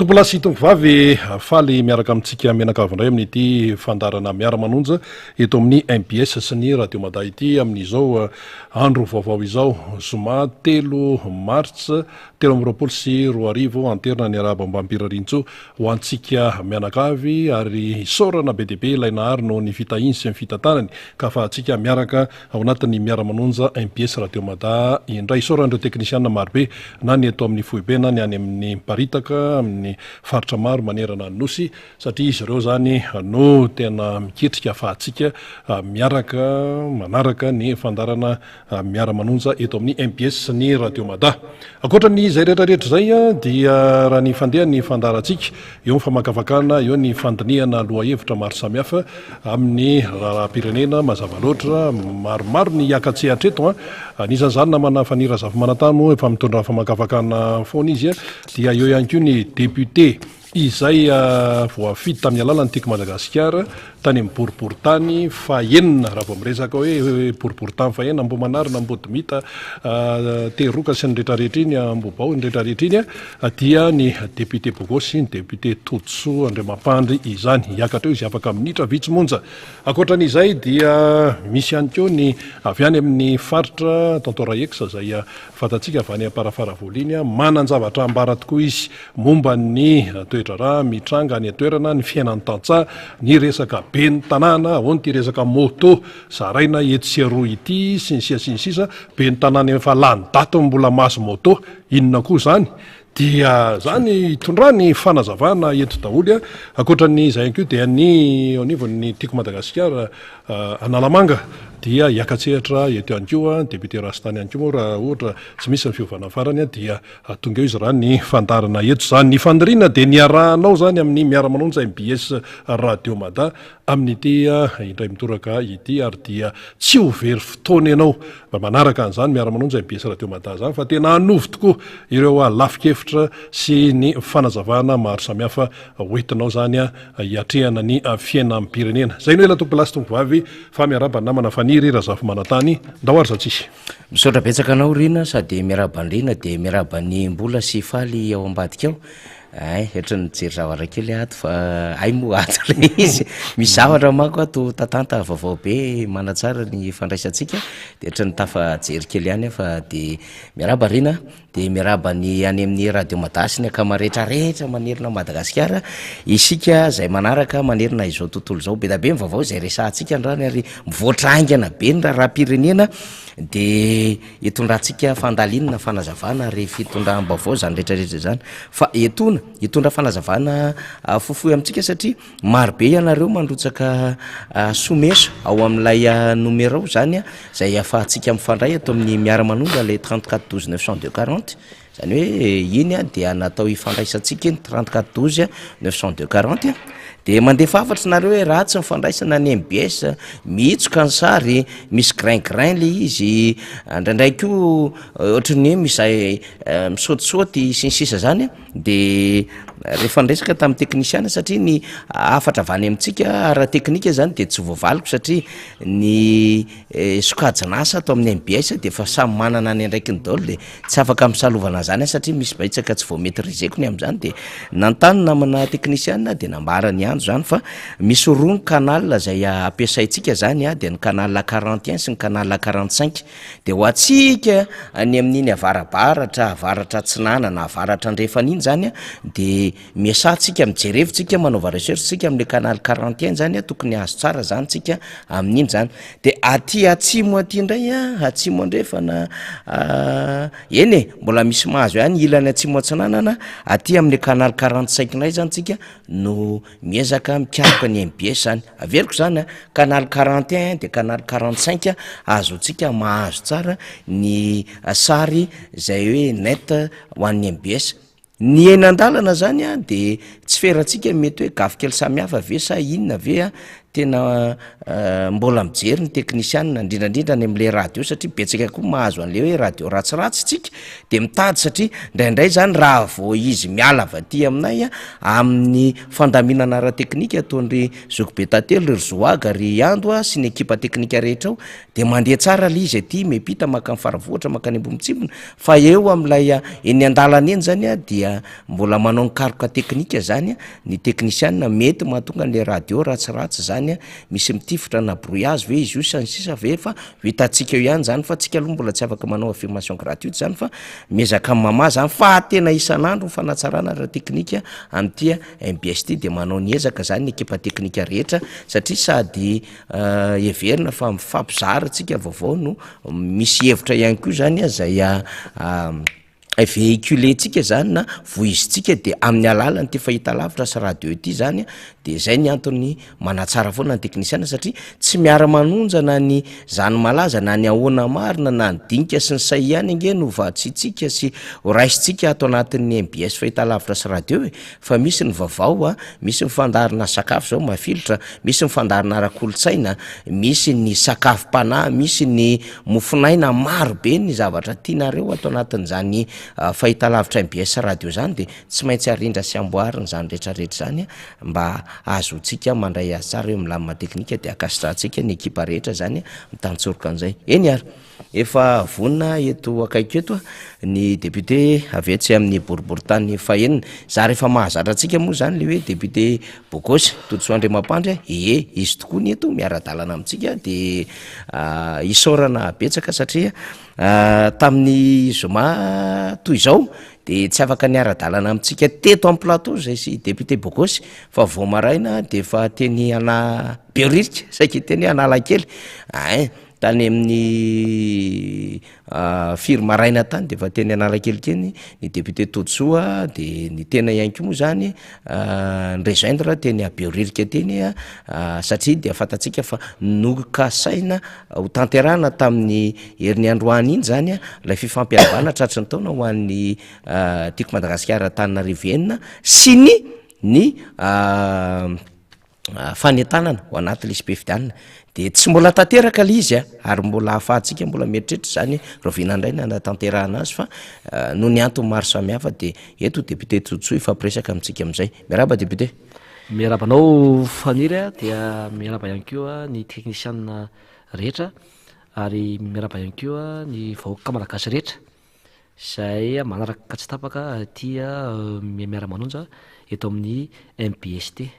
Tompolahy sy tompovavy, faly miaraka amintsika mianakavy indray amin'ity fandaharana Miara-manonja eto amin'ny mbs sy ny Radio Mada ity amin'izao andro vaovao izao, zoma 3 martsa 2023. Anterina ny arahaba mbam-pirariantsoa ho antsika mianakavy ary isaorana be dia be ilay Nahary noho ny fitahiany sy ny fitantanany ka afahantsika miaraka Ao anatin'ny Miara-manonja mbs Radio Mada indray. Isaorana ireo teknisiana marobe na ny eto amin'ny foibe na ny any amin'ny miparitaka amin'ny faritra maro manerana ny Nosy satria izy ireo izany no tena miketrika afahantsika miaraka manaraka ny fandaharana Miara-manonja eto amin'ny mbs sy ny Radio Mada. Ankoatra ny izay rehetra rehetra izay dia raha ny fandehan'ny fandaharantsika Eo ny famakafakana, eo ny fandinihana lohahevitra maro samihafa amin'ny raharaham-pirenena, mazava loatra, maromaro ny hiaka-tsehatra eto an! Anisan'izany namana Faniry Razafimanantany moa efa mitondra famakafakana foana izy, dia eo ihany koa ny député izay voafidy tamin'ny alalan'ny Tiako Madagasikara tany amin'ny boriborintany fahenina, raha vao miresaka hoe boriborintany fahenina, Ambohimanarina, Ambodimita, Teroka sy ny rehetrarehetra iny, Ambohibao, iny rehetrarehetra iny, dia ny député Bogosy sy ny député Todisoa Andriamampandry izany. Hiakatra eo izy afaka minitra vitsy monja. Ankoatra an'izay dia misy ihany koa ny avy any amin'ny faritra Tonton Raex izay fantatsika avy any Amparafaravola iny, manan-javatra ambara tokoa izy momba ny toe-draharaha mitranga any an-toerana, ny fiainan'ny tantsaha, ny resaka ben'ny tanàna, ahoana ity resaka moto zaraina etsy sy eroa ity sy ny sisa sy ny sisa, ben'ny tanàna efa lany daty no mbola mahazo moto, inona koa izany? Dia izany hitondrany fanazavana eto daholo. Ankoatra ny izay ihany koa dia ny eo anivon'ny Tiako Madagasikara Analamanga dia hiaka-tsehatra eto ihany koa, député Rastany ihany koa moa raha ohatra tsy misy ny fiovana farany dia Tonga eo izy raha ny fandaharana eto izany. Ny faniriana dia ny hiarahanao izany amin'ny Miara-manonja mbs Radio Mada amin'ity indray mitoraka ity ary dia tsy ho very fotoana ianao manaraka an'izany Miara-manonja mbs Radio Mada izany fa tena hanovo tokoa ireo lafin-kevitra sy ny fanazavana maro samihafa hoentinao izany hiatrehana ny fiainam-pirenena. Izay no ela tompolahy sy tompovavy fa miarahaba ny namana Faniry Razafimanantany. Ndao ary zatsisy. Misaotra betsaka anao Rina sady miarahaba an'i Rina dia miarahaba an'i Mbola sy Faly ao ambadika ao. Ay, ohatran'ny nijery zavatra kely aho ato fa hay moa ato ilay izy. Misy zavatra manko ato tatanta vaovao be manatsara ny fandraisantsika dia ohatran'ny tafajery kely ihany aho fa dia miarahaba Rina. Dia miarahaba ny any amin'ny Radio Mada sy ny akama rehetra rehetra manerana Madagasikara. Isika izay manaraka manerana izao tontolo izao. Be dia be ny vaovao izay resahantsika androany ary mivoatra haingana be ny raharaham-pirenena. Dia hitondrantsika fandalinana, fanazavana ary fitondram-baovao izany rehetra rehetra izany. Fa etoana, hitondra fanazavana fohifohy amintsika satria Maro be ianareo mandrotsaka somesa ao amin'ilay numéro izany izay ahafahantsika mifandray ato amin'ny miara-manonga ilay 34 12 902 40, izany hoe iny dia natao hifandraisantsika iny 34 12 902 40, dia mandefa hafatra nareo hoe ratsy ny fandraisana ny mbs, mihitsoka ny sary, misy grain grain le izy, indraindray koa ohatran'ny hoe misy misaotisaoty sy ny sisa zany. De rehefa niresaka tamin'ny teknisiana satria ny hafatra avy any amintsika ara-teknika zany de tsy voavaliko satria ny sokajin'asa ato amin'ny mbs de efa samy manana ny andraikiny daholo de tsy afaka misalovana an'zany aho satria misy betsaka tsy voa-maitriser-ko ny amin'zany de nanontany namana teknisiana de nambarany ihany zany fa misy roa ny canal zay ampiasaintsika zany a de ny canal 41 sy ny canal 45. Dia ho antsika any amin'iny avarabaratra, avaratra atsinanana, avaratra andrefana iny zany dia miasaha tsika, mijerevo tsika, manaova recherche tsika amin'le canal 41 zany tokony azo tsara zany tsika amin'iny zany. Dia aty atsimo aty indray a, atsimo andrefana, eny e, mbola misy mahazo ihany ilany atsimo atsinanana, aty amin'le canal 45 indray zany tsika no Miezaka mikaroka ny mbs zany. Averiko zany a, canal 41 de canal 45 ahazoantsika mahazo tsara ny sary zay hoe net ho an'ny mbs. Ny eny an-dalana zany a de tsy ferantsika mety hoe gafy kely samihafa ve sa inona ve a. Tena mbola mijery ny teknisianina, indrindra indrindra any am'le radio satria betsaka koa mahazo an'le hoe radio ratsiratsy tsika de mitady satria indraindray zany raha vao izy miala avy aty aminay a, amin'ny fandaminana ara-teknika ataon-dry zokibe Tantely, ry Zoaga, ry Ando a sy ny ekipa teknika rehetra ao de mandeha tsara le izy aty miampita mankany Faravohitra mankany Ambohimitsimbina fa eo am'lay eny an-dalana eny zany a dia mbola manao ny karoka teknika zany Ny teknisianina mety mahatonga an'le radio ratsiratsy zany a, misy mitifitra na brouillage ve izy io sy ny sisa ve fa ho hitantsika eo ihany zany fa tsika aloha mbola tsy afaka manao affirmation gratuite zany fa miezaka mamaha zany fa tena isan'andro ny fanatsarana ara-teknika amin'ity mbs ity de manao ny ezaka zany ny ekipa teknika rehetra satria sady heverina fa mifampizara tsika vaovao no misy hevitra ihany koa zany a zay Vehiculer-tsika zany na voizintsika de amin'ny alalan'ity fahitalavitra sy radio ity zany de zay ny antony manatsara foana ny teknisiana satria tsy miara-manonja na ny zany malaza na ny ahoana marina na ny dinika sy ny say ihany ange no vatsiantsika sy ho raisintsika ato anatin'ny mbs fahitalavitra sy radio e fa misy ny vaovao a, misy ny fandaharana sakafo zao mafilotra, misy ny fandaharana ara-kolontsaina, misy ny sakafom-panahy, misy ny mofonaina, maro be ny zavatra tianareo ato anatin'izany fahitalavitra mbs radio zany de tsy maintsy arindra sy amboarina izany rehetrarehetra izany mba ahazoantsika mandray azy tsara eo amin'ny lamina teknika de ankasitrahantsika ny ekipa rehetra zany mitantsoroka an'izay. Eny ary. Efa vonona eto akaiky eto ny député avy etsy amin'ny boriborintany fahenina. Zary efa mahazatra antsika moa izany le hoe député bogosy Todisoa Andriamampandry a, ee izy tokoa ny eto miara-dalana amintsika de isaorana betsaka satria tamin'ny zoma toy izao de tsy afaka niara-dalana amintsika teto amin'ny plateau zay sy député bogosy fa vao maraina de efa teny ana Behoririka saika hiteny hoe Analakely ein. Tany amin'ny firy maraina tany de efa teny Analakely teny ny député Todisoa de ny tena ihany koa moa zany ni-rejoindre teny Behoririka teny satria dia fantatsika fa nokasaina ho tanterahana tamin'ny herin'ny androany iny zany ilay fifampihavanana tratry ny taona ho an'ny Tiako Madagasikara Antananarivo enina sy ny ny fanentanana ho anaty lisi-pifidianana de tsy mbola tanteraka le izy a, ary mbola ahafahantsika mbola mieritreritra zany rahoviana indray ny hanatanterahana azy fa noho ny antony maro samihafa de eto député Todisoa hifampiresaka amintsika amin'izay. Miarahaba député. Miarahaba anao Faniry a, dia miarahaba ihany koa ny teknisianina rehetra ary miarahaba ihany koa ny vahoaka malagasy rehetra izay manaraka tsy tapaka ity miara-manonja eto amin'ny MBST.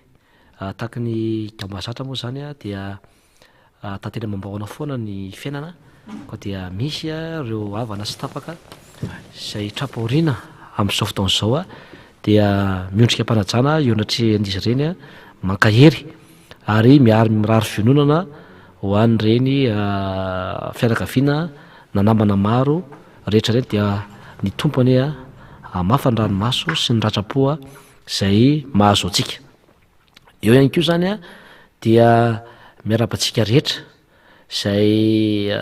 Tahaka ny mahazatra moa izany dia tantely amam-bahona foana ny fiainana koa dia misy ireo havana sy tapaka izay tra-pahoriana amin'izao fotoana izao dia miondrika am-panajana eo anatrehan'izy ireny mankahery ary miary mirary fiononana ho an'ireny fianakaviana na namana maro rehetra ireny dia ny Tompo anie hamafa ny ranomaso sy ny ratram-po izay mahazo antsika. Eo ihany koa izany dia miarahaba antsika rehetra izay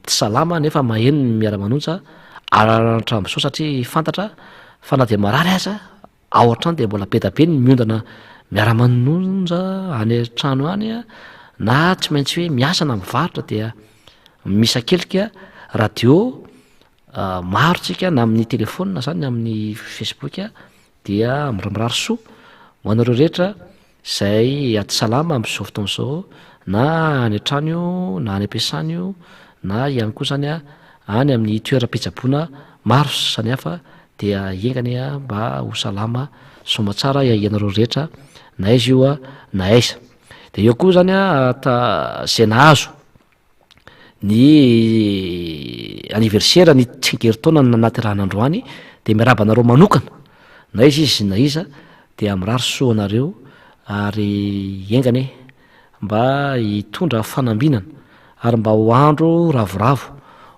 tsy salama nefa maheno ny miara-manonja hatramin'izao satria fantatra fa na dia marary aza Ao an-trano dia mbola be da be ny miondana miara-manonja any an-trano any na tsy maintsy hoe miasa na mivarotra dia misakelika radio maro tsika na amin'ny telephone zany na amin'ny facebook dia mirary soa ho anareo rehetra Izay aty salama amin'izao fotoana izao na any an-trano io na any am-piasana io na ihany koa izany any amin'ny toeram-pitsaboana maro samihafa dia enga anie mba ho salama soamatsara ianareo rehetra na aiza io na aiza. Dia eo koa izany izay nahazo ny anniversaire ny tsingerin-taona nahaterahana androany dia miarahaba anareo manokana na iza izy na iza dia mirary soa anareo ary enga anie mba hitondra fanambinana ary mba ho andro ravoravo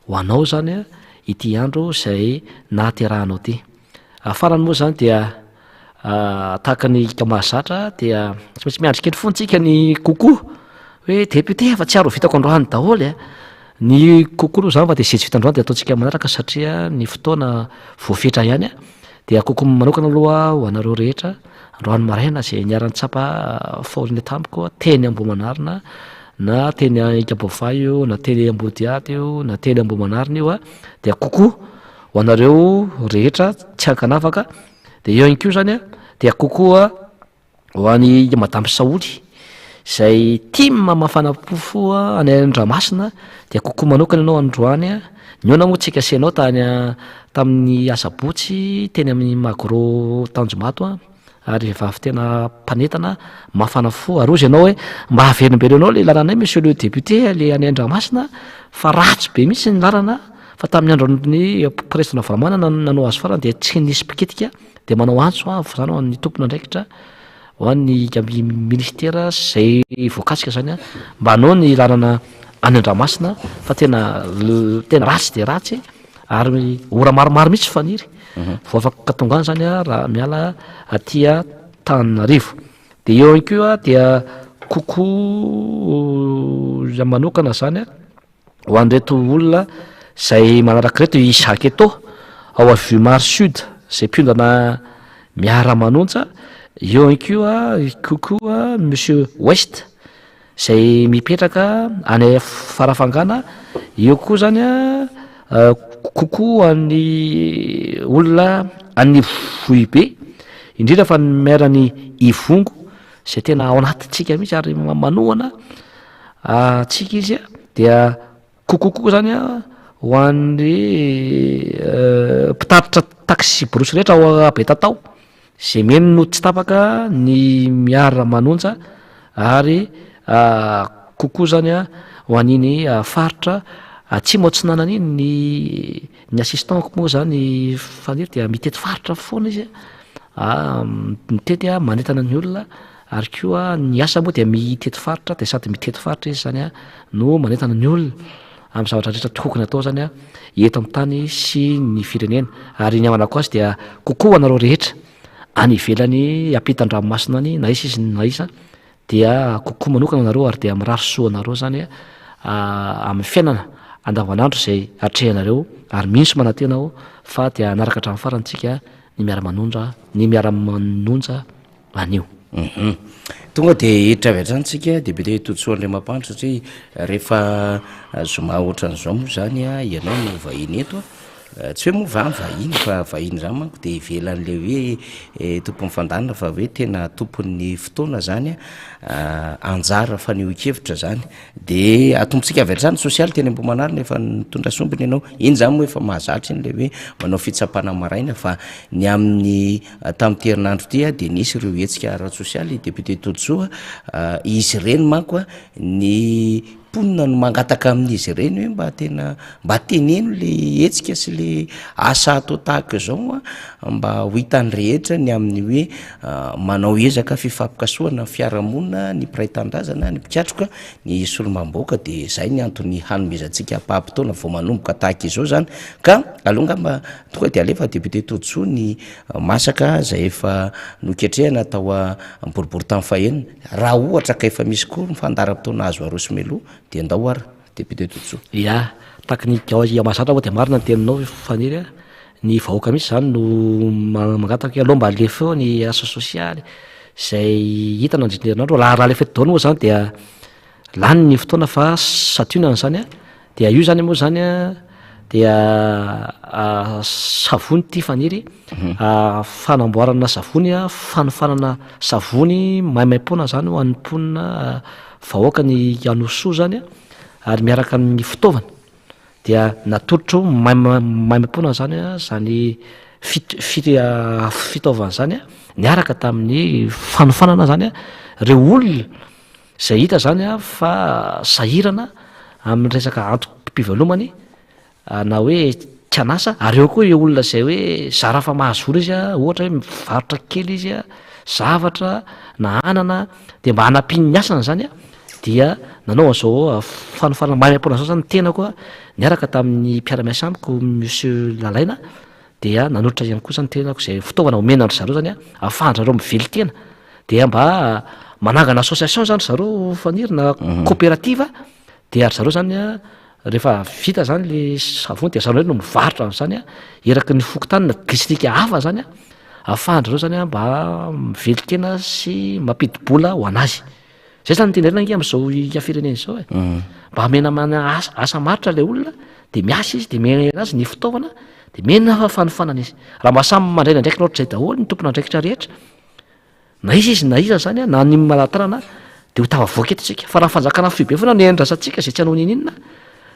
ho anao izany ity andro izay nahaterahanao ity. Farany moa izany dia Tahaka ny hika mahazatra dia tsy maintsy miandry kely foana tsika ny coucou hoe député efa tsy ary ho vitako androany daholo e. Ny coucou aloha zany fa dia izay tsy vita androany dia ataontsika manaraka satria ny fotoana voafetra ihany a. Dia coucou manokana aloha ho anareo rehetra. androany maraina izay niara-nitsapa fahoriana tamiko teny Ambohimanarina na teny Ankaboavahy io na teny Ambodihady io na teny Ambohimanarina io dia coucou ho anareo rehetra tsy ankanavaka dia eo ihany koa zany dia coucou ho an'i Madame Saholy izay tim mafana fo any Andramasina dia coucou manokana ianao androany nihaona moa tsika sy ianao tany tamin'ny asabotsy teny amin'ny Magro Tanjombato ary vehivavy tena mpanentana mafana fo ary hozy ianao hoe mba averimberenao le lalanay monsieur le député le any Andramasina fa ratsy be mihitsy ny lalana fa tamin'ny andron'ny président Ravalomanana nanao azy farany dia tsy nisy mpikitika dia manao antso avo zany ho an'ny tompon'andraikitra ho an'ny ministera izay voakasika zany mba hanao ny lalana any Andramasina fa tena tena ratsy dia ratsy ary ora maromaro mihitsy faniry mhm. vao afaka tonga any zany raha miala aty Antananarivo dia eo ihany koa dia kokoa manokana zany a Ho an'ireto olona izay manaraka ireto i Jacques Eto'o ao à Vue Mare Sud izay mpiondana miara-manonja, eo ihany koa kokoa Monsieur West izay mipetraka any Farafangana, eo koa izany kokoa an'ny olona any Vohibe, indrindra fa ny maire an'i Ivongo izay tena ao anatintsika mihitsy ary manohana antsika izy dia kokoa koa zany a ho an'ny mpitatitra taxi brousse rehetra ao Betatao zay mino no tsy tapaka ny miara manonja ary kokoa zany a ho an'iny faritra atsimo atsinanana iny ny ny assistant-ko moa zany Faniry dia mitety faritra foana izy a mitety a manentana ny olona Ary koa ny asa moa dia mitety faritra dia sady mitety faritra izy zany no manentana ny olona amin'ny zavatra rehetra tokony atao zany eto amin'ny tany sy ny firenena. Ary ny hamanako azy dia kokoa ho anareo rehetra any ivelany ampitan-dranomasina any na iza izy na iza dia kokoa manokana anareo ary dia mirary soa anareo zany amin'ny fiainana andavanandro izay atrehanareo ary mino sy manantena aho fa dia hanaraka hatramin'ny farany tsika ny miara-manondra ny miara-manonja anio. Hum. Tonga dia hiditra avy hatrany tsika député Todisoa Andriamampandry satria rehefa zoma ohatran'izao moa zany a ianao no vahiny eto a, tsy hoe moa va vahiny fa vahiny zany manko dia ivelan'le hoe tompon'ny fandaharana fa hoe tena tompon'ny fotoana zany a, anjara fanehoan-kevitra zany. De atombotsika avy hatrany sosialy teny Ambohimanarina efa nitondra sombiny ianao, iny zany moa efa mahazatra iny le hoe manao fitsapana maraina fa ny amin'ny tamin'ity herinandro ity dia nisy ireo hetsika ara-tsosialy député Todisoa, izy ireny manko ny mponina no mangataka amin'izy ireny hoe mba tena mba teneno le hetsika sy le asa atao tahaka izao mba ho hitan'ny rehetra ny amin'ny hoe Manao ezaka fifampikasohana ny fiarahamonina, ny mpiray tanindrazana, ny mpikatroka, ny solombavambahoaka dia izay ny antony hanomezantsika ampaham-potoana vao manomboka tahaka izao izany ka aleo angamba tonga dia alefa député Todisoa ny masaka izay efa noketrehana tao amin'ny boriborintany fahenina raha ohatra ka efa misy koa ny fandaharam-potoana azo aroso mialoha dia ndao ara député Todisoa. Ya, tahaky ny mahazatra moa dia marina ny teninao Faniry a. Ny vahoaka mihitsy izany no mangataka hoe aleo mba alefa eo ny asa sosialy izay hita nandritra ny herinandro. Raha alefa eto daholo moa izany dia lany ny fotoana fa santionany izany an, dia io izany moa izany an dia savony ity faniry, fanamboarana savony, fanofanana savony maimaimpoana izany ho an'ny mponina vahoaka ny Anosisoa izany an, ary miaraka amin'ny fitaovana. Dia natolotro maimaimpoana zany zany fitaovana zany niaraka tamin'ny fanofanana zany reo olona zay hita zany fa sahirana amin'ny resaka antom-pivelomany na hoe tsy an'asa ary eo koa ireo olona zay hoe zara fa mahazo vola izy ohatra hoe mivarotra kely izy zavatra na anana dia mba hanampiany ny asany zany dia nanao an'izao fanofanana maimaimpoana izao zany ny tenako niaraka tamin'ny mpiara-miasa amiko monsieur Lalaina dia nanolotra ihany koa zany tenako izay fitaovana omena an-dry zareo zany ahafahan-dry zareo mivelon-tena dia mba manangana association zany ry zareo Faniry na coopérative dia ry zareo zany rehefa vita zany le savony dia zareo indray no mivarotra an'izany eraky ny fokontany na distrika hafa zany. ahafahan-dry zareo zany mba mivelon-tena sy mampidi-bola ho an'azy. Zay zany no tiana ange amin'izao ika firenena izao e. Mba hamena mana asa asa maharitra ilay olona de miasa izy de omena azy ny fitaovana de omena fanofanana izy. Raha mba samy mandray ny andraikiny ohatr'izay daholo ny tompon'andraikitra rehetra, na iza izy na iza zany na ny malala-tanana de ho tafavoaka eto isika. Fa raha fanjakana foibe foana no iandrasantsika izay tsy hanao n'inon'inona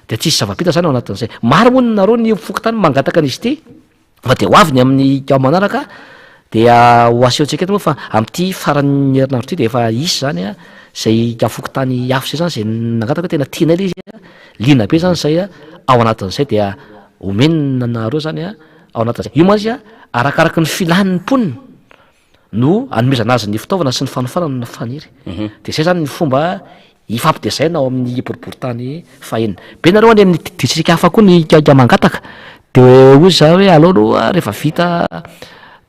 de tsisy zava-bita zany ao anatin'izay. Maro moa nareo ny fokontany mangataka an'izy ity. Fa dia ho avy ny amin'ny gamme manaraka dia ho asehontsika eto moa fa amin'ity faran'ny herinandro ity dia efa hisy izany a, izay fokontany hafa izay izany izay nangataka hoe tena tianay ilay izy a, liana be izany izay a, ao anatin'izay dia omena anareo izany a, ao anatin'izay. Io mantsy a, arakaraky ny filan'ny mponina no anomezana azy ny fitaovana sy ny fanofanana faniry. Dia izay izany ny fomba hifampitezaina ao amin'ny boriborintany fahenina. Be nareo any amin'ny distrika hafa koa ny ikaika mangataka. Dia hoy za hoe aleo aloha rehefa vita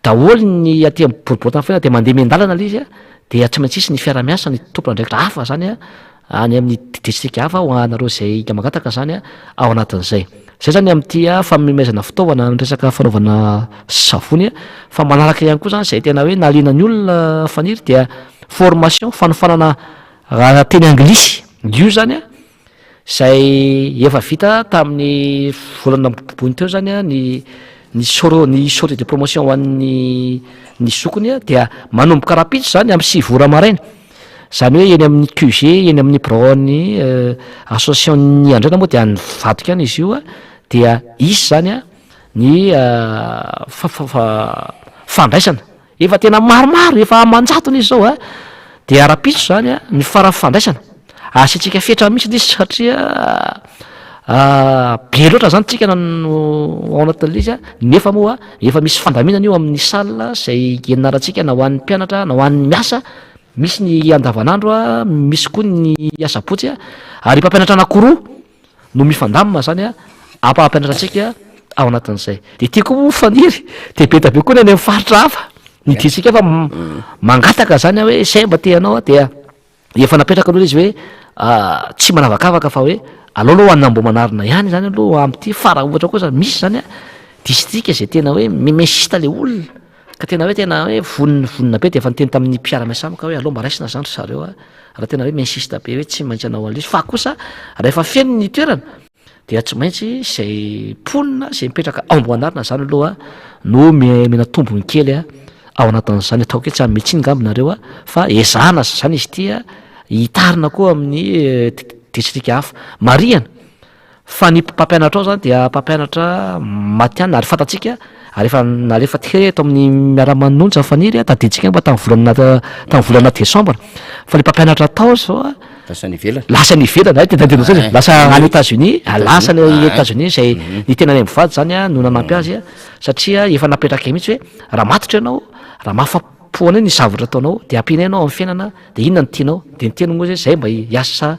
daholo ny aty amin'ny boriborintany fahenina dia mandeha miandalana ilay izy a, dia tsy maintsy hisy ny fiaraha-miasa ny tompon'andraikitra hafa izany a, any amin'ny distrika hafa ho anareo izay mangataka izany ao anatin'izay. Izay izany amin'ity fanomezana fitaovana ny resaka fanaovana savony fa manaraka ihany koa izany izay tena hoe nahaliana ny olona Faniry dia formation fanofanana teny anglisy io izany izay efa vita tamin'ny volana ambony teo izany ny ny sor- ny sortie de promotion ho an'ny ny zokiny dia manomboka rahampitso izany amin'ny 9 ora maraina. Izany hoe eny amin'ny QG, eny amin'ny biraon'ny association-n'ny Andriana moa dia any Vadiko any izy io dia hisy izany ny fandraisana. Efa tena maromaro, efa aman-jatony izy izao dia rahampitso izany ny faran'ny fandraisana. Asiantsika fetra mihitsy ilay izy satria be loatra izany tsika no ao anatin'ilay izy nefa moa efa misy fandaminana io amin'ny salle izay ianarantsika na ho an'ny mpianatra na ho an'ny miasa. Misy ny andavanandro a, misy koa ny asabotsy a, ary mpampianatra anankiroa no mifandamina zany a, ampampianatra antsika ao anatin'izay. De ity koa moa Faniry, de be dia be koa ny any amin'ny faritra hafa, ny distrika hafa mangataka zany a hoe zay mba te hanao a, dia efa napetraka aloha ilay izy hoe tsy manavakavaka fa hoe aleo aloha ho an'Ambohimanarina ihany zany aloha amin'ity fa raha ohatra kosa misy zany a distrika zay tena hoe mi-insiste le olona, Ka tena hoe tena hoe vonona vonona be dia efa niteny tamin'ny mpiara-miasa amiko aho hoe aleo mba raisina zany ry zareo a, raha tena hoe mi-insiste be hoe tsy maintsy hanao an'ilay izy, fa kosa rehefa feno ny toerana dia tsy maintsy izay mponina izay mipetraka ao Amboanarina zany aloha no mena tombony kely a ao anatin'izany, ataoko hoe tsy hanome tsiny ngamba nareo a, fa ezahana zany izy ity a hitarina koa amin'ny distrika hafa. Marihana Fa ny mpampianatra ao zany dia mpampianatra matihanina ary fantatsika ary efa nalefa teto amin'ny miara-manonja Faniry a, tadidintsika angamba tamin'ny volana tamin'ny volana desambra fa le mpampianatra tao zao a Lasa any ivelany. Lasa any ivelany, hay tena tena zay, lasa any Etats-Unis, lasa any Etats-Unis izay ny tenanay mivady zany a no nanampy azy a satria efa napetrakay mihitsy hoe raha matotra ianao, raha mahafa-po anay ny zavatra ataonao de ampianay ianao amin'ny fiainana de inona no tianao, de ny tiany moa zay zay mba hiasa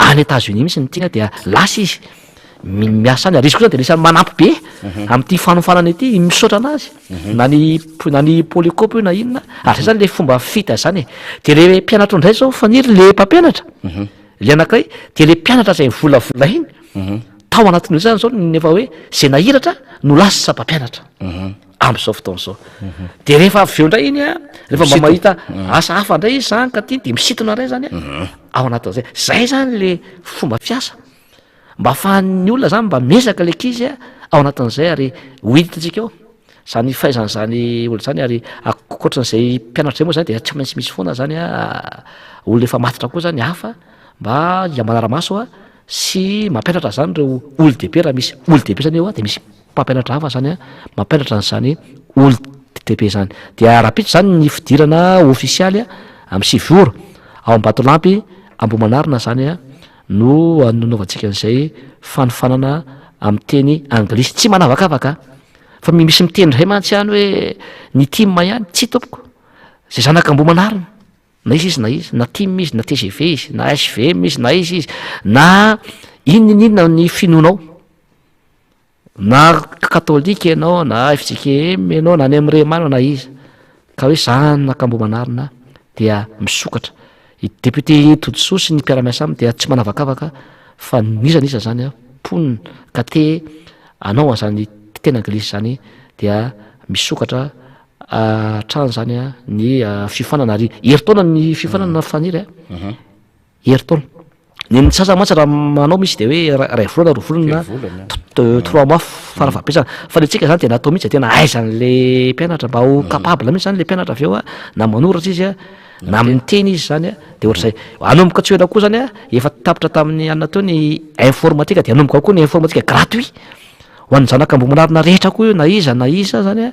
Any Etats Unis mihitsy ny tiany dia lasa izy miasa any ary izy koa zany dia anisan'ny manampy be amin'ity fanofanana ity, misaotra anazy na ny na ny polycope io na inona ary zay zany le fomba fita zany e, de le mpianatra indray zao Faniry le mpampianatra le anankiray de le mpianatra zay mivolavola iny tao anatin'io zany zao ny efa hoe zay nahiratra no lasa mpampianatra. Amin'izao fotoana izao. De rehefa avy eo indray iny a, rehefa mba mahita asa hafa indray izy zany ka ty de misintona indray zany a, ao anatin'izay. Zay zany le fomba fiasa mba ahafahan'ny olona zany mba miezaka le ankizy a ao anatin'izay ary ho hitantsika eo zany fahaizan'izany olona zany ary ankoatran'izay mpianatra zay moa zany de tsy maintsy misy foana zany a olona efa matotra koa zany hafa mba manara-maso a sy mampianatra zany ireo olon-dehibe raha misy olon-dehibe zany eo a de misy Mpampianatra hafa zany mampianatra an'izany olon-dehibe izany. Dia rahampitso izany ny fidirana ofisialy amin'ny 9 ora ao Ambatolampy Ambohimanarina izany no nanaovantsika an'izay fanofanana amin'ny teny anglisy. Tsy manavakavaka fa misy miteny indray mantsy any hoe ny tim ihany, tsia tompoko, izay zanak'Ambohimanarina na iza izy na iza, na tim izy, na tgv izy, na hvm izy, na iza izy, na inona n'inona ny finoanao. Na katolika ianao na fjkm ianao na any amin'ny rema anao na iza ka hoe zanak'Ambohimanarina dia misokatra. I député Todisoa sy ny mpiara-miasa aminy dia tsy manavakavaka fa n'iza n'iza zany a mponina ka te hanao an'izany teny anglisy izany dia misokatra. hatrany izany ny fiofanana ary herintaona ny fiofanana Faniry a. Herintaona. Ny an'ny sasany mantsy raha manao misy dia hoe iray volana, roa volana, trois mois farafahabetsahany. Fa ny antsika zany dia natao mihitsy tena ahaizan'le mpianatra mba ho capable mihitsy zany le mpianatra avy eo a, na manoratra izy a, na miteny izy zany a, de ohatr'izay. Hanomboka tsy ho ela koa zany a, efa tapitra tamin'ny anona teo ny informatique de hanomboka koa ny informatique gratuit ho an'ny zanak'Ambohimanarina rehetra koa io na iza na iza zany a,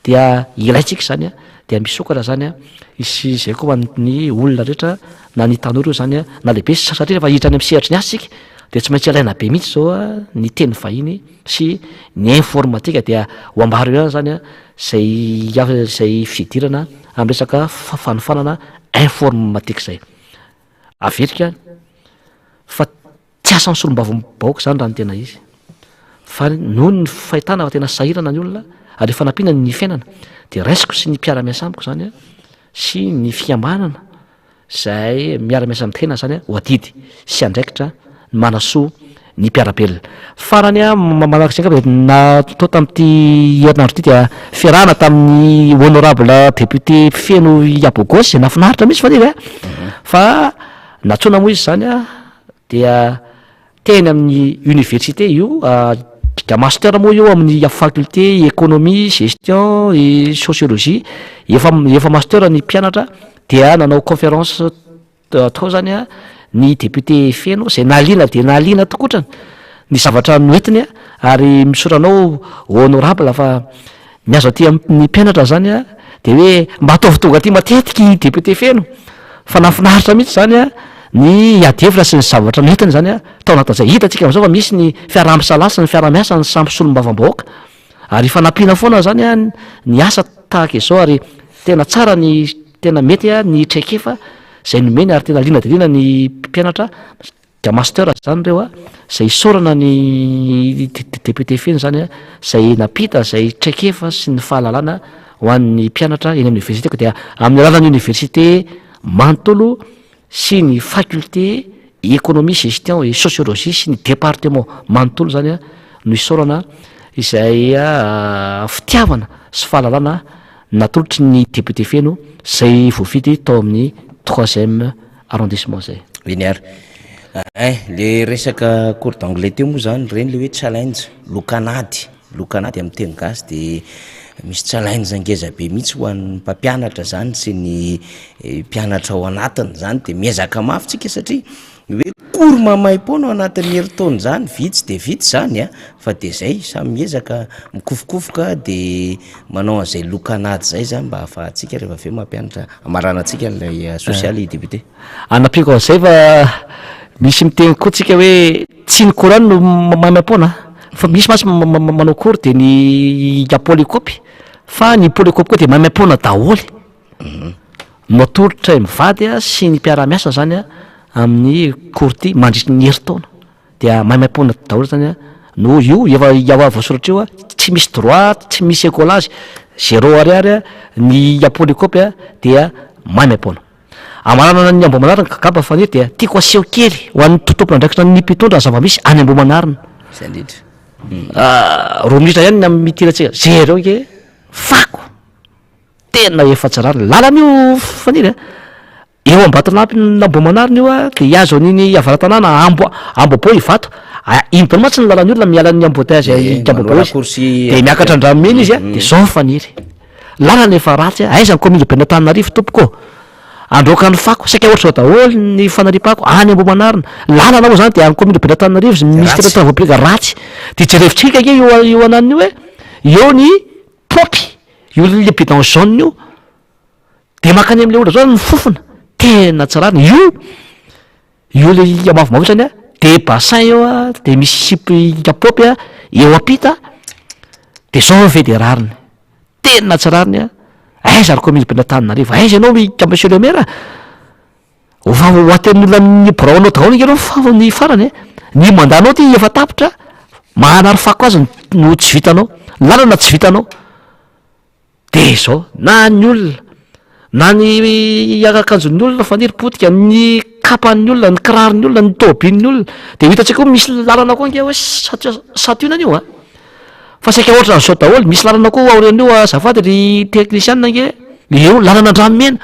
dia ilaintsika izany a, dia misokatra zany a, hisy izay koa ho an'ny olona rehetra na ny tanora io zany a, na lehibe satria rehefa hiditra any amin'ny sehatry ny asa isika dia tsy maintsy ilaina be mihitsy zao a ny teny vahiny sy ny informatika dia ho ambara eo ihany zany a zay izay fidirana amin'ny resaka fanofanana informatika izay. Averiko ihany fa Tsy asan'ny solombavambahoaka izany raha ny tena izy, fa noho ny fahitana fa tena sahirana ny olona ary fanampiana ny fiainana dia raisiko sy ny mpiara-miasa amiko izany sy ny fikambanana izay miara-miasa amin'ny tena izany ho adidy sy andraikitra ny manasoa ny mpiara-belona. Farany manaraka izay angamba dia natao tamin'ity herinandro ity dia fiarahana tamin'ny honorable député Feno Iabogos izay nahafinaritra mihitsy Faniry a! Fa nantsoina moa izy izany Dia teny amin'ny université io, dia master moa io amin'ny faculté économie, gestion et sociologie, efa efa master ny mpianatra dia nanao conférence tao zany an ny député Feno izay nahaliana dia nahaliana tokotrany ny zavatra noentiny ary misaotra anao honorable fa Ny azo aty amin'ny mpianatra zany a, de hoe mba ataovy tonga aty matetika i député Feno fa nahafinaritra mihitsy zany a ny ady hevitra sy ny zavatra nentiny zany a tao anatin'izay. Hitantsika amin'izao fa misy ny fiaraha-misalahy sy ny fiaraha-miasa ny samy solombavambahoaka ary ifanampiana foana zany a ny asa tahaka izao ary tena tsara ny tena mety a ny traikefa izay nomeny ary tena liana dia liana ny mpianatra. Dia master zany reo a, zay isaorana ny député feno zany a, zay nampita zay traikefa sy ny fahalalana ho an'ny mpianatra eny amin'ny université ka dia amin'ny alalan'ny université manontolo sy ny faculté économie gestion et sociologie sy ny département manontolo zany a no isaorana izay fitiavana sy fahalalana natolotry ny député feno zay voafidy tao amin'ny troisième arrondissement zay. Eny ary. Ein, le resaka cours d'anglais teo moa zany reny le hoe challenge, lokanady, lokanady amin'ny teny gasy de misy challenge ngeza be mihitsy ho an'ny mpampianatra zany sy ny mpianatra ao anatiny zany de miezaka mafy tsika satria Ny hoe cours maimaimpoana ao anatin'ny herintaona izany vitsy dia vitsy izany a, fa dia izay, samy miezaka mikofokofoka dia manao an'izay lokanady izay izany mba ahafahantsika rehefa avy eo mampianatra, hamaranantsika an'ilay sosialy député. Anampiako an'izay fa misy miteny koa tsika hoe tsy ny cours ihany no maimaimpoana fa misy mantsy manao cours dia ny polycopy fa ny polycopy koa dia maimaimpoana daholo. No atolotra mivady sy ny mpiara-miasa zany amin'ny cours ty mandritry ny herintaona dia maimaimpoana daholo zany no io efa efa voasoratra io tsy misy droit tsy misy écolage zéro ariary ny polycope dia maimaimpoana. Amaranana ny Ambohimanarina gagaba Faniry dia tiako aseho kely ho an'ny tompon'andraikitra ny mpitondra ny zava-misy any Ambohimanarina. Izay indrindra. Roa minitra ihany ny amin'ny zéro ange fako. Tena efa tsy rariny. Lalana io Faniry a! Eo Ambatolampy Ambohimanarina io a, dia hihazo an'iny avara-tanàna Ambo Ambohipo Ivato. Iny daholo mantsy ny lalan'ny olona miala ny embouteillage Ie, Ambohipo manao izy. raccourci Dia miakatra Andranomena izy a, dia zao Faniry. Lalana efa ratsy a, aiza ny commune ben'Antananarivo tompoko ô? Androaka ny fako, saika ohatr'izao daholo ny fanariam-pako any Ambohimanarina. Lalana moa zany dia any commune ben'Antananarivo izy, ministère Ratsy. travaux publics ratsy. Dia jerevintsika ange io io ananona io e, eo ny paompy. Io le bidon jaune io de makany amle olona zao ny fofona tena tsy rariny io io le mavomavo zany a de bassin eo a de misy sipy kapompy a eo ampita de zao ve de rariny tena tsy rariny a aiza ry commune ben'Antananarivo aiza ianao ry monsieur le maire a Fa ho aten'ny olona amin'ny biraonao daholo ange ireo fa ny farany e! Ny mandat-nao ty efa tapitra, manary fako azy no tsy vitanao, ny lalana tsy vitanao. De zao, na ny olona, na ny akanjon'ny olona faniry potika, ny kapan'ny olona, ny kiraron'ny olona, ny tômôbilin'ny olona, de ho hitantsika koa misy lalana koa ange hoe sati- sationana io an! Fa saika ohatran'izao daholo, misy lalana koa aorian'io azafady ry teknisianina ange, eo lalana Andranomena.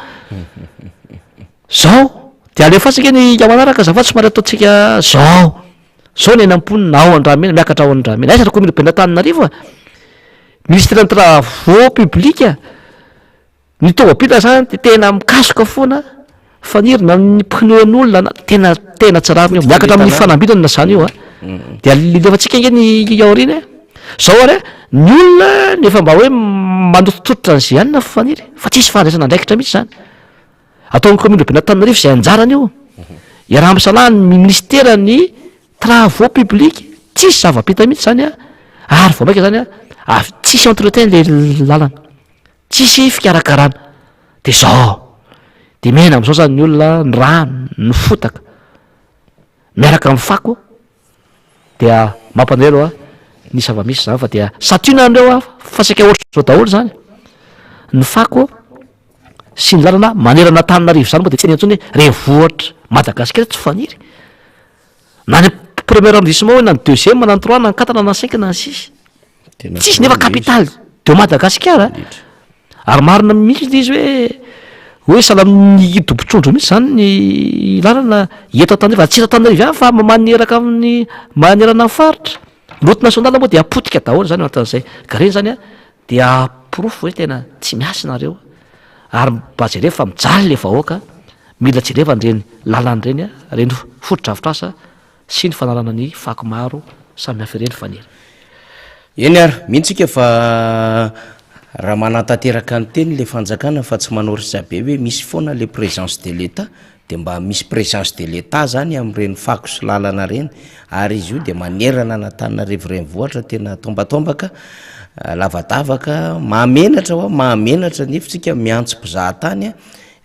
Zao, de alefaso ange ny manaraka azafady somary ataontsika zao. Zao ny aina mponina ao Andranomena, miakatra ao Andranomena. Aiza ry commune ben'Antananarivo a? Ministère ny travaux publics. Ny tômôbila zany de tena mikasoka foana, faniry na ny pneu an'olona na tena tena tsy rariny io, miakatra amin'ny fanambinana zany io a, de alefantsika ange ny aoriana e, zao ary a, ny olona no efa mba hoe manototototra an'izay ihany na faniry fa tsisy fandraisana andraikitra mihitsy zany, ataon'ny commune ben'Antananarivo zay anjarany io, iaraha-misalahy ny minisiteran'ny travaux publics, tsisy zava-bita mihitsy zany a, ary vao maika zany a, avy tsisy entretien le lalana. Tsisy fikarakarana de zao de miaina am'zao zany ny olona ny rano, ny fotaka miaraka amin'ny fako dia mampalahelo a ny zava-misy zany fa dia santionany reo a fa saika ohatr'zao daholo zany ny fako sy ny lalana manerana Antananarivo zany moa de tsy tenenina intsony hoe renivohitra Madagasikara tsy faniry na ny premier arrondissement hoe na ny deuxième na ny trois na ny quatre na ny cinq na ny six. Tsisy nefa capitale de Madagascar a! Ary marina mihitsy le izy hoe hoe sahala amin'ny dobo-trondro mihitsy zany ny lalana eto Antananarivo, ary tsy eto Antananarivo ihany fa maneraka amin'ny manerana ny faritra. Ny route nationale moa dia potika daholo zany ao anatin'izay. Ka reny zany a dia porofo hoe tena tsy miasa nareo ary mba jereo fa mijaly le vahoaka, mila jereva an'ireny lalana ireny a, ireny fotodrafitrasa sy ny fanalana ny fako maro samihafa ireny Faniry. Eny ary, mino tsika fa raha manatanteraka ny teny le fanjakana fa tsy manao resabe hoe misy foana le présence de l'Etat de mba misy présence de l'Etat zany amin'ireny fako sy lalana ireny ary izy io de manerana an'Antananarivo renivohitra tena tombatombaka, lavadavaka, mahamenatra hoa, mahamenatra nefa tsika miantso mpizahatany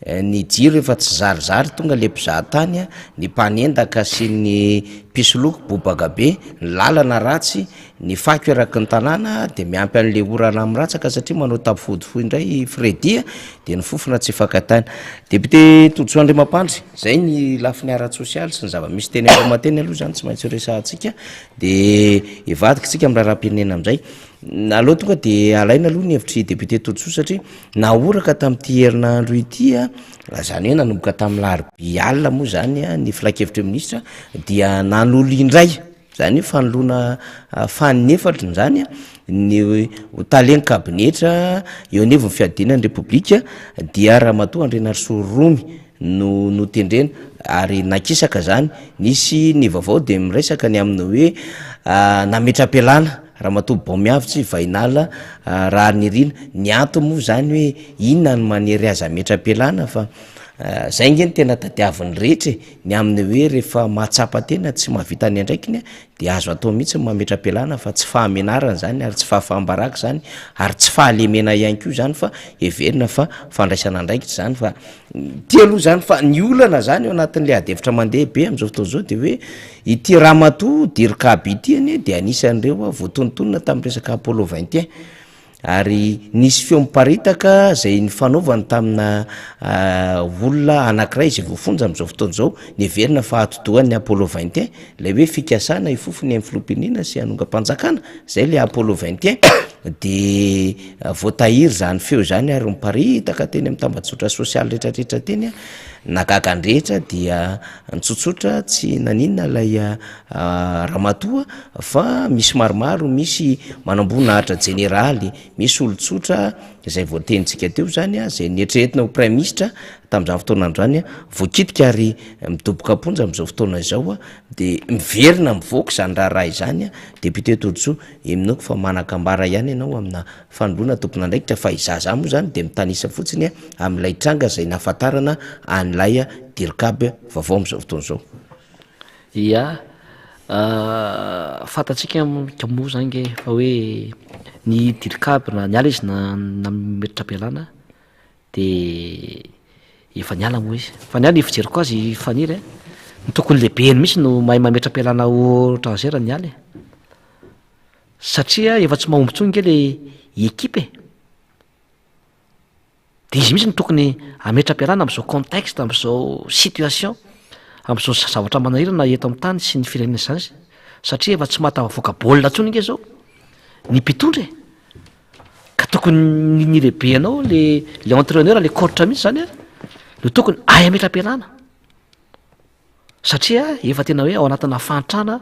Ny jiro efa tsy zarizary tonga le mpizaha tany, ny mpanendaka sy ny mpisoloky bobaka be, ny lalana ratsy, ny fako eraky ny tanàna de miampy an'le orana miratsaka satria manao tafody fohy indray i Freddy a, de ny fofona tsy ifankahitana. Député Todisoa Andriamampandry, zay ny lafiny ara-tsosialy sy ny zava-misy teny Andohataeny aloha zany tsy maintsy resahantsika de hivadika tsika amin'ny raharaham-pirenena am'zay. Aleo tonga de alaina aloha ny hevitr'i député Todisoa satria Nahoraka tamin'ity herinandro ity, izany hoe nanomboka tamin'ny larobia alina moa izany ny filankevitry ny minisitra dia nanolo indray, izany hoe fanoloana faninefatra izany ny ho talen'ny kabinetra eo anivon'ny fiadiana ny Repoblika dia Ramatoa Andrianarisoa Romy no notendrena ary nakisaka izany, nisy ny vaovao dia miresaka ny amin'ny hoe nametra-pialana Ramatoa Baomiavitsy Vahinala Raharinirina, ny antony moa izany hoe inona no manery azy hametra-pialana fa zay nge no tena tadiavin'ny rehetra e, ny amin'ny hoe rehefa mahatsapa tena tsy mahavita ny andraikiny dia azo atao mihitsy ny mametra-pialana fa tsy fahamenarana izany ary tsy fahafaham-baraka izany ary tsy fahalemena ihany koa izany fa heverina fa fandraisana andraikitra izany fa Ity aloha zany fa ny olana zany eo anatin'le ady hevitra mandeha be am'zao fotoana zao de hoe ity ramatoa Dircab ity anie de anisan'ireo voatonontonona tamin'ny resaka Apollo 21 ary nisy feo miparitaka zay nifanaovany tamina olona anankiray zay voafonja am'zao fotoana zao neverina fa atidohan'ny Apollo 21 lay hoe fikasana hifofo ny filoham-pirenena sy hanongam-panjakana zay le Apollo 21 de Voatahiry izany feo izany ary miparitaka teny amin'ny tambajotra sosialy rehetrarehetra teny. Nahagaga ny rehetra dia nitsotsotra tsy naninona ilay ramatoa fa misy maromaro, misy manamboninahitra jeneraly, misy olon-tsotra izay voatenintsika teo izany izay neritreretina ho praiminisitra tamin'izany fotoana androany, voakitika ary midoboka am-ponja amin'izao fotoana izao dia miverina mivoaka izany raharaha izany. Député Todisoa. Inoako fa manan-kambara ihany ianao amina fanoloana tompon'andraikitra fa i Zaza moa izany dia mitanisa fotsiny amin'ilay tranga izay nahafantarana an'ilay Dircab vaovao amin'izao fotoana izao. Ia, fantatsika moa izany nge fa hoe ny Dircab na niala izy na nametra-pialana de efa niala moa izy. Fa ny ahy ny fijeriko azy Faniry a, ny tokony lehibeny mihitsy no mahay mametra-pialana ohatran'izay raha niala e. Satria efa tsy mahomby intsony nge le ekipa e. De izy mihitsy no tokony hametra-pialana am'zao contexte, am'zao situation, am'zao zavatra manahirana eto amin'ny tany sy ny firenena izany, satria efa tsy mahatafavoaka baolina intsony nge zao. ny mpitondra e! Ka tokony ny lehibe anao le le entraineur le coach mihitsy zany a no tokony ahay hametra-pialana satria efa tena hoe ao anatina fahantrana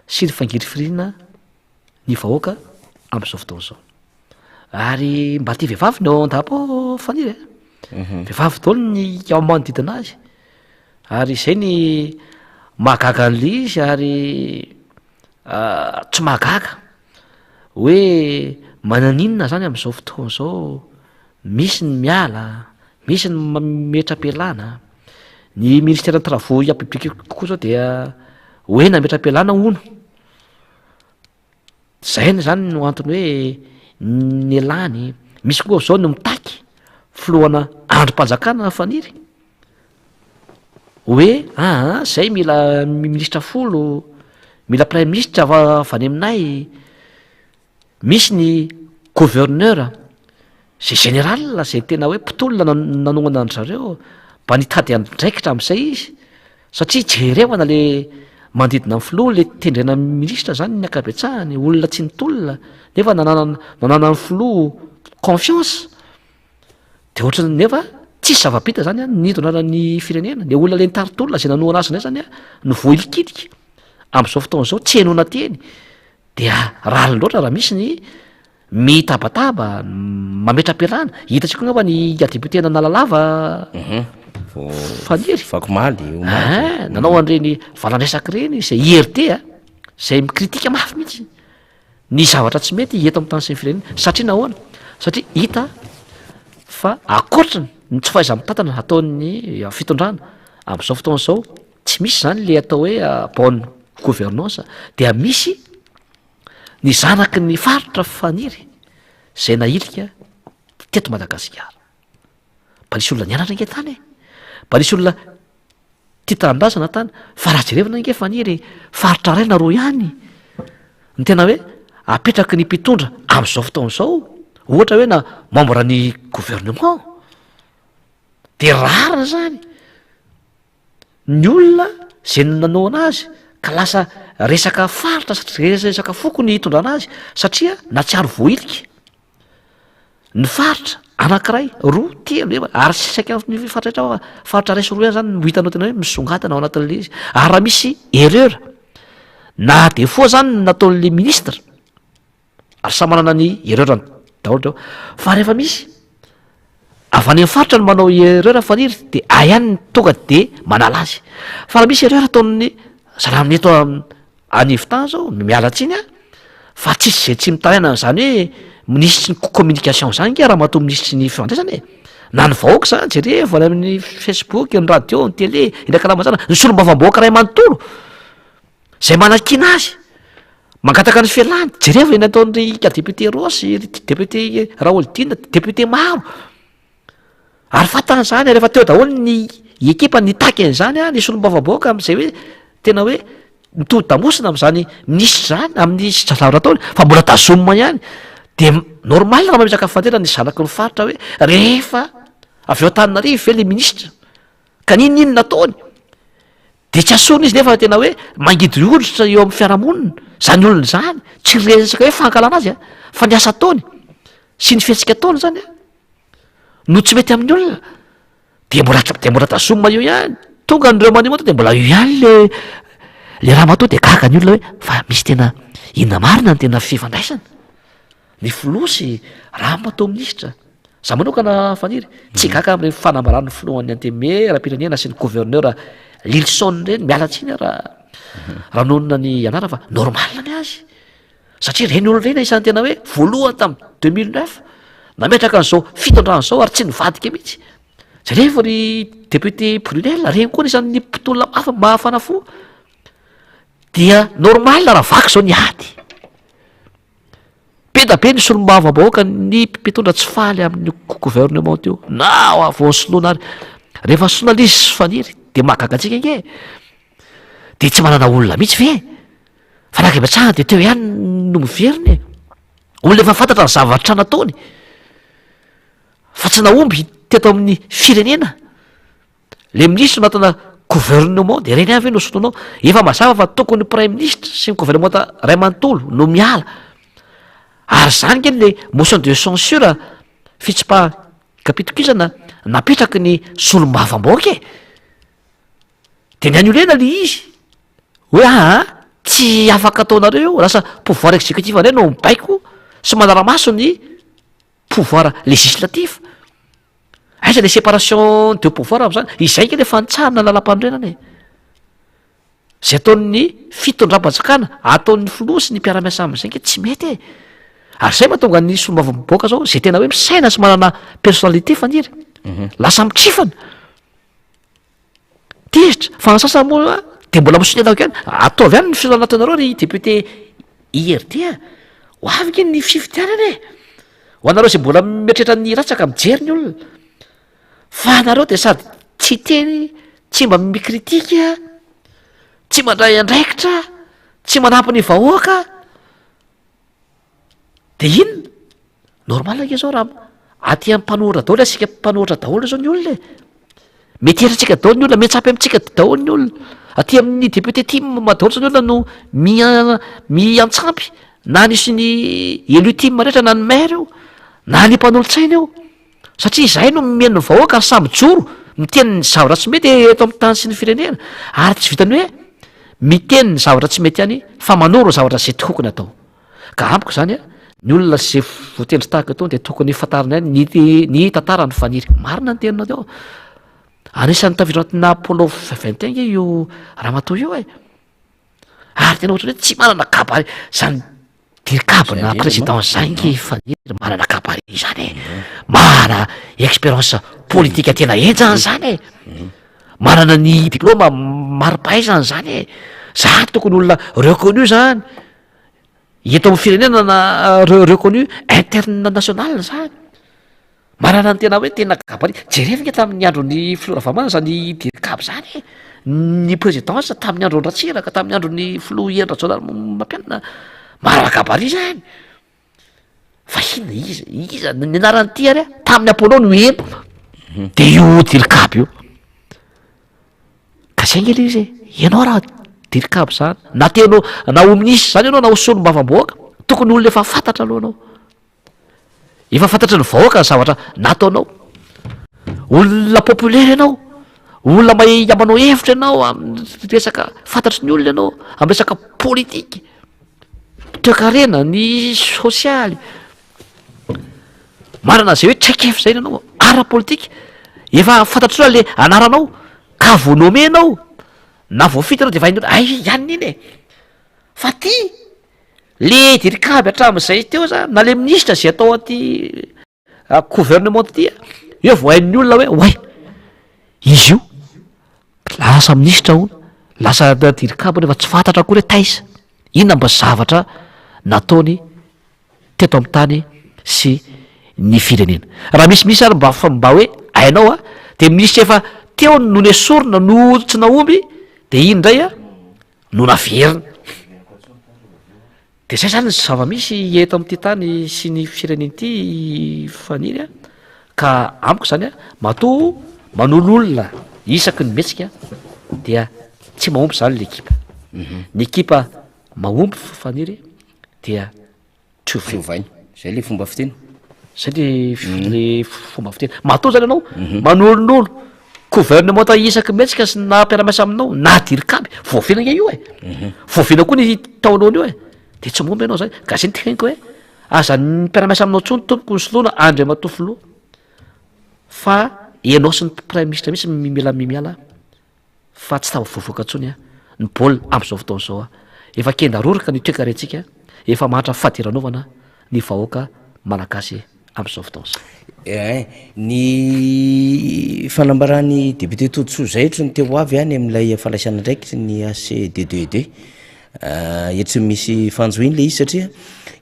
sy ny fangirifiriana ny vahoaka am'zao fotoana zao. Ary mba tia vehivavy ny ao an-dapa ao Faniry a. Vehivavy daholo ny ao manodidina azy. Ary izay ny mahagaga an'le izy ary tsy mahagaga hoe mananinona zany am'zao fotoana zao misy ny miala, misy ny mametra-pialana, ny ministeran'ny travaux publics koa zao dia hoe nametra-pialana hono. Zay zany no antony hoe nialany, misy koa zao no mitaky filohana andrim-panjakana Faniry hoe aa zay mila minisitra folo, mila praiministra avy any aminay, misy ny gouverneur zay général zay tena hoe mpitolona nanohana an-dry zareo mba nitady andraikitra am'zay izy satria jerevana le manodidina ny filoha le tendrena ministra zany ny ankabetsahany olona tsy nitolona nefa nanana nananan'ny filoha confiance de ohatrany nefa tsisy zava-bita zany an nitondrana ny firenena le olona le nitari-tolona zay nanohana azy ndray zany an no voahilikilika am'zao fotoana zao tsy henoina teny dia rariny loatra raha misy ny mitabataba, mametra-pialana, hitantsika koa angamba ny député Analalava Faniry, Vakomaly, omaly. Ein, nanao an'ireny valan-dresaka ireny izay IRD a, izay mikritika mafy mihitsy ny zavatra tsy mety eto amin'ny tany sy ny firenena, satria nahoana? Satria hita fa ankoatry ny tsy fahaiza-mitantana ataon'ny fitondrana amin'izao fotoana izao, tsy misy zany le atao hoe bonne gouvernance, dia misy ny zanaky ny faritra Faniry izay nahilika teto Madagasikara. Mba nisy olona nianatra ange tany e! Mba nisy olona tia tanindrazana tany, fa raha jerevana ange Faniry faritra iray na roa ihany ny tena hoe apetraky ny mpitondra amin'izao fotoana izao, ohatra hoe na membre ny gouvernement, de rariny zany. Ny olona zay nanohana azy ka lasa resaka faritra sy resaka foko ny hitondrana azy satria nahatsiaro voahilika ny faritra anankiray, roa, telo, efatra ary saika ny faritra rehetra fa faritra iray sy roa ihany zany no hitanao tena hoe misongadina ao anatin'le izy ary raha misy erreur na défaut zany ny nataon'le ministre Ary samy manana ny erreur-ny daholo ireo. Fa rehefa misy avy any amin'ny faritra no manao erreur Faniry de ahy ihany no tonga de manala azy. Fa raha misy erreur ataon'ny zalahy amin'ny eto anivon-tany zao, miala tsiny aho, fa tsisy zay tsy mitaraina an'izany hoe minisitry ny communication zany nge ramatoa minisitry ny fifandraisana e! Na ny vahoaka zany jerevo any amin'ny facebook, ny radio, ny télé, eny ankalamanjana, ny solombavambahoaka iray manontolo. Zay manakiana azy, mangataka ny fialany, jerevo ny nataon'ny ika député Rossy, ry député Raholdina, député maro, ary fantany zany, ary efa teo daholo ny ekipa nitaky an'izany an, ny solombavambahoaka am'zay hoe tena hoe mitodi-damosina am'zany minisitra zany, amin'ny zavatra ataony, fa mbola tazomina ihany, de normal raha mametraka fandrina ny zanaky ny faritra hoe rehefa avy eo Antananarivo ve le ministra, ka n'inon'inona ataony, De tsy asorina izy nefa tena hoe mangidy hoditra eo amin'ny fiarahamonina zany olona zany, tsy resaka hoe fankahalana azy a, fa ny asa ataony sy ny fihetsika ataony zany a no tsy mety amin'ny olona, de mbola de mbola tazomina eo ihany, tonga ny remaniement de mbola eo ihany le le ramatoa de gaga ny olona hoe fa misy tena inona marina ny tena fifandraisana? Ny filoha sy ramatoa minisitra. Za manokana Faniry, tsy gaga amin'ireny fanambaran'ny filohan'ny Antenimierampirenena sy ny gouverneur Lilison ireny, miala tsiny aho raha raha nonina ny anarana fa normal ny azy. Satria ireny olona ireny anisan'ny tena hoe voalohany tamin'ny 2009 nametraka an'izao fitondrana izao ary tsy nivadika mihitsy. Jerevo ry député Brunelle, ireny koa anisan'ny mpitolona mafy mahafana fo. Dia normal raha vaky izao ny ady. Be da be ny solombavambahoaka ny mpitondra tsy faly amin'io gouvernement io na vao soloina ary rehefa soloina le izy sy faniry de mahagaga antsika ange e! de tsy manana olona mihitsy ve? Fa na ankabetsahany de teo ihany no miverina e! Olona efa fantatra ny zavatra nataony fa tsy nahomby teto amin'ny firenena. Le minisitra anatina gouvernement de reny ihany ve no soloinao? Efa mazava fa tokony praiminisitra sy ny gouvernemanta ray manontolo no miala. Ary zany nge le motion de censure fitsipaham-pitokisana napetraky ny solombavambahoaka e! De ni-annuler-na le izy hoe aa tsy afaka ataonareo io, lasa pouvoir executif ndray no mibaiko sy manara-maso ny pouvoir législatif. Aiza le séparation de pouvoir am'zany? Izay nge le fanitsahana lalam-panorenana e! Zay ataon'ny fitondram-panjakana, ataon'ny filoha sy ny mpiara-miasa aminy zay nge tsy mety e! Ary zay mahatonga ny solombavambahoaka zao zay tena hoe misaina sy manana personnalité Faniry, lasa mitrifana, tezitra, fa ny sasany moa de mbola misolelaka ihany, ataovy ihany ny fiolana ataonareo ry député IRD a! Ho avy nge ny fifidianana e! Ho anareo zay mbola mieritreritra ny hiratsaka mijery ny olona. Fa nareo de sady tsy hiteny, tsy mba mi-critique, tsy mandray andraikitra, tsy manampy ny vahoaka, de inona? Normal ange zao raha aty amin'ny mpanohitra daholo asika mpanohitra daholo zao ny olona e, miantehitra antsika daholo ny olona, miantsampy amintsika daholo ny olona, aty amin'ny député tim daholo zao ny olona no mia- miantsampy na ny sy ny élu tim rehetra na ny maire io na ny mpanolotsaina io. Satria izahay no mihaino ny vahoaka ary samy mijoro miteny ny zavatra tsy mety eto amin'ny tany sy ny firenena ary tsy vitan'ny hoe miteny ny zavatra tsy mety ihany fa manoro ny zavatra izay tokony atao. Ka amiko izany a, ny olona izay voatendry tahaka itony dia tokony fantarina ihany ny ny tantarany Faniry. Marina ny teninao teo. Anisan'ny tafiditra anatina Apollo 21 ange io ramatoa io e. Ary tena ohatran'ny hoe tsy manana gabarit zany dircab na président zany nge Faniry manana gabarit zany e, manana expérience politique tena henjana zany e, manana ny diplôme mari-pahaizana zany e, zany tokony olona reconnu zany eto amin'ny firenena na reconnu international zany. Manana ny tena hoe tena gabarit. Jereo ange tamin'ny andron'ny filoha Ravalomanana zany dircab zany e, ny présidence tamin'ny andron'i Ratsiraka, tamin'ny andron'ny filoha Hery Rajaonarimampianina, manana gabarit zany. Fa inona iza, iza ny anaran'ity ary a, tamin'ny Apollo no heno, de io dircab io. Ka zay nge le izy e, ianao raha dircab zany, na te hanao, na ho minisitra zany ianao na ho solombavambahoaka, tokony olona efa fantatra aloha anao. Efa fantatry ny vahoaka ny zavatra nataonao. Olona populaire ianao, olona mahay manao hevitra ianao amin'ny resaka fantatry ny olona ianao, amin'ny resaka politika, toekarena, ny sosialy. Manana an'izay hoe traikefa izay ianao ara-politika. Efa fantatr'olona le anaranao ka vao nommé ianao na voafidy ianao de efa hain'ny olona, hay i anona iny e! Fa ty Le dircab hatramin'izay teo zany na le minisitra zay atao aty gouvernement ty eo vao hain'ny olona hoe oay izy io lasa minisitra hono lasa dircab nefa tsy fantatra akory hoe taiza inona mba zavatra nataony teto amin'ny tany sy ny firenena raha misimisy ary mba mba hoe hainao a de minisitra efa teo no nesorina no tsy nahomby de iny ndray a no naverina. De zay zany ny zava-misy eto amin'ity tany sy ny firenena ity Faniry a, ka amiko zany a, matoa manolo olona isaky ny mihetsika dia tsy mahomby zany le ekipa, ny ekipa mahomby Faniry dia Tsy ovaina. Zay le fomba fiteny. Zay le le fomba fiteny. Matoa zany ianao manolonolo gouvernementa isaky mihetsika sy na mpiara-miasa aminao na dircab, voavela ange io e. Voavela koa ny tao alohany io e. De tsy mahomby ianao zay. Ka zay no teneniko hoe aza ny mpiara-miasa aminao intsony tompoko no soloina Andriamatoa Filoha fa ianao sy ny praiminisitra mihitsy mila miala. fa tsy tafavoavoaka intsony ny baolina amin'izao fotoana izao. Efa kenda roraka ny toekarentsika, efa mahantra fadiranovana ny vahoaka malagasy amin'izao fotoana izao. Ein, ny fanambaran'ny député Todisoa izay ohatry ny te ho avy any amin'ilay fandraisana andraikitry ny HCD2 Etsy misy fanjohiany le izy satria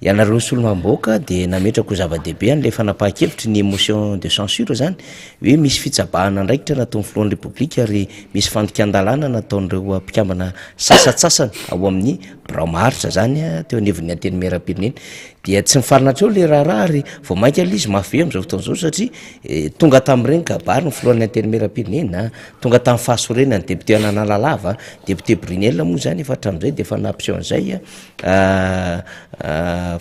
ianareo solombavambahoaka dia nametraka ho zava-dehibe an'ilay fanapahan-kevitry ny motion de censure zany hoe misy fitsabahana andraikitra nataon'ny filohan'ny repoblika ary misy fandikan-dalàna nataon'ireo mpikambana sasantsasany ao amin'ny birao maharitra zany teo anivon'ny antenimierampirenena. Dia tsy mifarana hatreo le raharaha ary vao mainka le izy mafy be amin'izao fotoana izao satria tonga tamin'ireny kabary ny filohan'ny antenimierampirenena, tonga tamin'ny fahasorenan'ny député an'Analalava, député Brunelle moa zany efa hatramin'izay dia efa nampiseho an'izay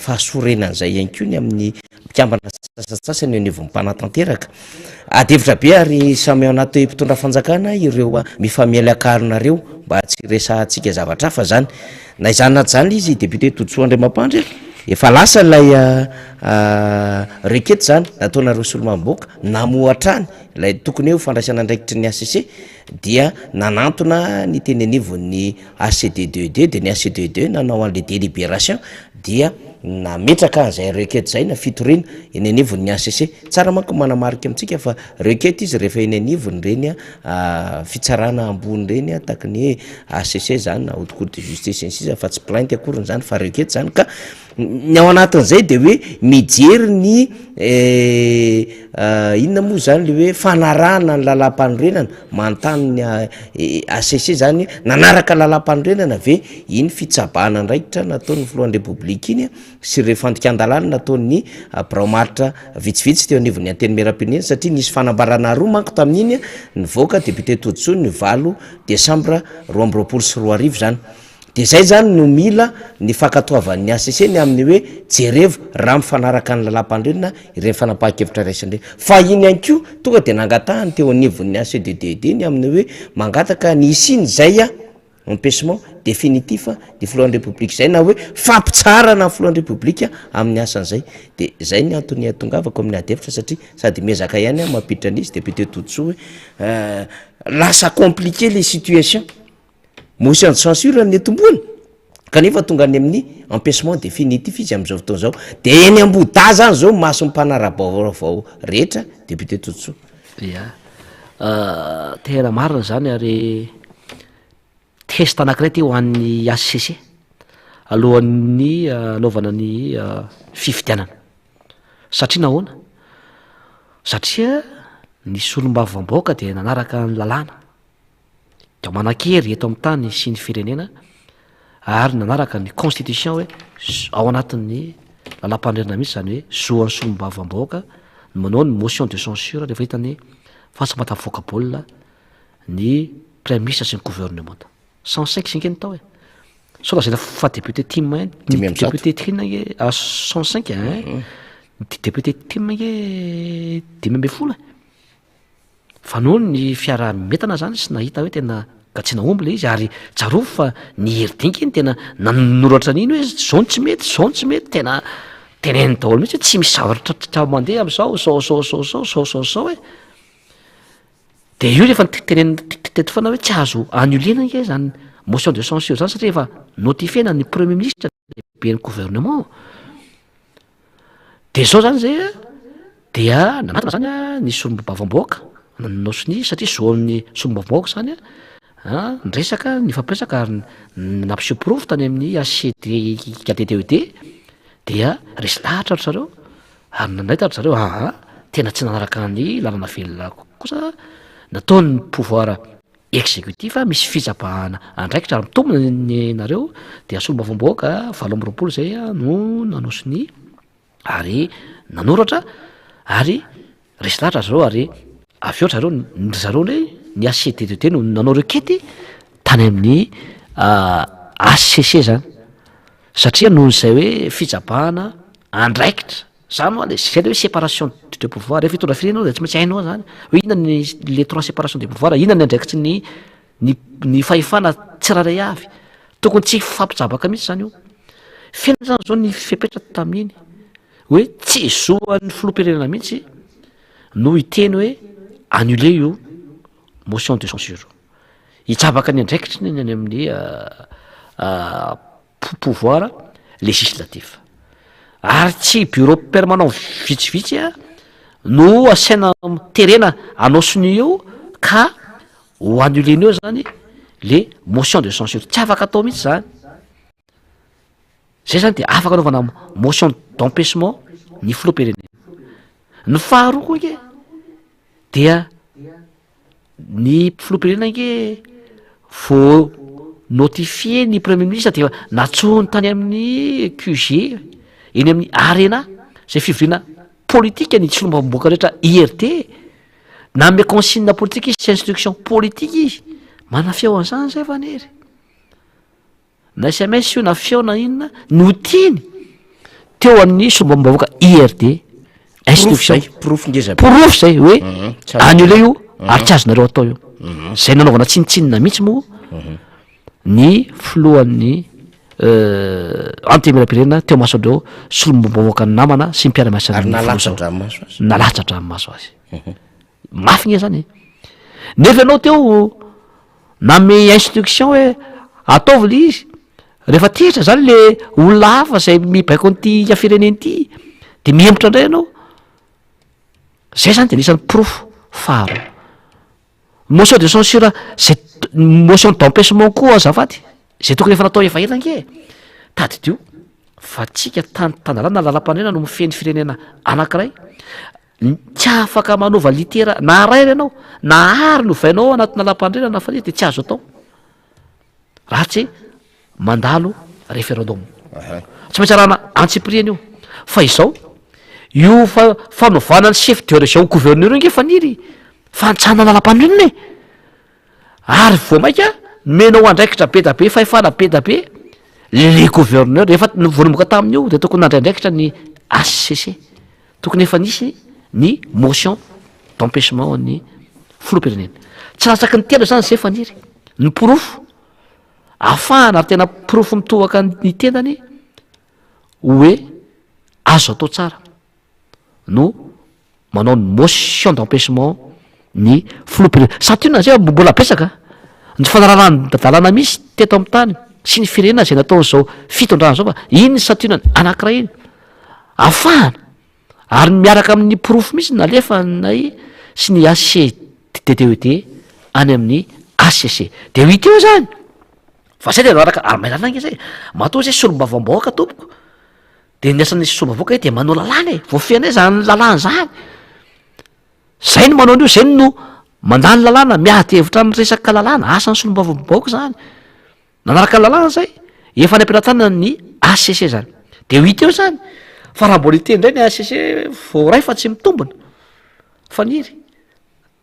fahasorenana izay ihany koa ny amin'ny mpikambana sasantsasany eo anivon'ny mpanatanteraka. Ady hevitra be ary samy ao anaty mpitondra fanjakana ireo mifamely akarina ireo mba tsy hiresahantsika zavatra hafa zany. Na izany na tsy izany izy député Todisoa Andriamampandry a, efa lasa ilay requête zany nataonareo solombavambahoaka namoha hatrany ilay tokony hoe ho fandraisana andraikitry ny HCC dia nanantona ny teny anivon'ny HCD2D dia ny HCD2 nanao an'ilay délibération dia nametraka an'izay requête izay na fitoriana eny anivon'ny HCC. Tsara manko ny manamarika amintsika fa requête izy rehefa eny anivon'ireny fitsarana ambony ireny tahaka ny hoe HCC zany na haute cour de justice sy ny sisa fa tsy plainte akory izany fa requête zany ka ny ao anatin'izay de hoe mijery ny inona moa zany le hoe fanarahana ny lalàmpanorenana, manontany ny HCC zany hoe nanaraka lalàmpanorenana ve iny fitsabahana andraikitra nataon'ny filohan'ny repoblika iny sy ireo fandikan-dalàna nataon'ny birao maritra vitsivitsy teo anivon'ny antenimierampirenena satria nisy fanambarana roa manko tamin'iny nivoaka député Todisoa ny valo desambra 2022 zany. De zay zany no mila ny fankatoavan'ny HCC ny amin'ny hoe jerevo raha mifanaraka ny lalàmpanorenana ireny fanapahan-kevitra raisina ireny. Fa iny ihany koa tonga de nangatahany teo anivon'ny HCDDD ny amin'ny hoe mangataka ny hisian'izay empêchement définitif ny filohan'ny repoblika izay na hoe fampitsaharana ny filohan'ny repoblika amin'ny asan'izay. De zay ny antony ahatongavako amin'ny ady hevitra satria sady miezaka ihany aho mampiditra an'izy député Todisoa hoe lasa compliqué le situation. Motion de censure no nitomboany kanefa tonga any amin'ny empêchement définitif izy amin'izao fotoana izao. De eny Ambohidahy zany zao mason'ny mpanara-baovao rehetra député Todisoa. Ia, tena marina zany ary test anankiray ty ho an'ny HCC alohan'ny hanaovana ny fifidianana. Satria nahoana? Satria ny solombavambahoaka dia nanaraka ny lalàna. dia manan-kery eto amin'ny tany sy ny firenena ary nanaraka ny constitution hoe ao anatin'ny lalàmpanorenana mihitsy izany hoe zo an'ny solombavambahoaka ny manao ny motion de censure rehefa hitany fa tsy mahatafavoaka baolina ny praiministre sy ny gouvernemanta. 105 singe ny tao e. Sao lazaina fa député tim ihany, ny député tim ange 105 hein, ny député tim ange 15 e. Fa noho ny fiaraha-mientana zany sy nahita hoe tena gatsiana omby le izy ary tsarovy fa ny hery dinka iny tena nanoratra an'iny hoe zao no tsy mety, zao no tsy mety, tena teneniny daholo mihitsy hoe tsy misy zavatra mandeha am'zao, zao zao zao zao, zao zao zao e. De io rehefa niteneniny teto foana hoe tsy azo annuler-na ange zany motion de censure zany satria efa notifier-na ny premier ministre lehiben'ny gouvernement. De zao zany zay a, dia nanatona zany a ny solombavambahoaka nanao sonia satria zo amin'ny solombavambahoaka zany a, niresaka nifampiresaka ary nampiseho porofo tany amin'ny HCD-KDDED dia resy lahatra ry zareo ary nanaitra ry zareo aa tena tsy nanaraka ny lalana velona kosa nataon'ny pouvoir executif misy fitsabahana andraikitra ary mitombina ny nareo dia solombavambahoaka 28 zay no nanao sonia ary nanoratra ary resy lahatra zareo ary avy eo ry zareo ry zareo ndray ny HCDDD no nanao requête tany amin'ny HCC zany satria noho izay hoe fitsabahana andraikitra Zany hoa le zay le hoe séparation de pouvoir, rehefa hitondra firenena anao de tsy maintsy hainao zany hoe inona ny le trois séparation de pouvoir, inona ny andraikitry ny ny ny fahefana tsirairay avy, tokony tsy hifampijabaka mihitsy zany io, feno zany zao ny fepetra tamin'iny hoe tsy zo an'ny filoham-pirenena mihitsy no hiteny hoe annuler io motion de censure io, hijabaka ny andraikitry ny any amin'ny pouvoir législatif. Ary tsy bureau permanent vitsivitsy no asaina terena hanao sonia eo ka ho annuler-ny eo zany le motion de censure. Tsy afaka atao mihitsy zany. Zay zany de afaka anaovana motion d'empêchement ny filoham-pirenena. Ny faharoa koa ange dia Ny filoham-pirenena ange vao notifier ny premier ministre dia efa natsohony tany amin'ny QG. eny amin'ny Arena izay fivoriana politika ny solombavambahoaka rehetra IRD Nanome consigne politique izy sy instruction politique izy. Manana feo an'izany zay Faniry. Na sms io na feo na inona no tiany teo amin'ny solombavambahoaka IRD. Instruction. Porofo ngeza be. Porofo zay hoe mhm, annulé io mhm. ary tsy azonareo atao io. Mhm. Zay nanaovana tsinontsinona mihitsy moa ny filohan'ny euh, antenimierampirenena teo mason'ireo solombavambahoaka namana sy mpiara-miasa amin'ny filoha zao. Nalatsa-dranomaso azy. Nalatsa-dranomaso azy. Mafy nge zany e. Nefa ianao teo nanome instruction hoe ataovy le izy, rehefa tezitra zany le olona hafa zay mibaiko an'ity firenena ity de mihemotra indray ianao. Zay zany de anisan'ny porofo faharoa. Motion de censure zay motion d'empêchement koa azafady, zay tokony efa natao efa ela ange e. Tadidio fa tsika tany tan-dalàna lalam-panorenana no mifehy ny firenena anankiray. Tsy afaka manova litera na ray ary ianao na ary no ovainao ao anatin'ny lalam-panorenana fa de tsy azo atao raha tsy mandalo référendum. Tsy maintsy arahana antsipiriany io. Fa izao, io fa- fanovana ny chef de région ho gouverneur io nge Faniry fantsana lalam-panorenana e! Ary vao mainka nomenao andraikitra be da be, fahefana be da be le gouverneur. Efa voanomboka tamin'io de tokony nandray andraikitra ny HCC. Tokony efa nisy ny motion d'empêchement an'ny filoham-pirenena. Tsy latsaky ny telo zany zay Faniry. Ny porofo ahafahana ary tena porofo mitohaka ny tenany hoe azo atao tsara no manao ny motion d'empêchement ny filoham-pirenena. Santionany zay fa mbola betsaka ny fanarahan-dalàna misy teto amin'ny tany sy ny firenena izay nataon'izao fitondrana izao fa iny ny santionany anankiray iny ahafahana ary miaraka amin'ny porofo mihitsy nalefanay sy ny HCDDED any amin'ny HCC de ho hita eo zany fa zay de araka ary mahay lalàna ange zay matoa zay solombavambahoaka tompoko De ny asan'ny solombavambahoaka e de manao lalàna e, voafehinay zany lalàna zany, zay no manao an'io, zay no mandany lalàna, miady hevitra amin'ny resaka lalàna, asan'ny solombavambahoaka zany, nanaraka ny lalàna zay, efa any am-pelatanana ny HCC zany, de ho hita eo zany fa raha mbola hiteny indray ny HCC voaray fa tsy mitombina, faniry.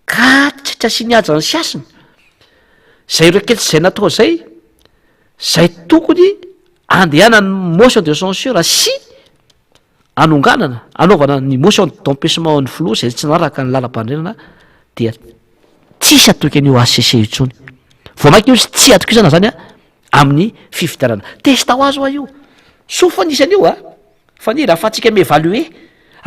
Ka tsy tsy asiany hajany sy hasiny zay requête zay natao zay, zay tokony andehanany motion de censure sy anonganana anaovana ny motion d'empêchement ny filoha zay tsy nanaraka ny lalam-panorenana dia tsisy atoky an'io HCC intsony, vao maika io tsy atokisana zany a amin'ny fifidianana, test ho azy hoa io, soa fa nisy an'io a. Faniry ahafahantsika mi-evaluer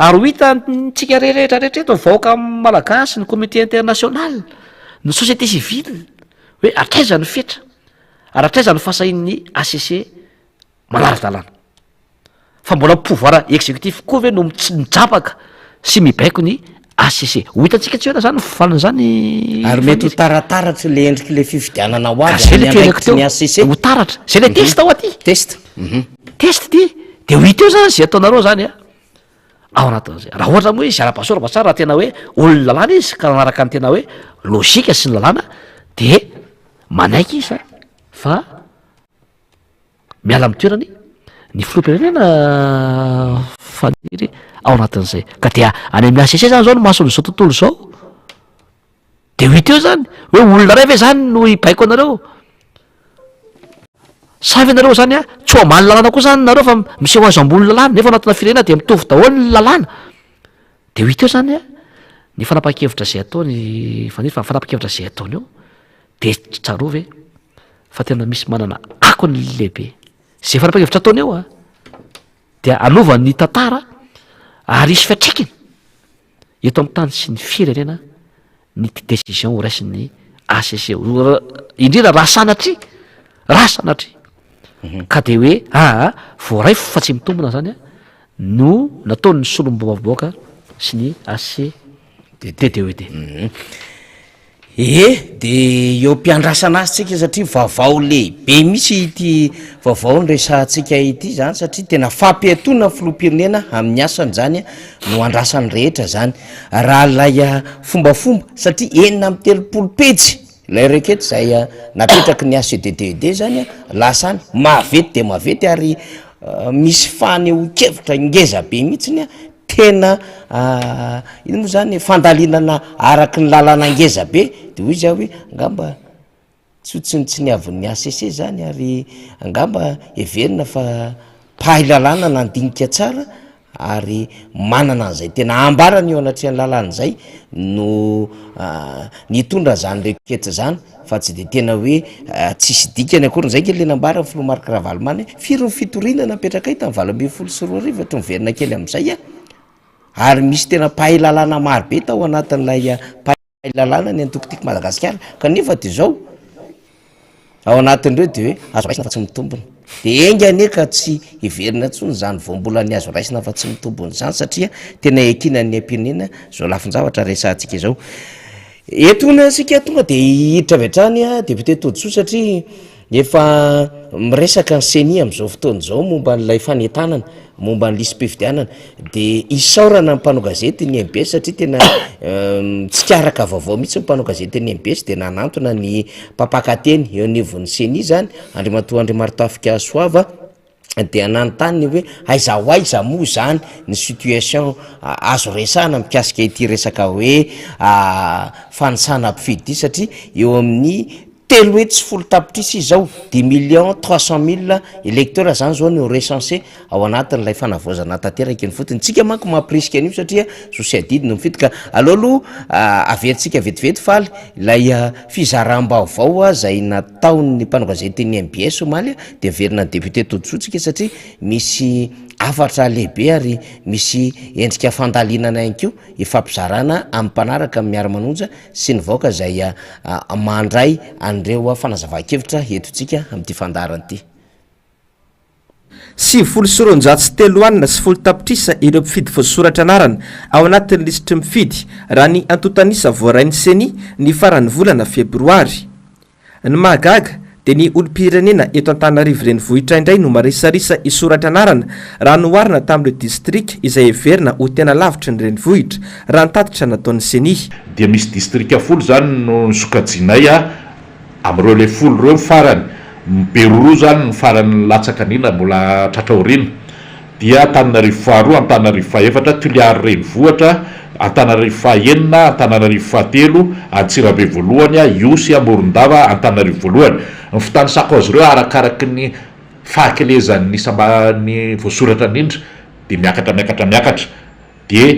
ary ho hitantsika rehetra rehetra eto ny vahoaka malagasy, ny communauté internationale, ny société civile hoe hatraiza ny fetra ary hatraiza ny fahasahian'ny HCC manara-dalàna. Fa mbola pouvoir exécutif koa ve no mijabaka sy mibaiko ny HCC? Ho hitantsika tsy ho ela zany ny valin'izany. Ary mety ho tarataratry le endrik'le fifidianana ho avy amin'ny andraikitry ny HCC. Ho taratra. Zay le test ao aty. Test. Test ty. De ho hita eo zany zay ataonareo zany a. Ao anatin'izay. Raha ohatra moa izy ara-basoa ara-batsara raha tena hoe olon'ny lalàna izy ka nanaraka ny tena hoe logika sy ny lalàna de manaiky izy fa Miala amin'ny toerany ny filoham-pirenena Faniry ao anatin'izay. Ka dia any amin'ny HCC zany zao no mason'izao tontolo izao. De ho hita eo zany hoe olona iray ve zany no hibaiko anareo? Sa ve nareo zany a tsy ho ambany lalàna koa zany nareo fa miseho azy ambony lalàna nefa anatina firenena dia mitovy daholo ny lalàna. De ho hita eo zany a ny fanapahan-kevitra izay ataony Faniry fa ny fanapahan-kevitra izay ataony eo de tsarovy e. Fa tena misy manana akony lehibe. Izay fanapahan-kevitra ataony eo a, dia hanova ny tantara ary hisy fiantraikany eto amin'ny tany sy ny firenena ny décision ho raisin'ny HCC. Indrindra raha sanatria, raha sanatria ka dia hoe aa voaray fa tsy mitombina zany a, no nataon'ny solombavambahoaka sy ny HCDDED. Ee, de eo am-piandrasana azy tsika satria vaovao lehibe mihitsy ity vaovao noresahantsika ity zany satria tena fampiatoana ny filoham-pirenena amin'ny asany zany no andrasan'ny rehetra zany. Raha ilay fombafomba satria 36 pejy ilay requête izay napetraky ny HCDDED zany lasa any, maventy dia maventy ary. misy fanehoan-kevitra ngeza be mihitsiny a, tena inona moa zany e, fandalinana araky ny lalàna ngeza be, de hoy za hoe angamba Tsy ho tsinontsiniavin'ny hcc izany ary angamba heverina fa mpahay lalàna nandinika tsara ary manana an'izay tena ambarany eo anatrehan'ny lalàna izay no nitondra izany requête izany fa tsy de tena hoe tsisy dikany akory. Izay ange le nambaran'ny filoha Marc Ravalomanana hoe firy ny fitoriana napetrakay tamin'ny 2018 ohatra miverina kely amin'izay aho ary misy tena mpahay lalàna maro be tao anatin'ilay mpahay lalàna ny antoko Tiako Madagasikara kanefa de zao ao anatin'ireo de hoe azo raisina fa tsy mitombina, de enga anie ka tsy hiverina intsony zany voambolan'ny azo raisina fa tsy mitombina zany satria tena iankinan'ny aim-pirenena zao lafin-javatra resahantsika izao. Eto hono isika tonga de hiditra avy hatrany député Todisoa satria Efa miresaka ny ceni amin'izao fotoana izao momba an'ilay fanentanana momba ny lisi-pifidianana de isaorana ny mpanao gazety ny mbs satria tena mitsikaraka vaovao mihitsy ny mpanao gazety ny mbs de nanantona ny mpampakateny eo anivon'ny ceni zany Andriamatoa Andriamarotafika Soava dia nanontany ny hoe aiza ho aiza moa zany ny situation azo resahana mikasika ity resaka hoe fanisana mpifidy ity satria eo amin'ny 310 000 izao, dix millions trois cent mille électeurs zany zao no recensé ao anatin'ilay fanavaozana tanteraka eny ifotony. Tsika manko mampirisika an'io satria zo sy adidy no mifidy ka aleo aloha averintsika vetivety faly ilay fizaram-baovao izay nataon'ny mpanao gazetin'ny mbs omaly dia miverina ny député Todisoa tsika satria misy hafatra lehibe ary misy endrika fandalinana ihany koa ifampizarana amin'ny mpanaraka amin'ny miara-manonja sy ny vahoaka izay mandray an'ireo fanazavan-kevitra entintsika amin'ity fandaharana ity. 290 alina sy folo tapitrisa ireo mpifidy voasoratra anarana ao anatin'ny lisitry ny mpifidy, raha ny antontan'isa voarain'ny Ceni ny faran'ny volana febroary. Ny mahagaga dia ny olom-pirenena eto Antananarivo renivohitra indray no marisarisa hisoratra anarana raha noharina tamin'ireo distrika izay heverina ho tena lavitry ny renivohitra, raha ny tatitra nataon'ny Ceni. Dia misy distrika folo izany no nosokajianay amin'ireo ilay folo ireo ny farany, Beroroha izany no farany latsaka indrindra mbola tratra aoriana. Dia Antananarivo faharoa, Antananarivo fahefatra, Toliary renivohitra, Antananarivo fahaenina, Antananarivo fahatelo, Antsirabe voalohany, Ihosy, Morondava, Antananarivo voalohany. Ny fitanisako azy ireo arakaraky ny fahakelezan'ny isam-ba-ny voasoratra indrindra dia miakatra miakatra miakatra. Dia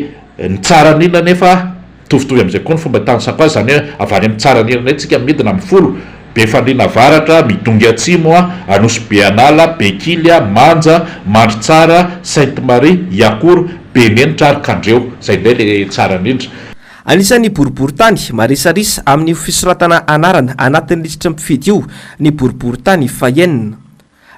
ny tsara indrindra anefa mitovitovy amin'izay koa ny fomba itanisako azy, izany hoe avy any amin'ny tsara indrindra indray tsika midina amin'ny folo, Befandriana Avaratra, Midongy Atsimo, Anosibe An'ala, Bekily, Manja, Mandritsara, Sainte Marie, Iakoro, Benenitra ary Kandreho. Izay indray ilay tsara indrindra. Anisan'ny boriborintany marisarisa amin'io fisoratana anarana anatin'ny lisitry ny mpifidy io ny boriborintany fahenina.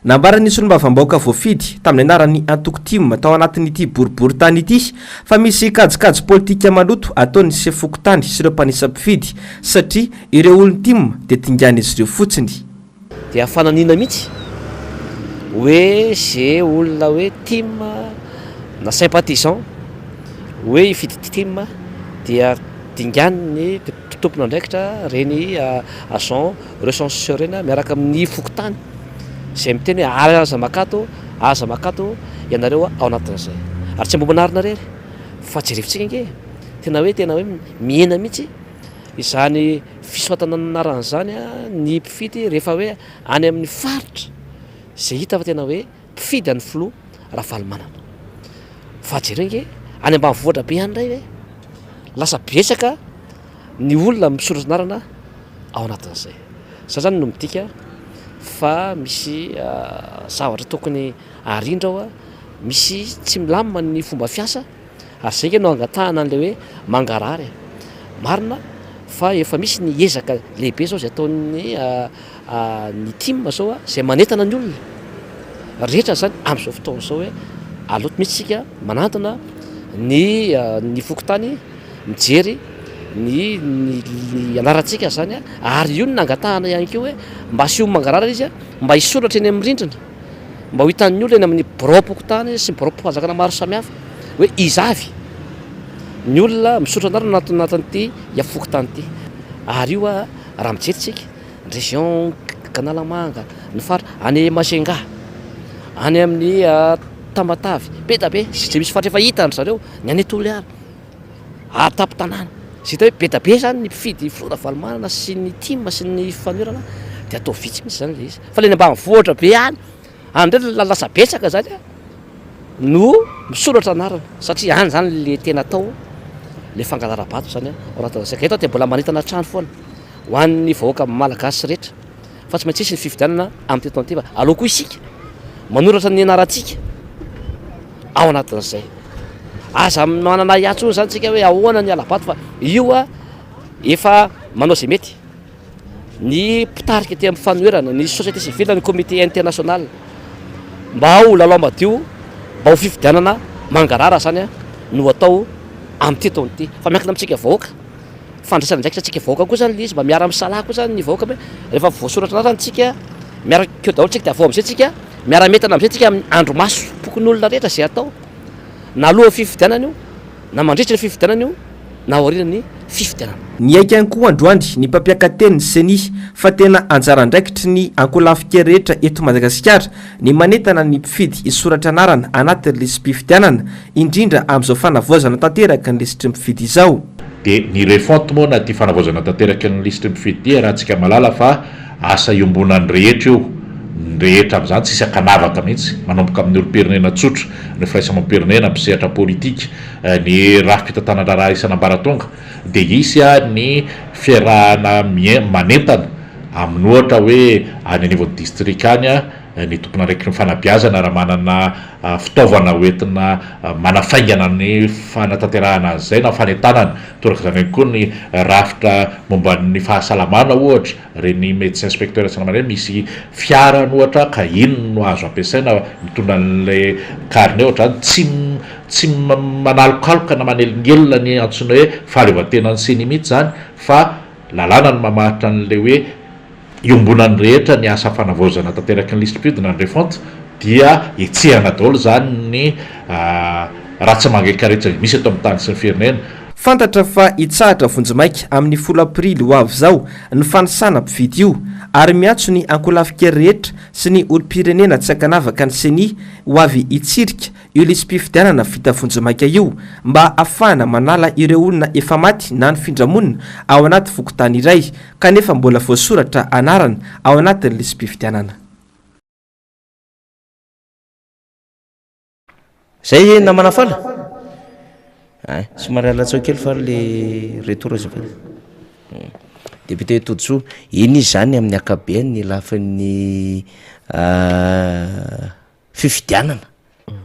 Nambaran'ny solombavambahoaka voafidy tamin'ny anaran'ny antoko tim tao anatin'ity boriborintany ity fa misy kajikajy politika maloto ataon'ny sefo fokontany sy ireo mpanisa mpifidy satria ireo olon'ny tim dia tingan'izy ireo fotsiny. Dia fananiana mihitsy hoe ze olona hoe tim na sympathisant hoe hifidy tim dia dinganin'ny tompon'andraikitra ireny agent recenseur ireny miaraka amin'ny fokontany izay miteny hoe aza makato, aza makato ianareo ao anatin'izay. Ary tsy Ambohimanarina irery fa jerevintsika ange e, tena hoe tena hoe mihena mihitsy izany fisoratana anarana izany ny mpifidy rehefa hoe any amin'ny faritra izay hita fa tena hoe mpifidy an'ny filoha Ravalomanana. Fa jereo ange any ambanivohitra be any indray ve lasa betsaka ny olona misoratra anarana ao anatin'izay. Izay zany no midika fa misy zavatra tokony arindra ao, misy tsy milamina ny fomba fiasa ary izay ange no angatahana an'ilay hoe mangarahara e. Marina fa efa misy ny ezaka lehibe zao izay ataon'ny ny tim zao izay manentana ny olona rehetra zany amin'izao fotoana izao hoe aleo mihitsy isika manantona ny ny fokontany mijery ny ny anarantsika zany a, ary io no nangatahana ihany koa hoe mba asio mangarahara izy a, mba hisoratra eny amin'ny rindrina, mba ho hitan'ny olona eny amin'ny biraom-pokontany sy ny biraom-panjakana maro samihafa hoe iza avy ny olona misoratra anarana anaty anatin'ity fokontany ity, ary io a raha mijery tsika ny région Analamanga, ny faritra any Majunga. any amin'ny Tamatave, be da be, izay misy faritra efa hitan-dry zareo, ny any Toliara, ary tampon-tanàna, izay hita hoe be da be zany ny mpifidy filoha Ravalomanana sy ny tim sy ny fanoherana dia atao vitsy mihitsy zany ilay izy, fa ilay any ambanivohitra be any, any indray lasa betsaka zany an no misoratra anarana satria any zany le tena atao le fangalara-bato zany an, ao anatin'izay, ka eto aho dia mbola manentana hatrany foana ho an'ny vahoaka malagasy rehetra. fa tsy maintsy hisy ny fifidianana amin'ity taona ity fa aleo koa isika manoratra ny anarantsika ao anatin'izay. Aza manana ahiahy intsony izany tsika hoe ahoana ny hala-bato fa io a efa manao izay mety ny mpitarika ety amin'ny fanoherana, ny société civile, ny comité international mba ho lalao madio, mba ho fifidianana mangarahara izany no atao amin'ity taona ity fa miankina amintsika vahoaka. Fandraisana andraikitra antsika vahoaka koa zany le izy, mba miara misalahy koa zany ny vahoaka hoe rehefa voasoratra anarana tsika, miaraka eo daholo tsika de avy eo amizay tsika miara mientana amizay tsika amin'ny andro maso pokonolona rehetra zay atao na alohan'ny fifidianana io na mandritra ny fifidianana io na aorian'ny fifidianana. Niaiky ihany koa androany ny mpampiaka-tenin'ny Ceni fa tena anjara andraikitry ny ankolafin-kery rehetra eto Madagasikara ny manentana ny mpifidy hisoratra anarana anatin'ny lisi-pifidianana, indrindra amin'izao fanavaozana tanteraka ny lisitry ny mpifidy izao. Dia ny refonte moa na ity fanavaozana tanteraka ny lisitry ny mpifidy ity iarahantsika mahalala fa asa iombonan'ny rehetra io, ny rehetra amin'izany tsisy ankanavaka mihitsy, manomboka amin'ny olom-pirenena tsotra, ny firaisamonim-pirenena, mpisehatra politika, ny rafi-pitantanan-draharaha isan'ambaratonga, dia hisy ny fiarahana manentana amin'ny ohatra hoe any anivon'ny distrika any ny tompon'andraikitry ny fanabeazana raha manana fitaovana hoentina manafaingana ny fanatanterahana an'izay na fanentanana, toraka izany ihany koa ny rafitra momba ny fahasalamana ohatra, ireny médecin inspecteur sy ny namany ireny, misy fiara any ohatra ka iny no azo ampiasaina mitondra an'ilay carnet ohatr'izany, tsy tsy manalokaloka na manelingelina ny antsoina hoe fahaleovantenan'ny ceni mihitsy izany fa lalàna no mamaritra an'ilay hoe iombonan'ny rehetra ny asa fanavaozana tanteraky ny lisi-piodina ny refonte dia hetsehana daholo izany ny ratsy mangaika rehetra izay misy eto amin'ny tany sy ny firenena. Fantatra fa hitsahatra vonjimaika amin'ny folo aprily ho avy izao ny fanisana mpifidy io ary miantso ny ankolafin-kery rehetra sy ny olom-pirenena tsy ankanavaka ny Ceni ho avy hitsirika io lisi-pifidianana vita vonjimaika io mba hahafahana manala ireo olona efa maty na nifindra monina ao anaty fokontany iray kanefa mbola voasoratra anarana ao anatin'ny lisi-pifidianana. Zay namana Fala? Ein, somary alatsao kely fa le retour azafady. Député Todisoa, iny izy zany amin'ny ankabeany ny lafiny fifidianana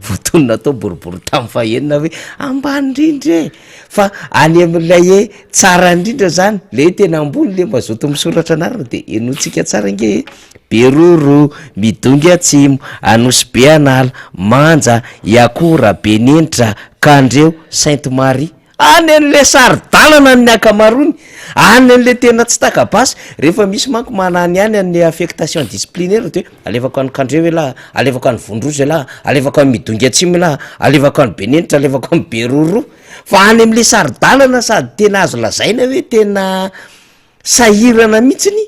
voatonona tao boriborintany fahenina hoe ambany indrindra e! Fa any amin'ilay hoe tsara indrindra zany, le hoe tena ambony le mazoto misoratra anarana de henointsika tsara ange e! Beroro, Midongy Atsimo, Anosibe An'ala, Manja, Iakora, Benenitra, Kandreho, Sainte Marie. Any an'le saro-dalana ny ankamaroany, any an'le tena tsy taka-basy, rehefa misy manko manany any an'le affectation disciplinaire de hoe alefako any Kandreho elah, alefako any Vondrozo elah, alefako any Midongy Atsimo elah, alefako any Benenitra, alefako any Beroroha, fa any am'le saro-dalana sady tena azo lazaina hoe tena sahirana mihitsiny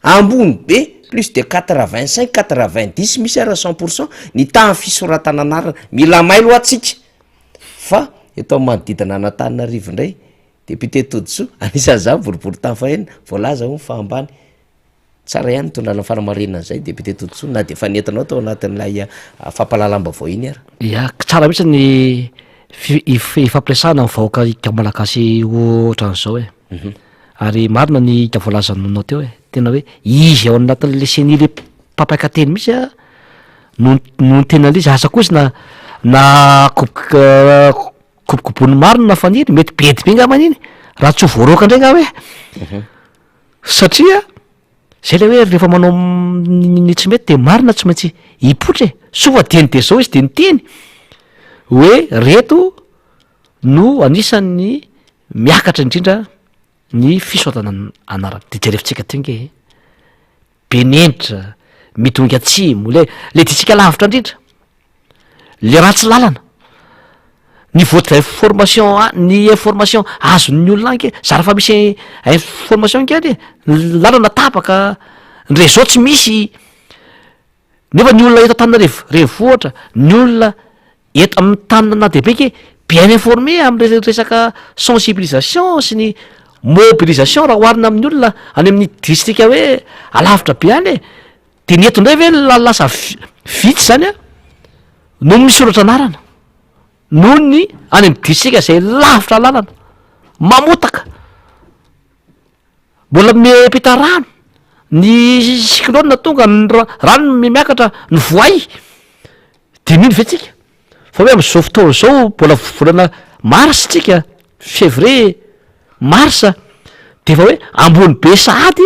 ambony be, plus de quatre vingt cinq, quatre vingt dix, misy ara cent pour cent ny tahan'ny fisoratana anarana, mila mailo hoa tsika fa eto amin'ny manodidina an'Antananarivo indray, député Todisoa, anisan'izany boriborintany fahenina, voalaza hono fa ambany, tsara ihany nitondrana fanamarinana an'izay député Todisoa na de efa nentinao tao anatin'ilay fampahalalam-baovao iny ara. Ya, tsara mihitsy ny fi- if- ifampiresahana amin'ny vahoaka malagasy ohatran'izao e. Ary marina ny hita voalazanao teo e, tena hoe izy ao anatin'le ceni le mpampaka-teny mihitsy a no no niteny an'le izy, asa koa izy na na koboka kobokoboin'ny marina na faniry, mety bedy be ngambany iny raha tsy ho voaroaka indray ngamba e, satria zay le hoe rehefa manao ny tsy mety de marina tsy maintsy hipoitra e, soa fa dieny de zao izy de niteny hoe reto no anisan'ny miakatra indrindra ny fisoratana anarana, de jerevintsika ty nge e, Benenitra, Midongy Atsimo, le le distrika lavitra indrindra, le ratsy lalana, niveau d'information a- ny information azon'ny olona any nge zara fa misy information nge any e, ny lalana tapaka, ny réseau tsy misy. Nefa ny olona eto Antananarivo renivohitra, ny olona eto amin'ny tanàna-dehibe ke bien informé amin'ny resaka sensibilisation sy ny mobilisation raha oharina amin'ny olona any amin'ny distrika hoe alavitra be any e! De ny eto indray ve lasa vitsy zany an no misoratra anarana noho ny any amin'ny distrika zay lavitra lalana, mamotaka. Mbola miampita rano, ny cyclone tonga, ny rano miakatra, ny voay, de mino ve tsika fa hoe am'zao fotoana zao mbola volana mars tsika, février, mars, de efa hoe ambony be sahady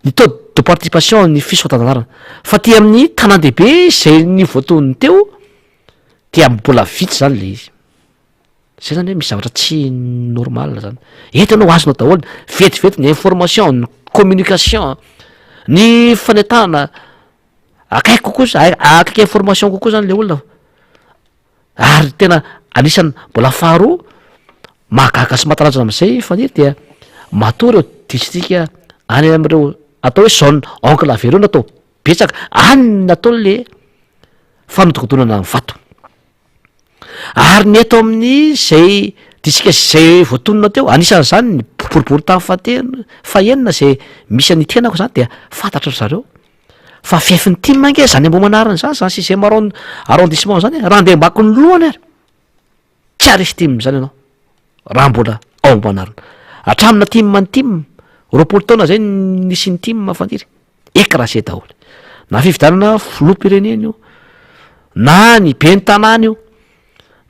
ny taux de participation ny fisoratana anarana, fa aty amin'ny tanàn-dehibe zay ny voatonony teo dia mbola vitsy zany le izy. Zay zany hoe misy zavatra tsy normal zany. Eto ianao azonao daholo, vetivety ny information, ny communication, ny fanentanana akaiky kokoa za- akaiky information kokoa zany le olona ary tena anisan'ny mbola faharoa mahagaga sy mahatalanjona am'zay Faniry dia matoa reo distrika any am'reo atao hoe zone enclavée reo no atao betsaka, any no atao le fanodikodinana ny vato. Ary ny eto amin'ny izay distrika izay voatonona teo, anisan'izany ny boriborintany fahatelo, fahenina izay misy an'ny tenako izany dia fantatry ry zareo fa fiefin'ny tim ange izany Ambohimanarina izany, izany sixième arron- arrondissement izany e, raha andeha hamaky ny lohany ary tsy haharesy tim izany ianao raha mbola ao Ambohimanarina. Hatramin'ny na tim ny tim, 20 taona izay nisian'ny tim Faniry. Ecrasé daholo. Na fifidianana filoham-pirenena io, na ny ben'ny tanàna io,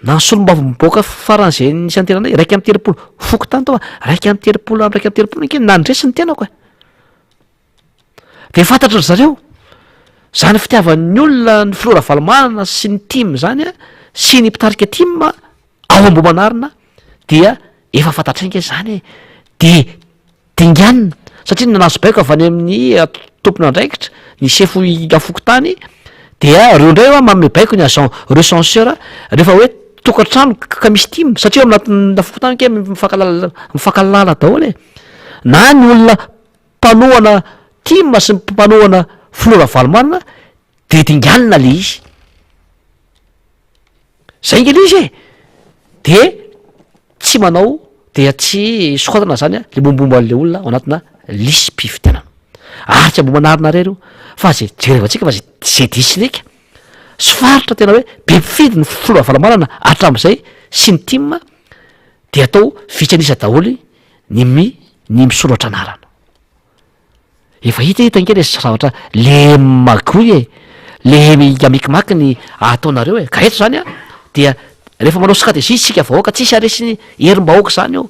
na ny solombavambahoaka faran'izay nisan'ny tenanay, 31 fokontany tao, 31 amby 31 ange nandresy ny tenako e. De fantatry ry zareo zany fitiavan'ny olona ny filoha Ravalomanana sy ny tim zany a, sy ny mpitarika tim ao Ambohimanarina dia efa fantatray nge zany e, de Dinganina, satria nahazo baiko avy any amin'ny tompon'andraikitra, ny sefo fokontany, dia ireo indray hoa manome baiko ny agent recenseur rehefa hoe tokantrano ka misy tim, satria ao anatin'ny fokontany ange mifankalala mifankahalala daholo e, na ny olona mpanohana tim sy ny mpanohana filoha Ravalomanana de dinganina le izy. Zay nge le izy e! De tsy manao dia tsy sokatana zany a le mombamomba an'le olona ao anatina lisi-pifidianana. Ary tsy Ambohimanarina irery io fa zay jerevantsika fa zay zay distrika sy faritra tena hoe be mpifidy ny filoha Ravalomanana hatramin'izay sy ny tim dia atao vitsy an'isa daholo ny mi- ny misoratra anarana. Efa hita hita ange le zavatra le magouille e, le mikimaky ny ataonareo e, ka eto zany an dia rehefa manao stratégie isika vahoaka tsisy haresy ny herim-bahoaka zany eo,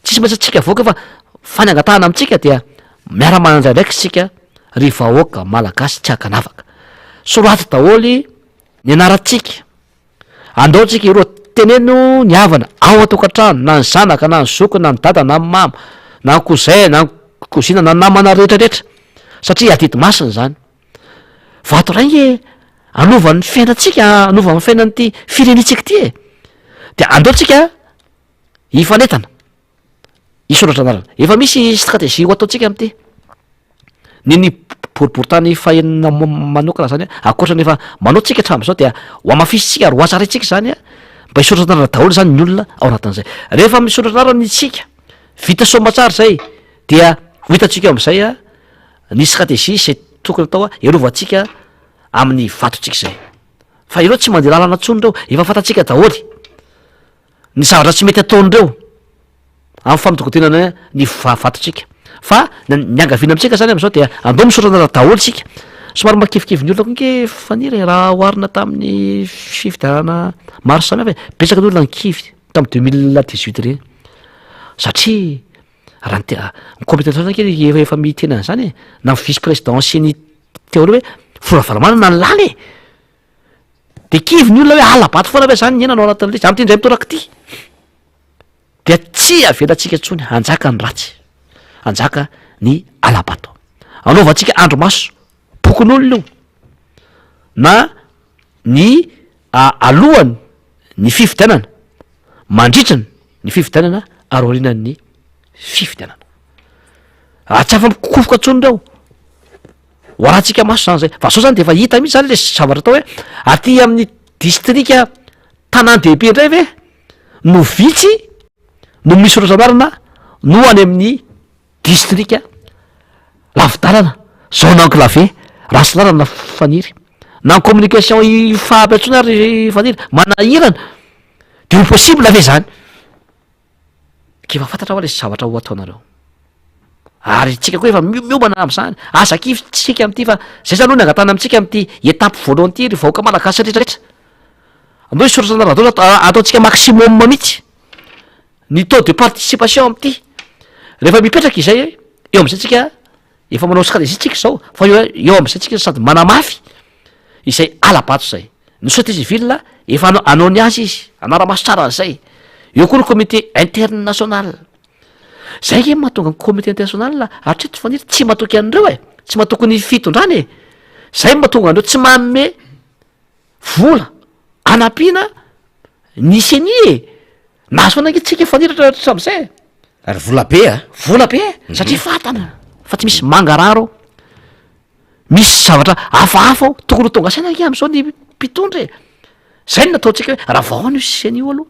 tsisy maintsy antsika vahoaka fa fa ny angatahana amintsika dia miara mandray andraikitra isika ry vahoaka malagasy tsy ankanavaka, soraty daholo ny anarantsika. Andao tsika hiroa teneno ny havana ao an-tokantrano na ny zanaka na ny zoky na ny dada na ny mama na ny cousin na ny cousine na ny namana rehetra rehetra satria adidy masina izany. Vato iray nge hanova ny fiainantsika hanova ny fiainan'ity firenentsika ity e! De andao tsika hifanentana. Hisoratra anarana. Efa misy stratégie ho ataontsika amin'ity. Ny ny boriborintany fahenina manokana zany ankoatra ny efa manao tsika hatramin'izao dia ho hamafisintsika ary ho hatsaraintsika zany mba hisoratra anarana daholo zany ny olona ao anatin'izay. Rehefa misoratra anarana isika, vita soamatsara zay dia ho hitantsika eo amin'izay ny stratégie izay tokony atao hiarovantsika amin'ny vatontsika izay. Fa ireo tsy mandeha lalana intsony ireo, efa fantatsika daholo. Ny zavatra tsy mety ataon'ireo amin'ny fanodinkodinana ny vatontsika. Fa ny niangaviana amintsika zany amin'izao dia andao misaotra anareo daholo isika. Somary mahakivikivy ny olona koa ange Faniry e, raha oharina tamin'ny fifidianana maro samihafa e, betsaka ny olona nikivy tamin'ny 2018 ireny satria raha ny te- ny comité ange efa efa miteny an'izany e, na ny vice président sy ny teo aloha hoe Filoha Ravalomanana no lany e. De kivy ny olona hoe hala-bato foana ve zany ny henana ao anatin'ilay izy, amin'ity indray mitoraka ity dia tsy avelantsika intsony hanjaka ny ratsy, hanjaka ny hala-bato. Anaovantsika andrimaso bokin'olona io na ny alohany ny fifidianana, mandritra ny fifidianana ary aorianan'ny fifidianana. Raha tsy afa-mikofoka intsony ireo. Ho arahantsika maso zany zay. Fa zao zany de efa hita mihitsy zany le zavatra atao hoe aty amin'ny distrika tanàn-dehibe indray ve no vitsy no misoratra anarana no any amin'ny distrika lavi-dalana, zone enclavée, ratsy lalana Faniry. Na ny communication ifampiantsoana ary Faniry, manahirana. De ho possible ve zany? Ka efa fantatra hoa le zavatra ho ataonareo. Ary tsika koa efa miomana am'zany. Aza kivy tsika am'ty fa zay zany aloha ny angatahana amintsika am'ty étape voalohany ty ry vahoaka malagasy rehetra rehetra. Andao hisoratra anarana daholo ataontsika maximum mihitsy ny taux de participation am'ty. Rehefa mipetraka izay eo am'zay tsika efa manao stratégie tsika zao fa eo eo am'zay tsika sady manamafy izay hala-bato zay. Ny société civile efa hanao hanao ny azy izy, hanara-maso tsara an'izay. Eo koa ny comité international. Zay nge mahatonga ny comité international hatreto Faniry tsy matoky an'ireo e, tsy matoky ny fitondrana e. Zay no mahatonga an'ireo tsy manome vola hanampiana ny ceni e. Nahazo foana ange tsika Faniry hatramin'izay e. Ary vola be a! Vola be satria fantany fa tsy misy mangarahara ao. Misy zavatra hafahafa ao, tokony ho tonga saina ange am'zao ny mpitondra e, zay no nataontsika hoe ravao any io ceni io aloha,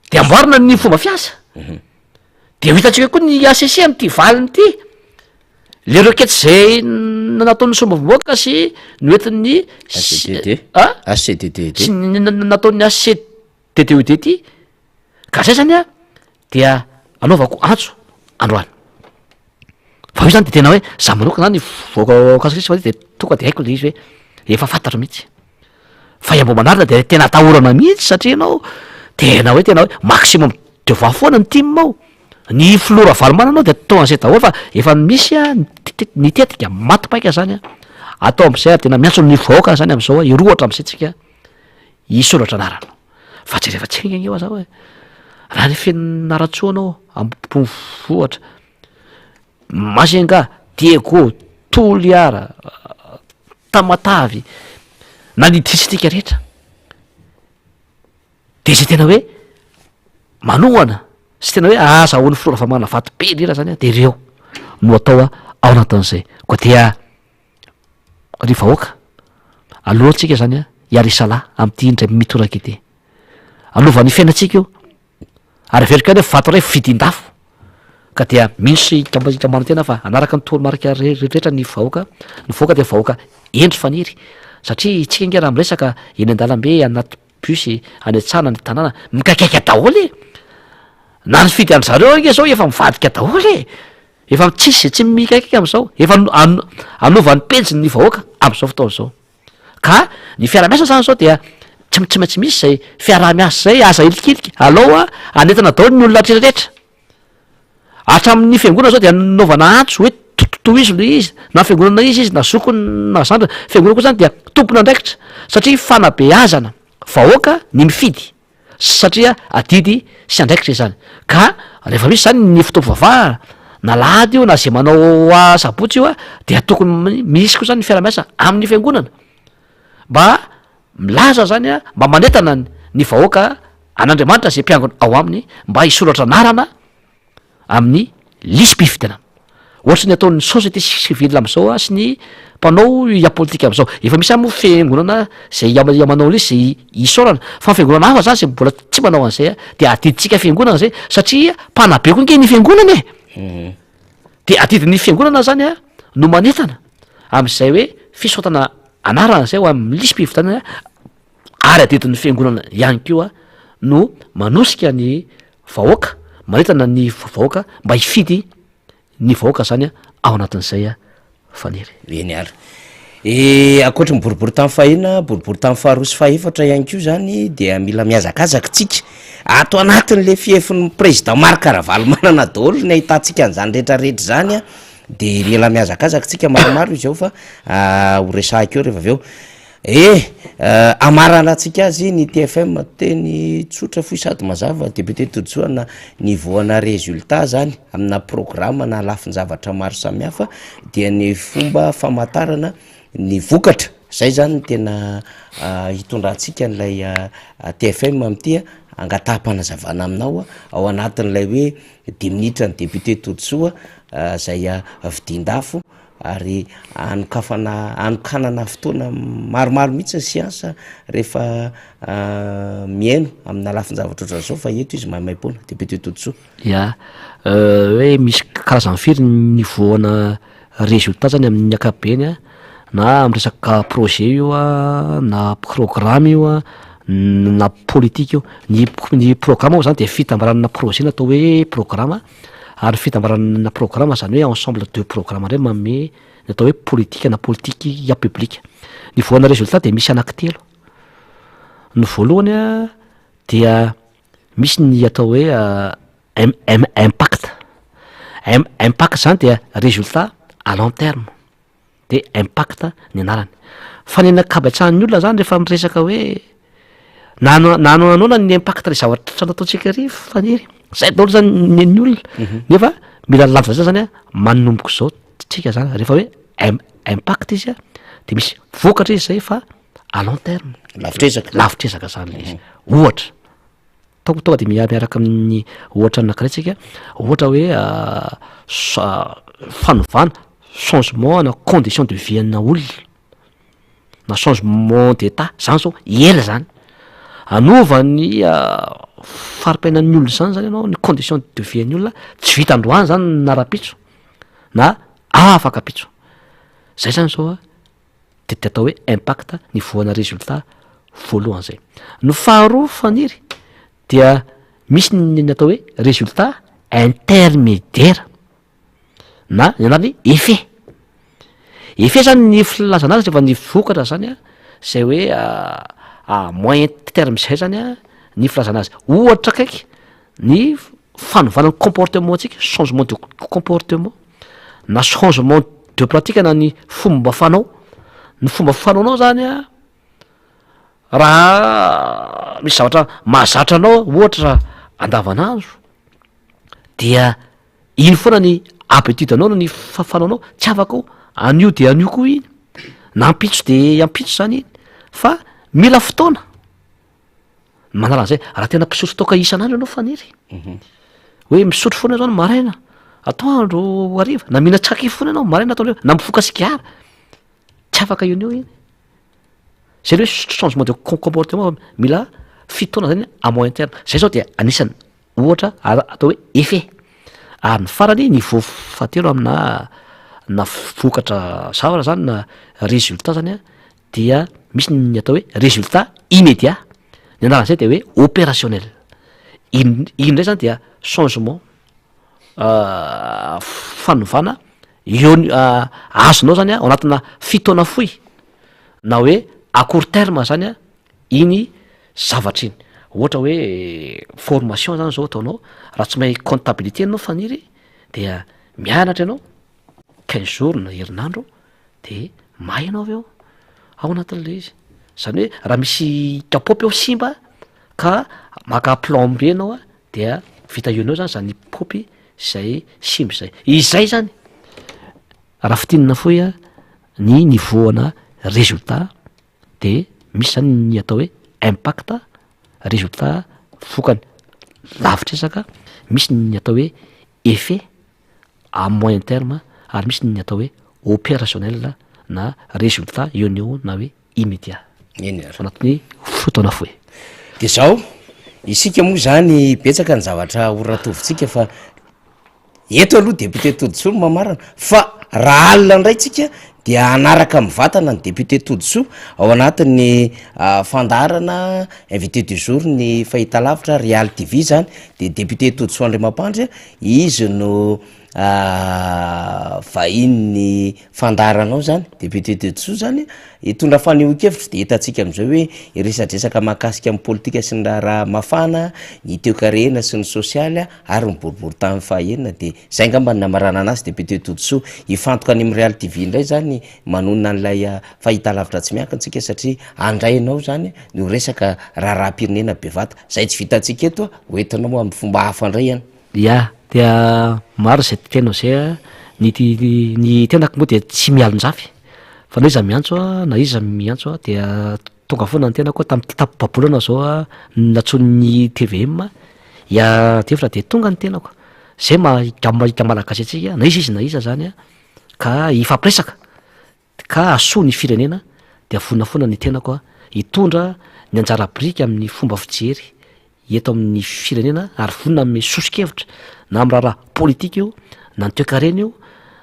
de amboarina ny fomba fiasa, de ho hitantsika koa ny HCC am'ty valiny ty, le requête zay nataon'ny solombavambahoaka sy noentin'ny HCDD, a? HCDDD. Sy nataon'ny HCDDED ty, ka zay zany a dia anaovako antso androany. Fa io zany de tena hoe za manokana zany voaka kasy fa de tonga de haiko le izy hoe efa fantatro mihitsy. Fa i Ambohimanarina de tena atahorana mihitsy satria ianao tena hoe tena hoe maximum de voix foana ny tim ao. Ny filoha Ravalomanana ao de atao an'izay daholo fa efa misy a ny te- ny tetika maty paika zany a, atao am'zay ary tena miantso ny vahoaka zany am'zao hoe hirohotra am'zay tsika hisoratra anarana. Fa jereva tsika ange hoa zao e, raha ny Fianarantsoa anao ambonivohitra, Majunga, Diego, Toliara, Tamatave, na ny distrika rehetra, de zay tena hoe manohana sy tena hoe ahazahoan'ny filoha Ravalomanana vato be indrindra zany an, de reo no atao ao anatin'izay, koa dia ry vahoaka, aleo tsika zany an hiara-hisalahy amin'ity indray mitoraka ity, hanova ny fiainantsika io. Ary averiko ihany hoe vato iray vidin-dafo ka dia mino sy manantena fa hanaraka ny toromarika rehetra ny vahoaka, ny vahoaka dia vahoaka hendry faniry satria isika ange raha miresaka eny an-dalambe, anaty bus, any an-tsaha na any an-tanàna, mikaikaika daholo e! Na nifidy an-dry zareo ange zao efa mivadika daholo e! Efa tsisy izay tsy mikaikaika amin'izao, efa hanova ny pejiny ny vahoaka amin'izao fotoana izao. Ka ny fiaraha-miasa zany zao dia tsy tsy maintsy misy zay fiaraha-miasa zay, aza ahilikilika, alao a hanentana daholo ny olona rehetra rehetra, hatramin'ny fiangonana zao dia anaovana antso hoe tohizo le izy, na fiangonana iza izy na zokiny na zandriny, fiangonana koa zany dia tompon'andraikitra satria fanabeazana vahoaka ny mifidy. satria adidy sy andraikitra izany ka rehefa misy zany ny fotoam-pivavahana na alahady io na zay manao asabotsy io a dia tokony misy koa zany ny fiaraha-miasa amin'ny fiangonana mba milaza zany a mba manentana ny vahoaka an'Andriamanitra zay mpiangona ao aminy mba hisoratra anarana amin'ny lisi-pifidianana. Ohatry ny ataon'ny société civile amin'izao sy ny mpanao ya politika amin'izao. Efa misy ihany moa fiangonana izay ya manao an'ilay izy izay isaorana. Fa ny fiangonana hafa zany izay mbola tsy manao an'izay dia adidintsika fiangonana izay satria mpanabe koa ange ny fiangonana e. Dia adidin'ny fiangonana zany a no manentana amin'izay hoe fisoratana anarana izay ho amin'ny lisi-pifidianana ary adidin'ny fiangonana ihany koa no manosika ny vahoaka, manentana ny vahoaka mba hifidy ny vahoaka zany ao anatin'izay Faniry. Eny ary. E, ankoatry ny boriborintany fahenina, boriborintany faharoa sy fahefatra ihany koa zany dia mila mihazakazaka tsika. Ato anatin'le fiefin'ny président Marc Ravalomanana daholo ny ahitantsika an'izany rehetrarehetra izany a, de mila mihazakazaka tsika maromaro izy ao fa ho resahiko eo rehefa avy eo. Eh! Hamaranantsika azy ny TFM, teny tsotra fohy sady mazava, député Todisoa na niveau ana résultat zany amina programme na lafin-javatra maro samihafa dia ny fomba famantarana ny vokatra, zay zany no tena hitondrantsika an'ilay TFM amin'ity angataham-panazavana aminao ao anatin'ilay hoe dimy minitra ny député Todisoa zay vidian-dafo. Ary anokafana, anokanana fotoana maromaro mihitsy ny siansa rehefa mihaino amina lafin-javatra ohatran'izao fa eto izy maimaimpoana. Député Todisoa. Ya, hoe misy karazany firy ny niveau-na résultat zany amin'ny ankapobeny a, na am'resaka projet io a, na programme io a, na politique io. Ny ny programme moa zany de fitambarana projet no atao hoe programme. Ary ny fitambarana programme zany hoe ensemble de programme indray manome ny atao hoe politika na politique publique. Ny voana résultat dia misy anankitelo, ny voalohany a dia misy ny atao hoe im- im- impact, im- impact zany dia résultat à long terme. de impact ny anarany. Fa ny ankabeatsahan'ny olona zany rehefa miresaka hoe na na nanaona ny impact le zavatra nataontsika ry Faniry, zay daholo zany ny an'ny olona nefa mila lanjalanjaina zany a manomboka izao tsika zany rehefa hoe im- impact izy a de misy vokatra izy zay fa à long terme, Lavitr'ezaka. lavitr'ezaka zany le izy, ohatra. Tonga tonga de miaraka amin'ny ohatra anankiray tsika, ohatra hoe fanovana, changement ana condition de vie ana olona, na changement d'état, zany zao ela zany, hanova ny fari-piainan'ny olona zany zany ianao, ny condition de vie an'ny olona tsy vita androany zany na rahampitso na afak'ampitso, zay zany zao a. de de atao hoe impact ny voana résultat voalohany zay. Ny faharoa Faniry dia misy ny atao hoe résultat intermédiaire na ny anarany hoe effet, effet zany ny filazana azy rehefa ny vokatra zany a zay hoe à moyen terme zay zany a ny filazana azy, ohatra akaiky ny fanovana ny comportement ntsika, changement de comportement. na changement de pratique na ny fomba fanao, ny fomba fanaonao zany a raha misy zavatra mahazatra anao ohatra andavanandro dia iny foana ny habitude anao na ny fanaonao tsy afaka ho anio de anio koa iny na ampitso de ampitso zany iny fa mila fotoana. Manala an'izay, raha tena mpisotro toaka isan'andro ianao Faniry, hoe misotro foana ianao zany maraina, atoandro, hariva, na mihinan-tsakafo foana ianao maraina, atoandro, hariva, na mifoka sigara, tsy afaka eo no eo iny, zay le hoe changement de com- comportement fa mila fotoana zany à moyen terme, zay zao de anisan'ny ohatra ara- atao hoe effet, ary ny farany niveau fahatelo aminà na vokatra zavatra zany na résultat zany a dia misy ny atao hoe résultat immédiat, ny anaran'izay de hoe opérationnel, iny iny ndray zany dia changement fanovana eo ny azonao zany a ao anatina fotoana fohy na hoe à court terme zany a iny zavatra iny, ohatra hoe formation zany zao ataonao raha tsy mahay comptabilité enao Faniry dia mianatra ianao quinze jours na herinandro de mahay ianao avy eo ao anatin'le izy, zany hoe raha misy kaopy ao simba ka maka plombier ianao a dia vita eo no eo zany zany paopy zay simba zay, izay zany raha fintinina fohy a ny niveau ana résultat de misy zany ny atao hoe impact, résultat vokany lavitr'ezaka, misy ny atao hoe effet à moyen terme ary misy ny atao hoe opérationnel na résultat eo no eo na hoe immédiat. Eny ary. Anatin'ny fotoana fohy. De zao, isika moa zany betsaka ny zavatra ho ratovintsika fa eto aloha député Todisoa no mamarana fa raha alina indray tsika dia hanaraka mivantana ny député Todisoa ao anatin'ny fandaharana invité du jour ny fahitalavitra Real TV zany de député Todisoa Andriamampandry Izy no vahinin'ny fandaharanao zany, député Todisoa zany, hitondra fanehoan-kevitra de hitantsika am'zao hoe hiresadresaka mahakasika ny politika sy ny raharaha mafana, ny toekarena sy ny sosialy ary ny boriborintany fahaenina de zay angamba no namaranana azy député Todisoa. Hifantoka any amin'ny Real TV indray zany manonona an'ilay fahitalavitra tsy miankina tsika satria handray anao zany no resaka raharaham-pirenena bevata, zay tsy vitantsika eto hoentinao amin'ny fomba hafa indray an. Ya, dia maro izay teninao izay a, ny ny tenako moa dia tsy mialon-jafy fa na iza miantso a na iza miantso a dia tonga foana ny tenako tamin'ity tapi-pahabolana zao a nantsoin'ny tvm hiady hevitra dia tonga ny tenako, zay maha maha malagasy antsika na iza izy na iza zany a. ka hifampiresaka ka hahasoa ny firenena dia vonona foana ny tenako hitondra ny anjara biriky amin'ny fomba fijery eto amin'ny firenena ary vonona hanome soso-kevitra na amin'ny raharaha politika io na ny toekarena io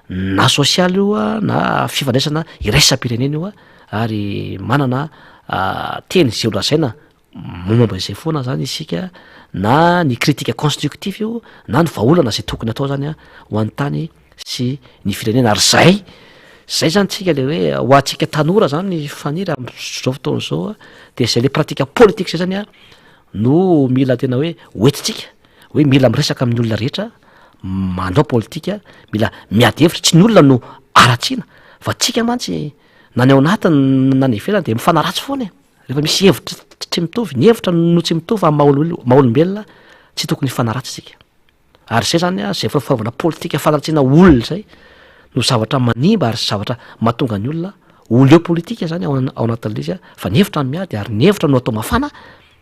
na sosialy io na fifandraisana iraisam-pirenena io ary manana teny izay ho lazaina momba izay foana zany isika na ny critique constructif io na ny vahaolana izay tokony atao zany ho an'ny tany sy ny firenena ary zay zay zany tsika le hoe ho antsika tanora zany faniry am'zao fotoana zao a de zay le pratique politique zay zany a no mila tena hoe hoentintsika hoe mila miresaka amin'ny olona rehetra manao politika mila miady hevitra tsy ny olona no aratsiana fa tsika mantsy na ny ao anatiny na ny ivelany de mifanaratsy foana e. Rehefa misy hevitra tsy mitovy, ny hevitra no tsy mitovy amin'ny maha olombelona, tsy tokony hifanaratsy isika. Ary izay zany an, izay fanaovana politika fanaratsiana olona izay no zavatra manimba ary zavatra mahatonga ny olona ho leo politika zany ao ao anatin'ilay izy an, fa ny hevitra no miady ary ny hevitra no atao mafana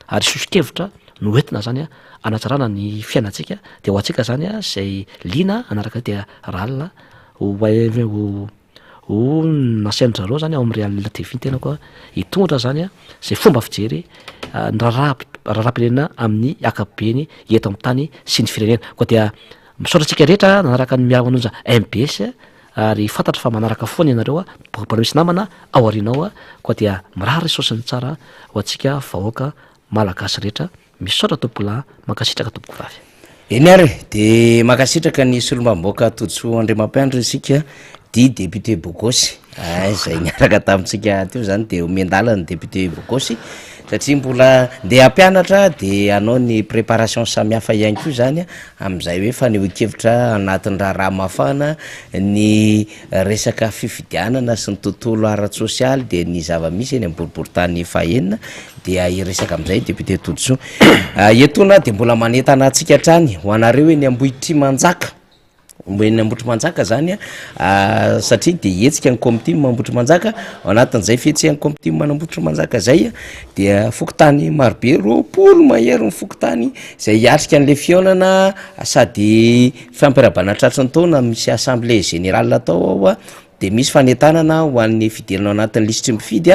ary soso-kevitra no entina zany an hanatsarana ny fiainantsika, de ho antsika zany an izay liana hanaraka dia rahalina ho ho. Ho nasain-dry zareo zany ao amin'ny Real TV ny tenako a, hitondra zany a zay fomba fijery ny raharaha raharaham-pirenena amin'ny ankapobeny eto amin'ny tany sy ny firenena. Koa dia misaotra antsika rehetra nanaraka ny Miara-manonja mbs ary fantatro fa manaraka foana ianareo a, mbola misy namana ao aoriana ao, koa dia mirary soa sy ny tsara ho antsika vahoaka malagasy rehetra. Misaotra tompokolahy, mankasitraka tompokovavy. Eny ary e, de mankasitraka ny solombavambahoaka Todisoa Andriamampiandry isika, dit député bogosy, ay zay niaraka tamintsika teo zany de omen-dalana ny député bogosy satria mbola ndeha hampianatra de hanao ny préparation samihafa ihany koa zany amin'izay hoe fanehoan-kevitra anatin'ny raharaha mafana ny resaka fifidianana sy ny tontolo ara-tsosialy de ny zava-misy eny amin'ny boriborintany fahenina Dia hiresaka amin'izay député Todisoa. Etoana dia mbola manentana antsika hatrany ho anareo eny Ambohitrimanjaka, eny Ambohitrimanjaka zany a, satria dia hihetsika ny comtim Ambohitrimanjaka, ao anatin'izay fihetsehan'ny comtim an'Ambohitrimanjaka zay dia fokontany marobe, 20 mahery ny fokontany izay hiatrika an'le fihaonana sady fampiarahabana tratry ny taona, misy assemblée générale atao ao a, Dia misy fanentanana ho an'ny fidirana ao anatin'ny lisitry ny mpifidy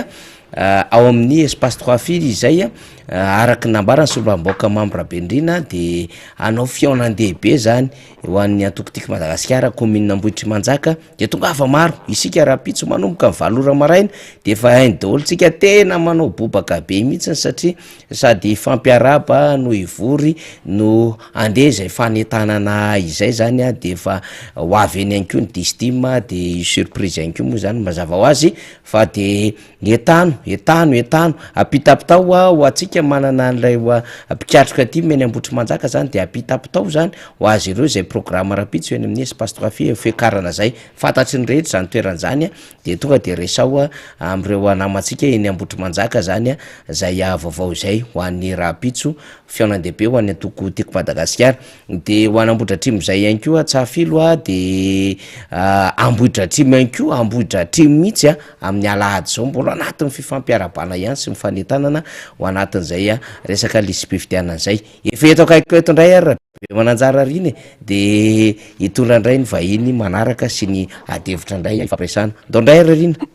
ao amin'ny espace trois fily izay araka ny nambaran'ny solombavambahoaka Mamy Rabendrina dia hanao fihaonan-dehibe zany ho an'ny antoko Tiako Madagasikara kaominina Ambohitrimanjaka dia tongava maro isika rahampitso manomboka ny valo ora maraina dia efa hainy daholo tsika tena manao bobaka be mihitsiny satria Sady hifampiarahaba no hivory no handeha izay fanentanana izay zany a, de efa ho avy eny ihany koa ny distim de io surprise ihany koa moa zany mazava ho azy fa de entano, entano, entano, ampitapitao hoa ho antsika manana an'ilay hoa mpikatroka tim eny Ambohitrimanjaka zany de ampitapitao zany ho azy ireo izay programme rahampitso eny amin'ny espace trois filles fiakarana zay, fantatry ny rehetra zany toerana zany a. De tonga de resaho amin'ireo namantsika eny Ambohitrimanjaka zany zay vaovao izay ho an'ny rahampitso fihaonan-dehibe ho an'ny antoko Tiako Madagasikara. De ho an'Ambohidratrimo zay ihany koa Tsahafilo a, de Ambohidratrimo ihany koa, Ambohidratrimo mihitsy a, amin'ny alahady zao mbola anatin'ny fifampiarahabana ihany sy ny fanentanana ho anatin'izay resaka lisi-pifidianana zay. Efa eto akaikiko eto indray ary Rabemananjara Rina e, de hitondra indray ny vahiny manaraka sy ny ady hevitra indray hifampiresahana. Ndao indray ary Rina.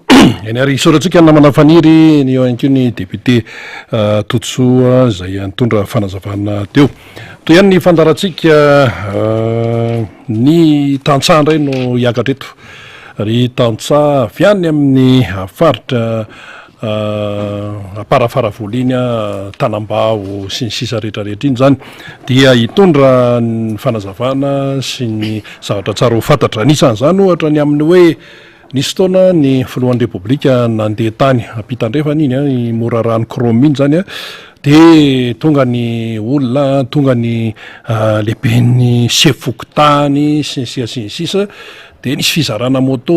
Eny ary isaorantsika ny namana Faniry, ny eo ihany koa ny député Todisoa izay nitondra fanazavana teo. Toy ihany ny fandaharantsika ny tantsaha indray no hiakatra eto. Ry tantsaha avy any amin'ny faritra Amparafaravola iny, Tanambao sy ny sisa rehetra rehetra iny izany dia hitondra ny fanazavana sy ny zavatra tsara ho fantatra. Anisan'izany ohatra ny amin'ny hoe nisy fotoana ny filohan'ny Repoblika nandeha tany ampitandrefana iny, i Morarano Chrome iny izany, dia tonga ny olona, tonga ny lehiben'ny sefo fokontany sy ny sisa sy ny sisa, dia nisy fizarana moto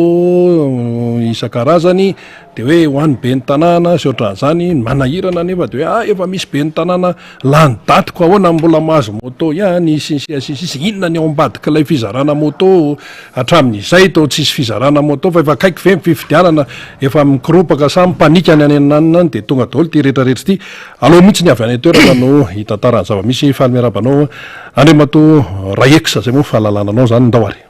isan-karazany. Dia hoe ho an'ny ben'ny tanàna sy ohatran'izany, ny manahirana anefa dia hoe ah efa misy ben'ny tanàna lany daty ko ahoana no mbola mahazo moto ihany sy ny sisa sy ny sisa, inona ny ao ambadik'ilay fizarana moto, hatramin'izay toa tsisy fizarana moto fa efa akaiky ve ny fifidianana, efa mikoropaka sa mipanika ny any ananona any dia tonga daholo ity rehetrarehetra ity, aleo mihitsy ny avy any an-toerana no hitantara ny zava-misy, faly miarahaba anao Andriamatoa Rahex, izay moa ny fahalalana anao izany, ndao ary.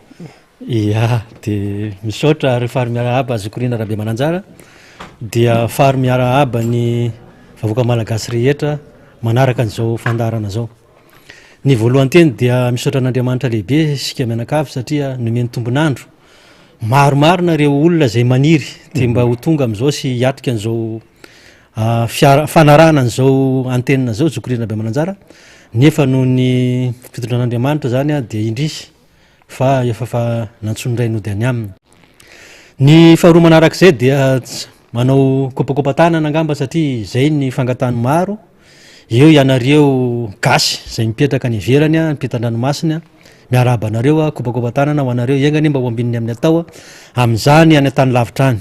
Ia, dia misaotra ary fary miarahaba Zoky Rina Rabemananjara, dia fary miarahaba ny vahoaka malagasy rehetra manaraka an'izao fandaharana izao. Ny voalohan-teny dia misaotra an'Andriamanitra lehibe isika mianakavy satria nomeny tombon'andro. Maro marina ireo olona izay maniry te mba ho tonga amin'izao sy hiatrika an'izao fiara- fanarahana an'izao antenne izao Zoky Rina Rabemananjara nefa noho ny fitondran'Andriamanitra izany dia indrisy fa efa fa nantsoin'ny Ray nody any aminy. Ny faharoa manarak'izay dia manao kopakopa-tanana angamba satria izay ny fangatahan'ny maro, eo ianareo gasy izay mipetraka any ivelany, ampitan-dranomasina, miarahaba anareo, kopakopa-tanana ho anareo, enga anie mba ho ambininy amin'ny atao amin'izany any an-tany lavitra any.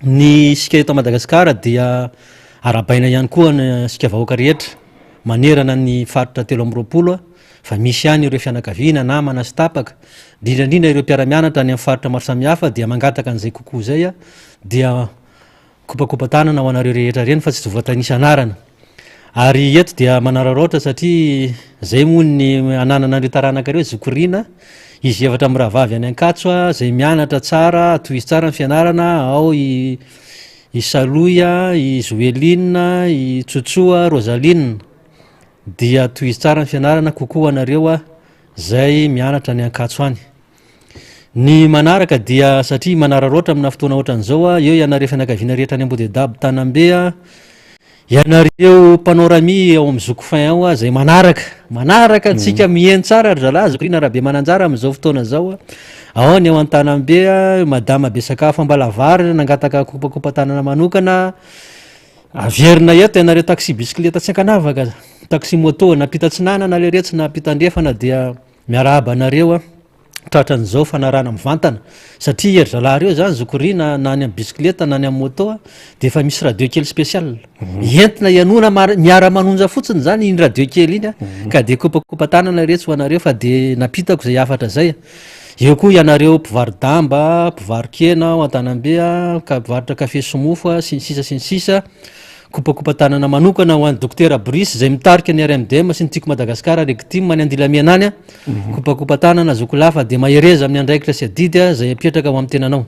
Ny isika eto Madagasikara dia arahabaina ihany koa ny isika vahoaka rehetra manerana ny faritra 23 fa misy ihany ireo fianakaviana, namana sy tapaka, indrindra indrindra ireo mpiara-mianatra any amin'ny faritra maro samihafa dia mangataka an'izay kokoa izay dia kopakopa-tanana ho anareo rehetra ireny fa tsy voatanisa anarana. Ary eto dia manararaotra satria zay moa ny ananana an'ireo taranaka ireo, zoky Rina, izy efatra mirahavavy any Ankatso izay mianatra tsara, tohizo tsara ny fianarana, ao i i Salohy, i Zoeline, i Tsotsoa, Rosaline. Dia tohizo tsara ny fianarana, coucou anareo zay mianatra any Ankatso any. Ny manaraka dia satria manararaotra amina fotoana ohatran'izao, eo ianareo fianakaviana rehetra any Ambodedabo Tanambe, ianareo mpanao rami ao amin'ny Zoky Fin ao izay manaraka, manaraka antsika miheno tsara ry zalahy, Zoky Rina Rabemananjara amin'izao fotoana izao, ao ny ao Antanambe, Madama Besakafo Ambalavary nangataka kopakopa-tanana manokana, averina eto ianareo taxi bisikileta tsy ankanavaka, taxi moto na ampita atsinanana leretsy na ampita andrefana dia Miarahaba anareo a! Tratran'izao fanarahana mivantana satria ery zalahy reo zany zoky Rina na any amin'ny bisikileta na any amin'ny moto a de efa misy radio kely spécial entina ianoana mar- miara manonja fotsiny zany iny radio kely iny a ka de kopakopa-tanana retsy ho anareo fa de nampitako zay hafatra zay a. Eo koa ianareo mpivaro-damba, mpivaro-kena ao Antanambe a, ka mpivarotra kafe sy mofo a, sy ny sisa sy ny sisa. Kopakopa-tanana manokana ho an'i Dokotera Brice izay mitarika ny RMDM sy ny Tiako Madagasikara Regtim any Andilamena any. Kopakopa-tanana zokilahy fa dia mahereza amin'ny andraikitra sy adidy izay apetraka ho amin'ny tenanao.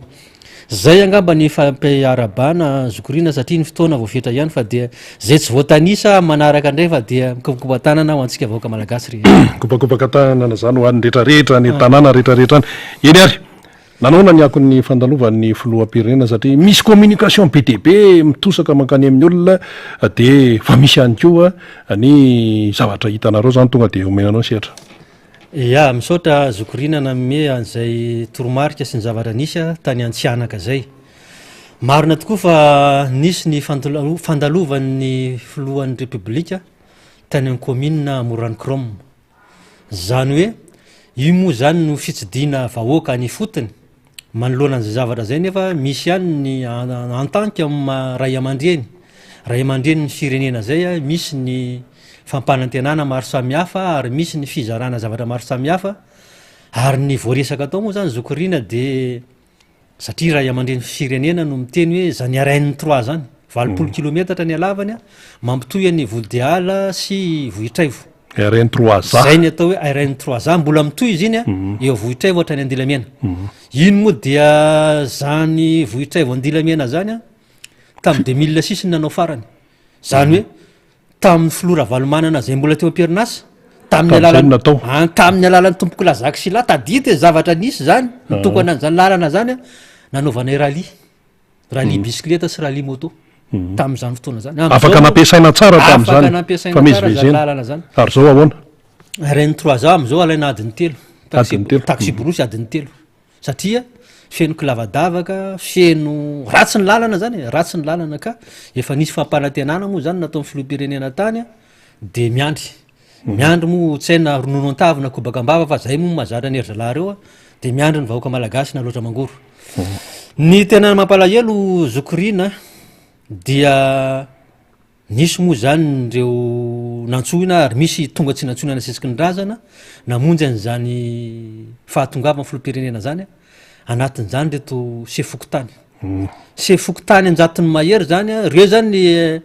Izay angamba ny fampiarahabana zoky Rina satria ny fotoana voafetra ihany fa dia izay tsy voatanisa amin'ny manaraka indray fa dia mikopakopa-tanana ho antsika vahoaka malagasy rehetra. Kopakopaka-tanana izany ho an'ny rehetrarehetra any an-tanàna rehetrarehetra any. Eny ary. Nanaona ny akon'ny fandalovan'ny filoham-pirenena satria misy communication be dia be mitosaka mankany amin'ny olona dia fa misy ihany koa ny zavatra hitanareo zany tonga dia omena anao ny sehatra. Ya, misaotra zoky Rina nanome an'izay toromarika sy ny zavatra nisy tany Antsihanaka izay. Marina tokoa fa nisy ny fandalovan'ny filohan'ny Repoblika tany amin'ny kaominina Amoron'i Chrome. Izany hoe io moa izany no fitsidihana vahoaka any ifotony, manoloana an'izay zavatra izay nefa misy ihany ny en tant que ray aman-dreny, ray aman-drenin'ny firenena izay, misy ny fampanantenana maro samihafa ary misy ny fizarana zavatra maro samihafa ary ny voaresaka tao moa izany zoky Rina dia Satria ray aman-dreny firenena no miteny hoe zany RN trois zany, 80 kilometatra ny halavany, mampitohy an'i Vodiala sy Vohitraivo. RN trois A. Zay ny atao hoe RN trois A, mbola mitohy izy iny, eo Vohitraivo hatrany Andilamena. Iny moa dia zany Vohitraivo Andilamena zany tamin'ny 2006 no nanao farany. Zany hoe tamin'ny filoha Ravalomanana izay mbola teo am-perinasa, tamin'ny Tamin'izay alalan'ny no natao. An, tamin'ny alalan'ny tompokolahy Jacques Sylla, tadidy e, zavatra nisy izany, nitokana an'izany lalana izany an, nanaovanay rallye, rallye bisikileta sy rallye moto, tamin'izany fotoana izany. Amin'izao Afaka moa- nampiasaina tsara afaka tamin'izany, nampiasaina tsara izany famezivezena. lalana izany. Ary izao ahoana? RN trois A amin'izao alaina adiny telo, taxi Adiny telo. taxi borosy adiny telo. Satria feno kilavadavaka, feno, ratsy ny lalana zany e, ratsy ny lalana ka efa nisy fampanantenana moa zany nataon'ny filoham-pirenena tany de miandry, miandry moa tsy hay na ronono an-tavy na kobaka am-bava fa zay moa mahazatra an'ery zalahy reo a, de miandry ny vahoaka malagasy na loatra mangoro. Ny tena mampalahelo zoky Rina dia Nisy moa izany ireo nantsoina ary misy tonga tsy nantsoina nasesiky ny razana namonjy an'izany fahatongavan'ny filoham-pirenena izany, anatin'izany ireto sefo fokontany. Sefo fokontany an-jatony mahery izany, ireo izany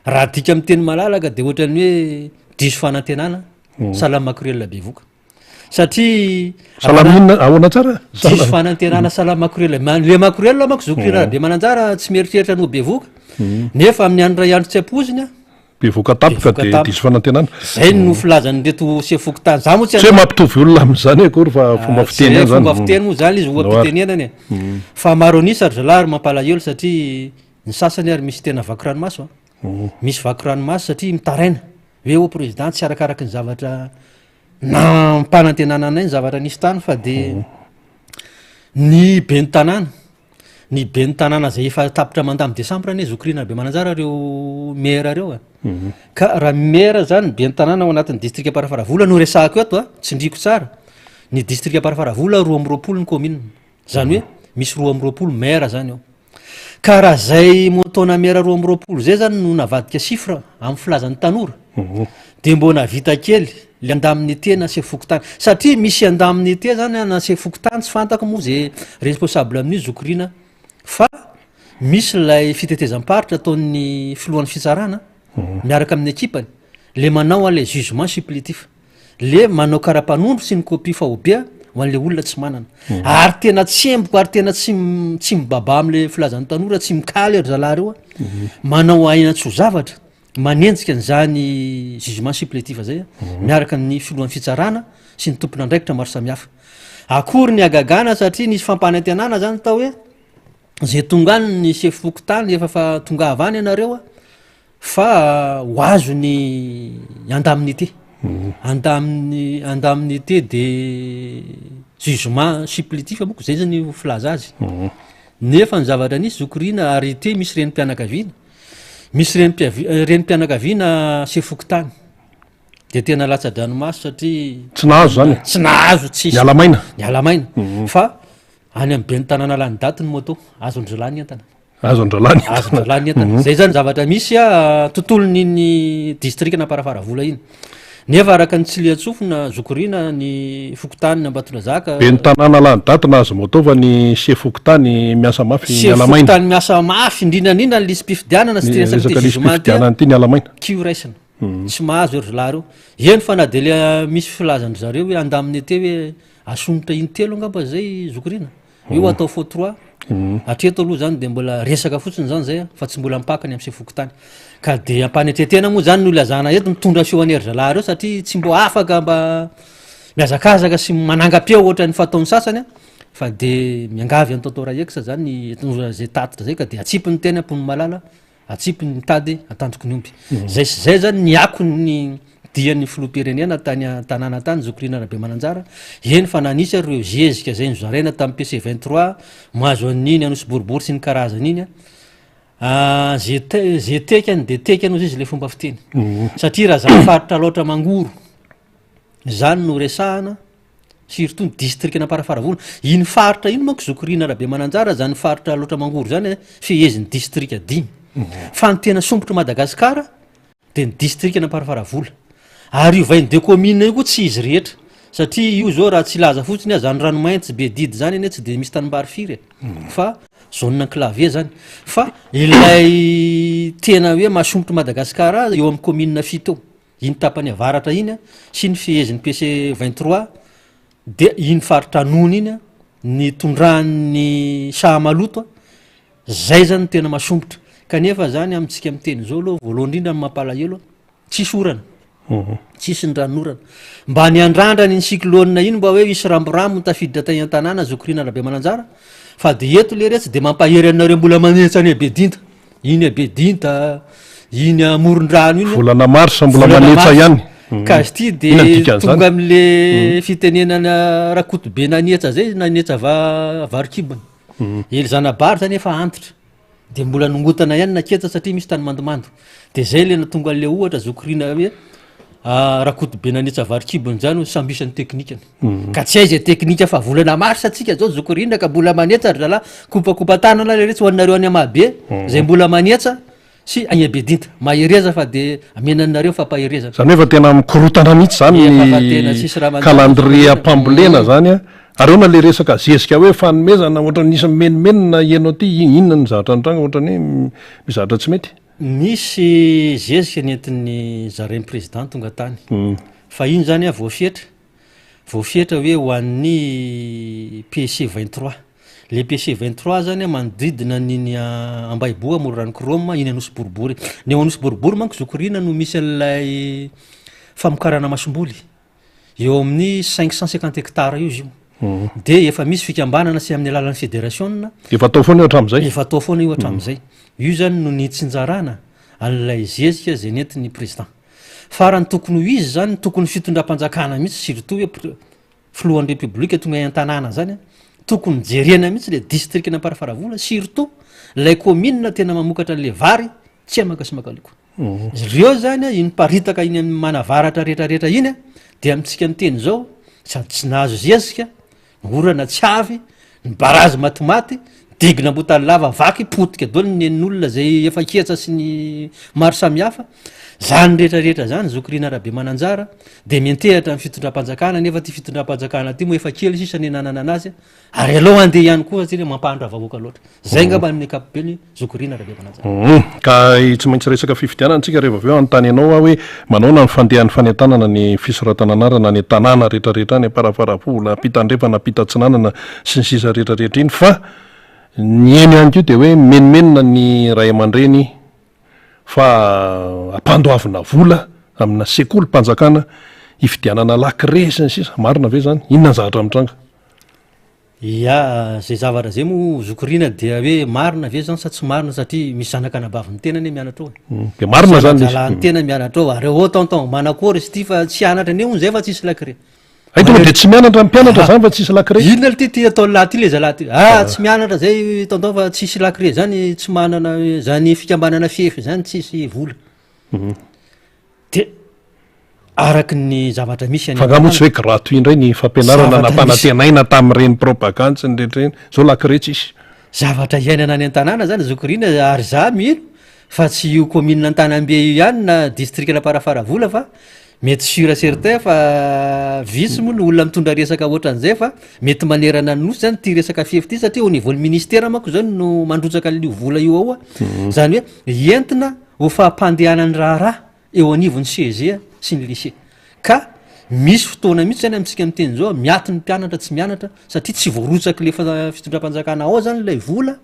raha adika amin'ny teny malalaka dia ohatran'ny hoe diso fanantenana, sahala amin'ny makorelina bevoka. Satria Salama inona ahoana tsara? Diso fanantenana salama makorelina. Ma- Le makorelina manko zoky Rabemananjara tsy mieritreritra ny ho bevoka. Nefa amin'ny andro iray andro tsy ampoiziny a, Bevoka tampoka Bevoka dia tampoka. diso fanantenana. Zay no filazan'ireto sefo fokontany. Za moa tsy Tsy hoe mampitovy olona amin'izany akory fa fomba fiteny ihany Zay zany. fomba fiteny moa zany izy oha-pitenenana e. Fa maro an'isa ry zalahy ary mampalahelo satria ny sasany ary misy tena vaky ranomaso a. Misy vaky ranomaso satria mitaraina hoe ô président tsy arakaraky ny zavatra nampanantenana anay ny zavatra nisy tany fa de ny ben'ny tanàna, ny ben'ny tanàna zay efa tapitra mandat amin'ny desambra anie zoky Rina Rabemananjara reo maire reo a. Ka raha maire zany ben'ny tanàna ao anatin'ny distrika Amparafaravola no resahako eto a, tsindriako tsara, ny distrika Amparafaravola 22 ny commune, zany hoe misy 22 maire zany ao. Ka raha zay montant-na maire 22 zay zany no navadika chiffre amin'ny filazan'ny tanora de mbô nahavita kely le indemnité na sefo fokontany satria misy indemnité zany na sefo fokontany tsy fantako moa ze responsable amin'io zoky Rina fa misy lay fitetezam-paritra ataon'ny filohan'ny fitsarana miaraka amin'ny ekipany le manao an'le jugement supplétif. le manao karapanondro sy ny copie faobe ho an'le olona tsy manana ary tena tsemboko ary tena tsy tsy mibaba am'le filazan'ny tanora tsy mikaly ry zalahy reo a manao aina tsy ho zavatra manenjika an'izany jugement supplétif zay a miaraka amin'ny filohan'ny fitsarana sy ny tompon'andraikitra maro samihafa akory ny hagagana satria nisy fampanantenana zany tao hoe zay tonga any ny sefo fokontany efa fa tongava any ianareo a Fa ho azo ny indemnité, indemni- indemnité de jugement supplétif manko zay zany filaza azy, nefa ny zavatra nisy zoky Rina arrêté misy renim-pianakaviana, misy renim-piavi- renim-pianakaviana sefo fokontany de tena latsa-dranomaso satria Tsy nahazo zany e? Tsy nahazo, tsisy. Niala maina? Niala maina, fa any amin'ny ben'ny tanàna lany daty ny moto, azon-dry zalahy ny entana. Azo andralany entana. Azo andralany ny entana. Zay zany zavatra misy a, tontolon'iny distrikan'Amparafaravola iny. Nefa araka ny tsiliantsofina, zoky-rina ny fokontanin' Ambatondrazaka. Ben'ny tanàna lany daty nahazo moto fa ny sefo fokontany miasa mafy Sefo niala maina. fokontany miasa mafy, indrindra indrindra ny lisi-pifidianana sy Ny ty resaka resaka ty jugement ty a, lisi-pifidianana ity niala maina. Kiho raisina. Tsy mahazo ry zalahy reo. Eny fa na de le misy filazan-dry zareo hoe indemnité hoe asonitra intelo angamba zay zoky-rina. Io atao faux trois, hatreto aloha zany de mbola resaka fotsiny zany zay fa tsy mbola mipaka ny amin'ny sefo fokontany. Ka de ampanetretena moa zany no ilazana eto mitondra feo an'i ry zalahy reo satria tsy mbo afaka mba mihazakazaka sy manangam-peo ohatran'ny fataon'ny sasany fa de miangavy an'i Tonton Rahex zany hitondra zay tatitra zay ka de atsipy ny teny am-pon'ny malala Atsipy ny tady antandroky ny omby. Zay sy zay zany ny akon'ny dian'ny filoham-pirenena tany an-tanàna tany, Zoky Rina Rabemananjara, eny fa na nisy ary ireo zezika zay nozaraina tamin'ny PC 23 mahazo an'iny Anosibohoribory sy ny karazany iny an, ze te- ze tekany de tekany hozy izy le fomba fiteny. Satria raha zany faritra Alaotra Mangoro zany no resahana, Surtout ny distrikan'Amparafaravola. Iny faritra iny manko zoky Rina Rabemananjara zany faritra Alaotra Mangoro zany a, fehezin'ny distrika dimy. Fa ny tena sompitr'i Madagasikara dia ny distrikan'Amparafaravola. Ary io 22 communes io koa tsy izy rehetra. Satria io zao raha tsy hilaza fotsiny aho, zany Ranomainty sy Bedidy zany anie tsy dia misy tanimbary firy e. Fa zone enclavée zany. Fa ilay tena hoe mahasompitr'i Madagasikara eo amin'ny commune fito eo. Iny tapany avaratra iny sy ny fehezin'ny PC 23 dia iny faritra Anony iny nitondran'ny saha maloto, zay zany no tena masompitra, kanefa zany amintsika miteny zao aloha voalohany indrindra ny mampalahelo tsisy orana, tsisy ny ranonorana, mba niandrandra iny cyclone iny mba hoe hisy ramboramo tafiditra tany an-tanàna zoky Rina Rabemananjara fa de eto leretsy de mampahery anareo mbola manetsa any Bedinta. Iny Bedinta, iny amoron-drano iny. Volana mars mbola Volana manetsa mars. ihany. Ka izy ity Inona ny de dikan'izany? tonga am'le fitenenana Rakotobe nanetsa zay, nanetsa va- varikibony. Ely Zanabary zany efa antitra, de mbola nongotana ihany naketsa satria misy tany mandomando. De zay le nahatonga an'le ohatra zoky Rina hoe Rakotobe nanetsa varikibony zany hoy samby isan'ny teknikany. Ka tsy hay zay teknika fa volana mars tsika zao zoky Rina ka mbola manetsa ry zalahy, kopakopa-tanana leretsy ho anareo any Amabe zay mbola manetsa sy any Bedinta. Mahereza fa de amena anareo fampaherezana. Zany hoe efa tena mikorotana mihitsy zany Efa fa tena ny tsisy raha manjary calendrier zoky Rina. am-pambolena zany an. Ary ahoana le resaka zezika hoe fanomezana ohatran'ny nisy mimenomenona heno aty, inona ny zavatra nitranga ohatran'ny hoe misy zavatra tsy mety? Nisy zezika nentin'ny zarain'ny président tonga tany. Fa iny zany voafetra. Voafetra hoe ho an'ny PC 23. Le PC 23 zany a manodidina an'iny Ambahiboho amoron'ny Chrome iny Anosy Boribory. Ny ao Anosy Boribory manko Zoky-Rina no misy an'ilay famokarana masomboly. Eo amin'ny 550 hectares eo izy io. Dia efa misy fikambanana sy amin'ny alalan'ny federasiona. Efa atao foana io hatramin'izay? Efa atao foana io hatramin'izay. Io zany no nitsinjarana an'ilay zezika izay nentin'ny président. Fa raha ny tokony ho izy zany, tokony fitondram-panjakana mihitsy surtout hoe pre- filohan'ny repoblika tonga any an-tanàna zany an, tokony jerena mihitsy le distrikan'Amparafaravola surtout lay commune tena mamokatra an'le vary Tsiamaka sy Makaliko. Ireo zany an, iny miparitaka iny amin'ny manavaratra retraretra iny an, de amintsika miteny zao sady tsy nahazo zezika, Orana tsy avy, ny barazy matimaty, digue n'Ambohitanilava vaky, potika daholo ny nen'olona zay efa ketsa sy ny maro samihafa. Zany rehetra rehetra zany zoky Rina Rabemananjara de miantehatra amin'ny fitondram-panjakana nefa ty fitondram-panjakana ty moa efa kely sisa ny ananana anazy ary aleo handeha ihany koa satria mampahantra vahoaka loatra. Zay angamba amin'ny ankapobeny Zoky Rina Rabemananjara. Humm. Ka tsy maintsy resaka fifidianana tsika rehefa avy eo hanontany anao aho hoe manaona ny fandehan'ny fanentanana ny fisoratana anarana any an-tanàna rehetrarehetra any Amparafaravola, ampita andrefana, ampita atsinanana sy ny sisa rehetrarehetra iny fa ny heno ihany koa dia hoe mimenomenona ny ray aman-dreny fa ampandoavina vola amina sekolim-panjakana hividianana lakre sy ny sisa marina ve izany? Inona ny zavatra mitranga? Ya, zay zavatra zay moa zoky Rina dia hoe marina ve zany sa tsy marina satria misy zanaka anabavin'ny tena anie mianatra ao e. Dia marina zany le izy. Zana-drahalahin'ny tena mianatra ao ary oh tonton manakory izy ity fa tsy hianatra anie hono zay fa tsisy lakile. Hay tonga dia tsy mianatra ny mpianatra zany fa tsisy lakile. Inona ity ty ataon'ny lahy ty le zalahy ty? Ah tsy mianatra zay tonton fa tsisy lakile zany tsy manana zany fikambanana fefy zany tsisy vola. De araky ny zavatra misy any Fa angaha moa tsy hoe gratuit indray ny fampianarana nampanantenaina tamin'ireny propagandy sy ny rehetra ireny, zao lakile tsisy. Zavatra iainana any an-tanàna zany zoky Rina ary za mino fa tsy io commune Antanambe io ihany na distrikan'Amparafaravola fa mety sur et certain fa vitsy moa ny olona mitondra resaka ohatran'izay fa mety manerana ny nosy zany ity resaka fefy ity satria au niveau ny ministera manko zany no mandrotsaka an'io vola io ao a, zany hoe entina ho fampandehanan'ny raharaha eo anivon'ny CEG sy ny lycée. Ka misy fotoana mihitsy zany amintsika miteny izao, miato ny mpianatra tsy mianatra satria tsy voarotsak'le fitondram-panjakana ao zany ilay vola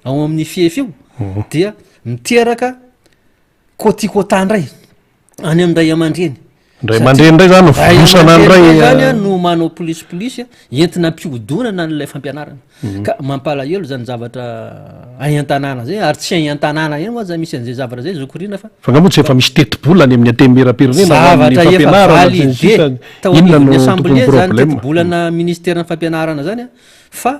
ao amin'ny fief io dia miteraka quoti-quota indray any amin'ny ray aman-dreny. Ray aman-dreny indray zany no fonosana indray zany a no manao polisy polisy entina ampihodonana an'ilay fampianarana mhm. ka mampalahelo zany zavatra any an-tanàna zay ary tsy any an-tanàna ihany moa zany misy an'izay zavatra zay zokorina fa fa nga moa tsy efa misy tetibola any amin'ny antenimierampirenena ho an'ny zavatra efa fampianarana sy ny validé sisa tao inona anivon'ny no tokony assemblée zany problème tetibolana ministeran'ny fampianarana zany a fa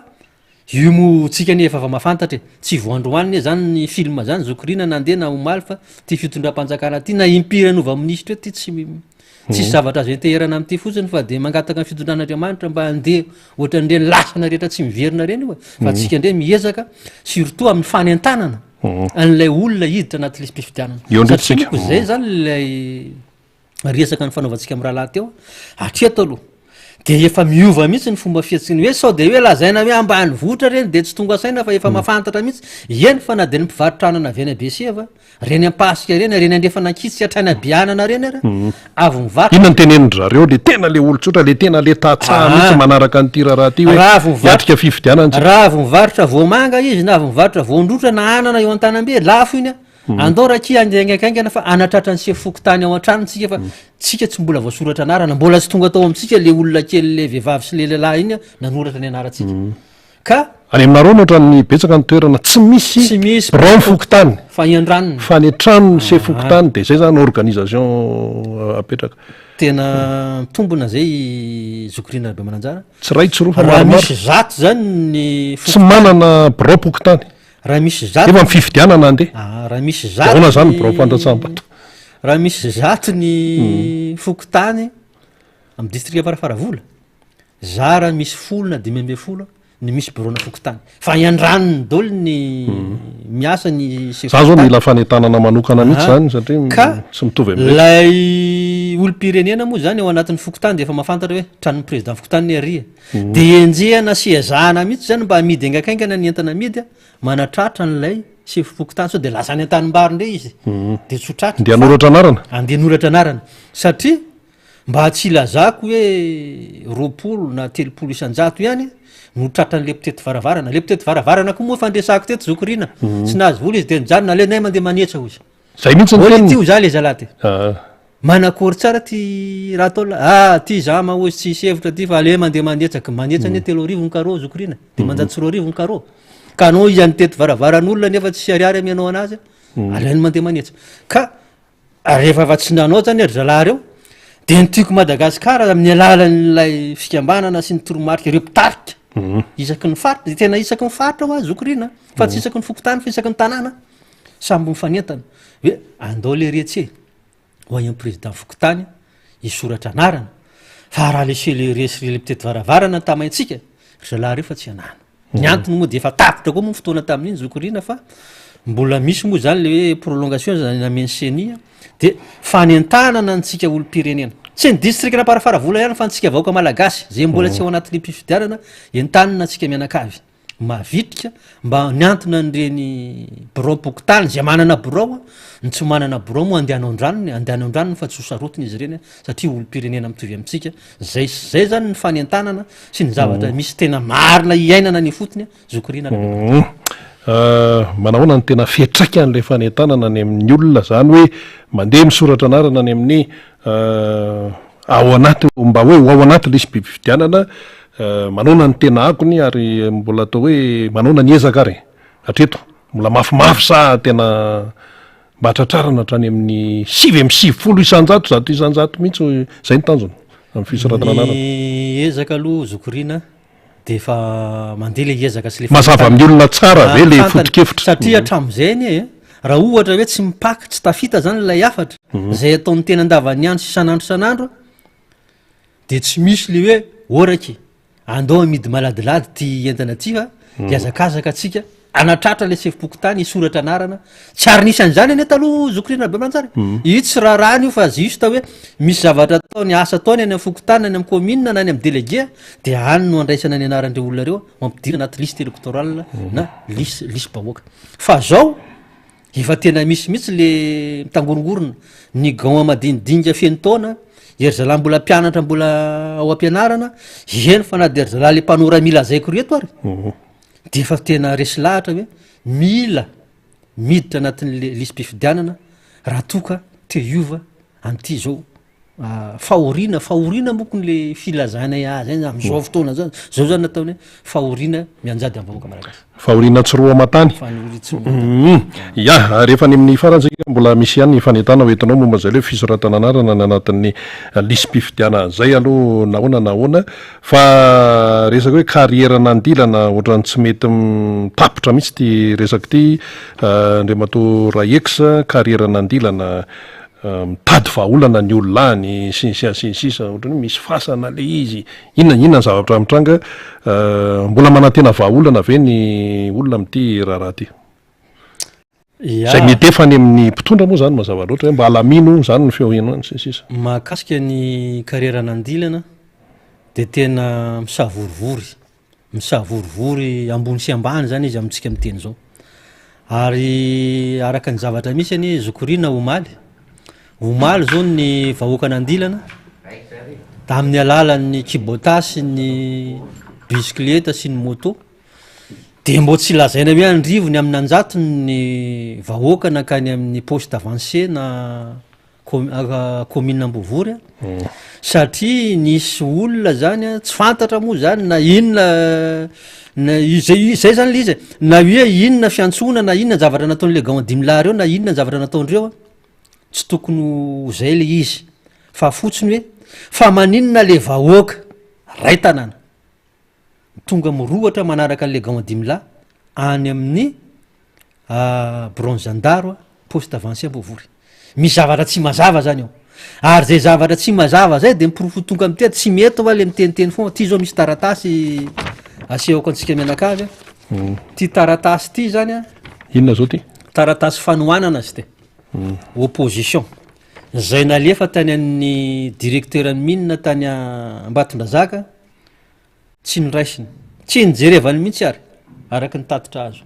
Io moa tsika anie efa mahafantatra e, tsy vao androany anie zany ny film zany zoky Rina nandeha na omaly fa ty fitondram-panjakana ty na impiry hanova minisitra eo ty tsy tsisy zavatra azo enteherana amin'ity fotsiny fa de mangataka ny fitondran'Andriamanitra mba handeha ohatran'ireny lasana rehetra tsy miverina ireny io e, fa tsika indray miezaka surtout amin'ny fanentanana an'ilay olona hiditra anaty lisi-pifidianana Eo indray satria tsika. manko zay zany ilay resaka nifanaovantsika amin'ny rahalahy teo, hatreto aloha dia efa miova mihitsy ny fomba fihetsiky ny hoe sao dia hoe lazaina hoe ambanivohitra ireny dia tsy tonga saina fa efa mahafantatra mihitsy, eny fa na dia ny mpivarotra anana avy any Beseva, reny Ampasika ireny, reny Andrefan'Ankitsy hatrany Abianana ireny ary avy mivarotra. Inona no tenenin-dry zareo le tena le olon-tsotra le tena le tantsaha mihitsy manaraka an'ity raharaha ity hoe Raha avy mivarotra, hiatrika fifidianana tsika? raha avy mivarotra voamanga izy na avy mivarotra voandrotra na anana eo Antanambe, lafo iny an! Andao rakia andeha haingankaingana fa hanatratra ny sefo fokontany ao an-trano tsika fa tsika tsy mbola voasoratra anarana, mbola tsy tonga tao amintsika le olona kely le vehivavy sy le lehilahy iny nanoratra ny anarantsika. Ka. Any aminareo no ohatran'ny betsaka ny toerana tsy misy Tsy misy biraon'ny fokontany fa any an-tranony. fa any an-tranon'ny sefo fokontany dia zay zany organisation apetraka. Tena mitombina zay Zoky Rina Rabemananjara. Tsy iray tsy roa fa Raha maromaro. misy zato zany ny Tsy manana biraom-pokontany. Raha misy zato. Efa ny fifidianana andeha. Ah, raha misy zato. Ahoana zany ny birao fandatsaham-bato? Raha misy zato ny fokontany amin'ny distrika Amparafaravola, zara misy folo na 15 ny misy biraona fokontany. Fa any an-dranony daholo ny miasa ny sefo Za zao fokontany. mila fanentanana manokana mihitsy Ah, zany satria ka tsy mitovy amin'ny rehetra. Ilay olom-pirenena moa zany ao anatin'ny fokontany dia efa mahafantatra hoe tranon'ny président fokontany ny ary e. Dia enjehina sy ezahana mihitsy izany mba amidy haingankaingana ny entana amidy manatratra an'ilay sefo fokontany sao dia lasa any an-tanimbary indray izy dia tsy ho tratra. Andeha hanoratra anarana? Andeha hanoratra anarana satria. Mba tsy hilazako hoe 20 na 30% ihany no tratran'le mpitety varavarana. Le mpitety varavarana koa moa efa niresahako teto zoky Rina, tsy nahazo vola izy de nijanona, aleonay mandeha manetsa hozy. Zay mihitsy ny Mbola teniny. ity ho za le zalahy ty. Ah. Manakory tsara ty raha atao la, ah ty za ma hozy tsisy hevitra ty fa aleo mandeha manetsa, ka manetsa anie 3000 ny carreau zoky Rina, 2500 ny carreau. Ka anao iza nitety varavaran'olona nefa tsisy ariary amianao anazy, alainy mandeha manetsa. Ka rehefa efa tsy nanao zany ry zalahy reo, de ny Tiako Madagasikara amin'ny alalan'ilay fikambanana sy ny toromarika ireo mpitarika isaky ny faritra, de tena isaky ny faritra hoa zoky Rina, fa tsy isaky ny fokontany fa isaky ny tanàna, samby mifanentana hoe andao leretsy e, ho any amin'ny président fokontany hisoratra anarana, fa raha le selerie sy le mpitety varavarana no tamaintsika, ry zalahy reo fa tsy hanana. Ny antony moa dia efa tapitra koa moa ny fotoana tamin'iny zoky Rina fa mbola misy moa zany le hoe prolongation zany namen'ny CENI de fanentanana antsika olom-pirenena, tsy ny distrikan'Amparafaravola ihany fa antsika vahoaka malagasy zay mbola tsy ao anatin'ny fifidianana, entanina antsika mianakavy mavitrika mba niantona an'ireny biraom-pokontany zay manana birao, ny tsy manana birao moa andeha hanao an-dranony, andeha hanao an-dranony fa tsy ho sarotiny izy ireny satria olom-pirenena mitovy amintsika, zay zay zany ny fanentanana sy ny zavatra misy tena marina iainana any ifotony zoky Rina Rabemanantsoa. Manahoana ny tena fiantraikan'ilay fanentanana any amin'ny olona zany hoe mandeha misoratra anarana any amin'ny ao anaty mba hoe ho ao anaty lisi-pifidianana, manahoana ny tena akony ary mbola atao hoe manahoana ny ezaka ary e? Hatreto mbola mafimafy sa tena mba hatratrarana hatrany amin'ny 99%, 100% mihitsy izay ny tanjona amin'ny fisoratana anarana. Ny ezaka aloha zoky Rina dia efa mandeha le ezaka sy le Mazava amin'ny olona tsara ve le foto-kevitra? Satria hatramin'izay anie e, raha ohatra hoe tsy mipaka, tsy tafita zany ilay hafatra, izay ataon'ny tena andavan'ny andro sy isan'andro isan'andro, dia tsy misy le hoe oraky Andao amidy maladilady ty entana ty fa hihazakazaka tsika hanatratra le sefom-pokontany hisoratra anarana, tsy ary nisy an'izany anie taloha zoky Rina Rabemananjara e, io tsy raharahana io fa juste hoe misy zavatra ataony asa ataony any amin'ny fokontany na any amin'ny commune na any amin'ny délégué de any no andraisana ny anaran'ireo olona ireo ho ampidirina anaty liste électorale na liste lisi-bahoaka fa zao Efa tena misy mihitsy le mitangorongorona, ny gants madinidinika feno taona, ery zalahy mbola mpianatra mbola ao am-pianarana, eny fa na de ry zalahy le mpanao ramilazaiko reto ary de efa tena resy lahatra hoe mila miditra anatin'le lisi-pifidianana raha toa ka te hiova an'ity zao Fahoriana, fahoriana moko le filazanay azy any am'zao fotoana zao, zao zany nataony hoe fahoriana mianjady amin'ny vahoaka malagasy. Fahoriana tsy roa aman-tany. Fahoriana tsy roa aman-tany. Ya, rehefa any amin'ny farany tsika mbola misy ihany ny fanentana ho entinao momba izay le hoe fisoratana anarana any anatin'ny lisi-pifidianana zay aloha nahoana nahoana fa resaka hoe carrière nandilana ohatran'ny tsy mety mitapitra mihitsy ity resaka ity Andriamatoa Raex, carrière nandilana mitady vahaolana ny olona any sy ny sisa sy ny sisa, ohatran'ny hoe misy fasana le izy, inona inona ny zavatra mitranga, mbola manantena vahaolana ve ny olona amin'ity raharaha ity? Ya. Izay mety efa any amin'ny mpitondra moa izany mazava loatra hoe mba alamino izany ny feo heno any sy ny sisa. Mahakasika ny carrière nandilana dia tena misavorivory Misavorivory ambony sy ambany zany izy amintsika miteny zao. Ary araka ny zavatra misy anie zoky Rina omaly, omaly zao ny vahoakan'Andilana tamin'ny alalan'ny kibota sy ny bisikileta sy ny moto de mbô tsy lazaina hoe andrivony amin'ny anjatony ny vahoaka nankany amin'ny poste avancé na commune Ambovory a, satria nisy olona zany a, tsy fantatra moa zany na inona na izay zay zany le izy e, na hoe inona fiantsoana na inona zavatra nataon'le gant dimy lahy reo na inona zavatra nataondreo a, tsy tokony ho zay le izy fa fotsiny hoe fa maninona le vahoaka ray tanàna tonga mirohotra manaraka an'le gant dimy lahy any amin'ny Biraon'ny zandaro, poste avancé Ambovory. Misy zavatra tsy mazava zany ao. Ary zay zavatra tsy mazava zay de miporofo tonga miteny, tsy mety hoa le miteniteny foana, ty zao misy taratasy asehoko antsika mianakavy a, ty taratasy ty zany a, Inona zao ty? Taratasy fanohanana izy ty, opposition, zay nalefa tany amin'ny directeur ny mine tany Ambatondrazaka, Tsy noraisiny. Tsy nijerevany mihitsy ary, araka ny tatitra azo.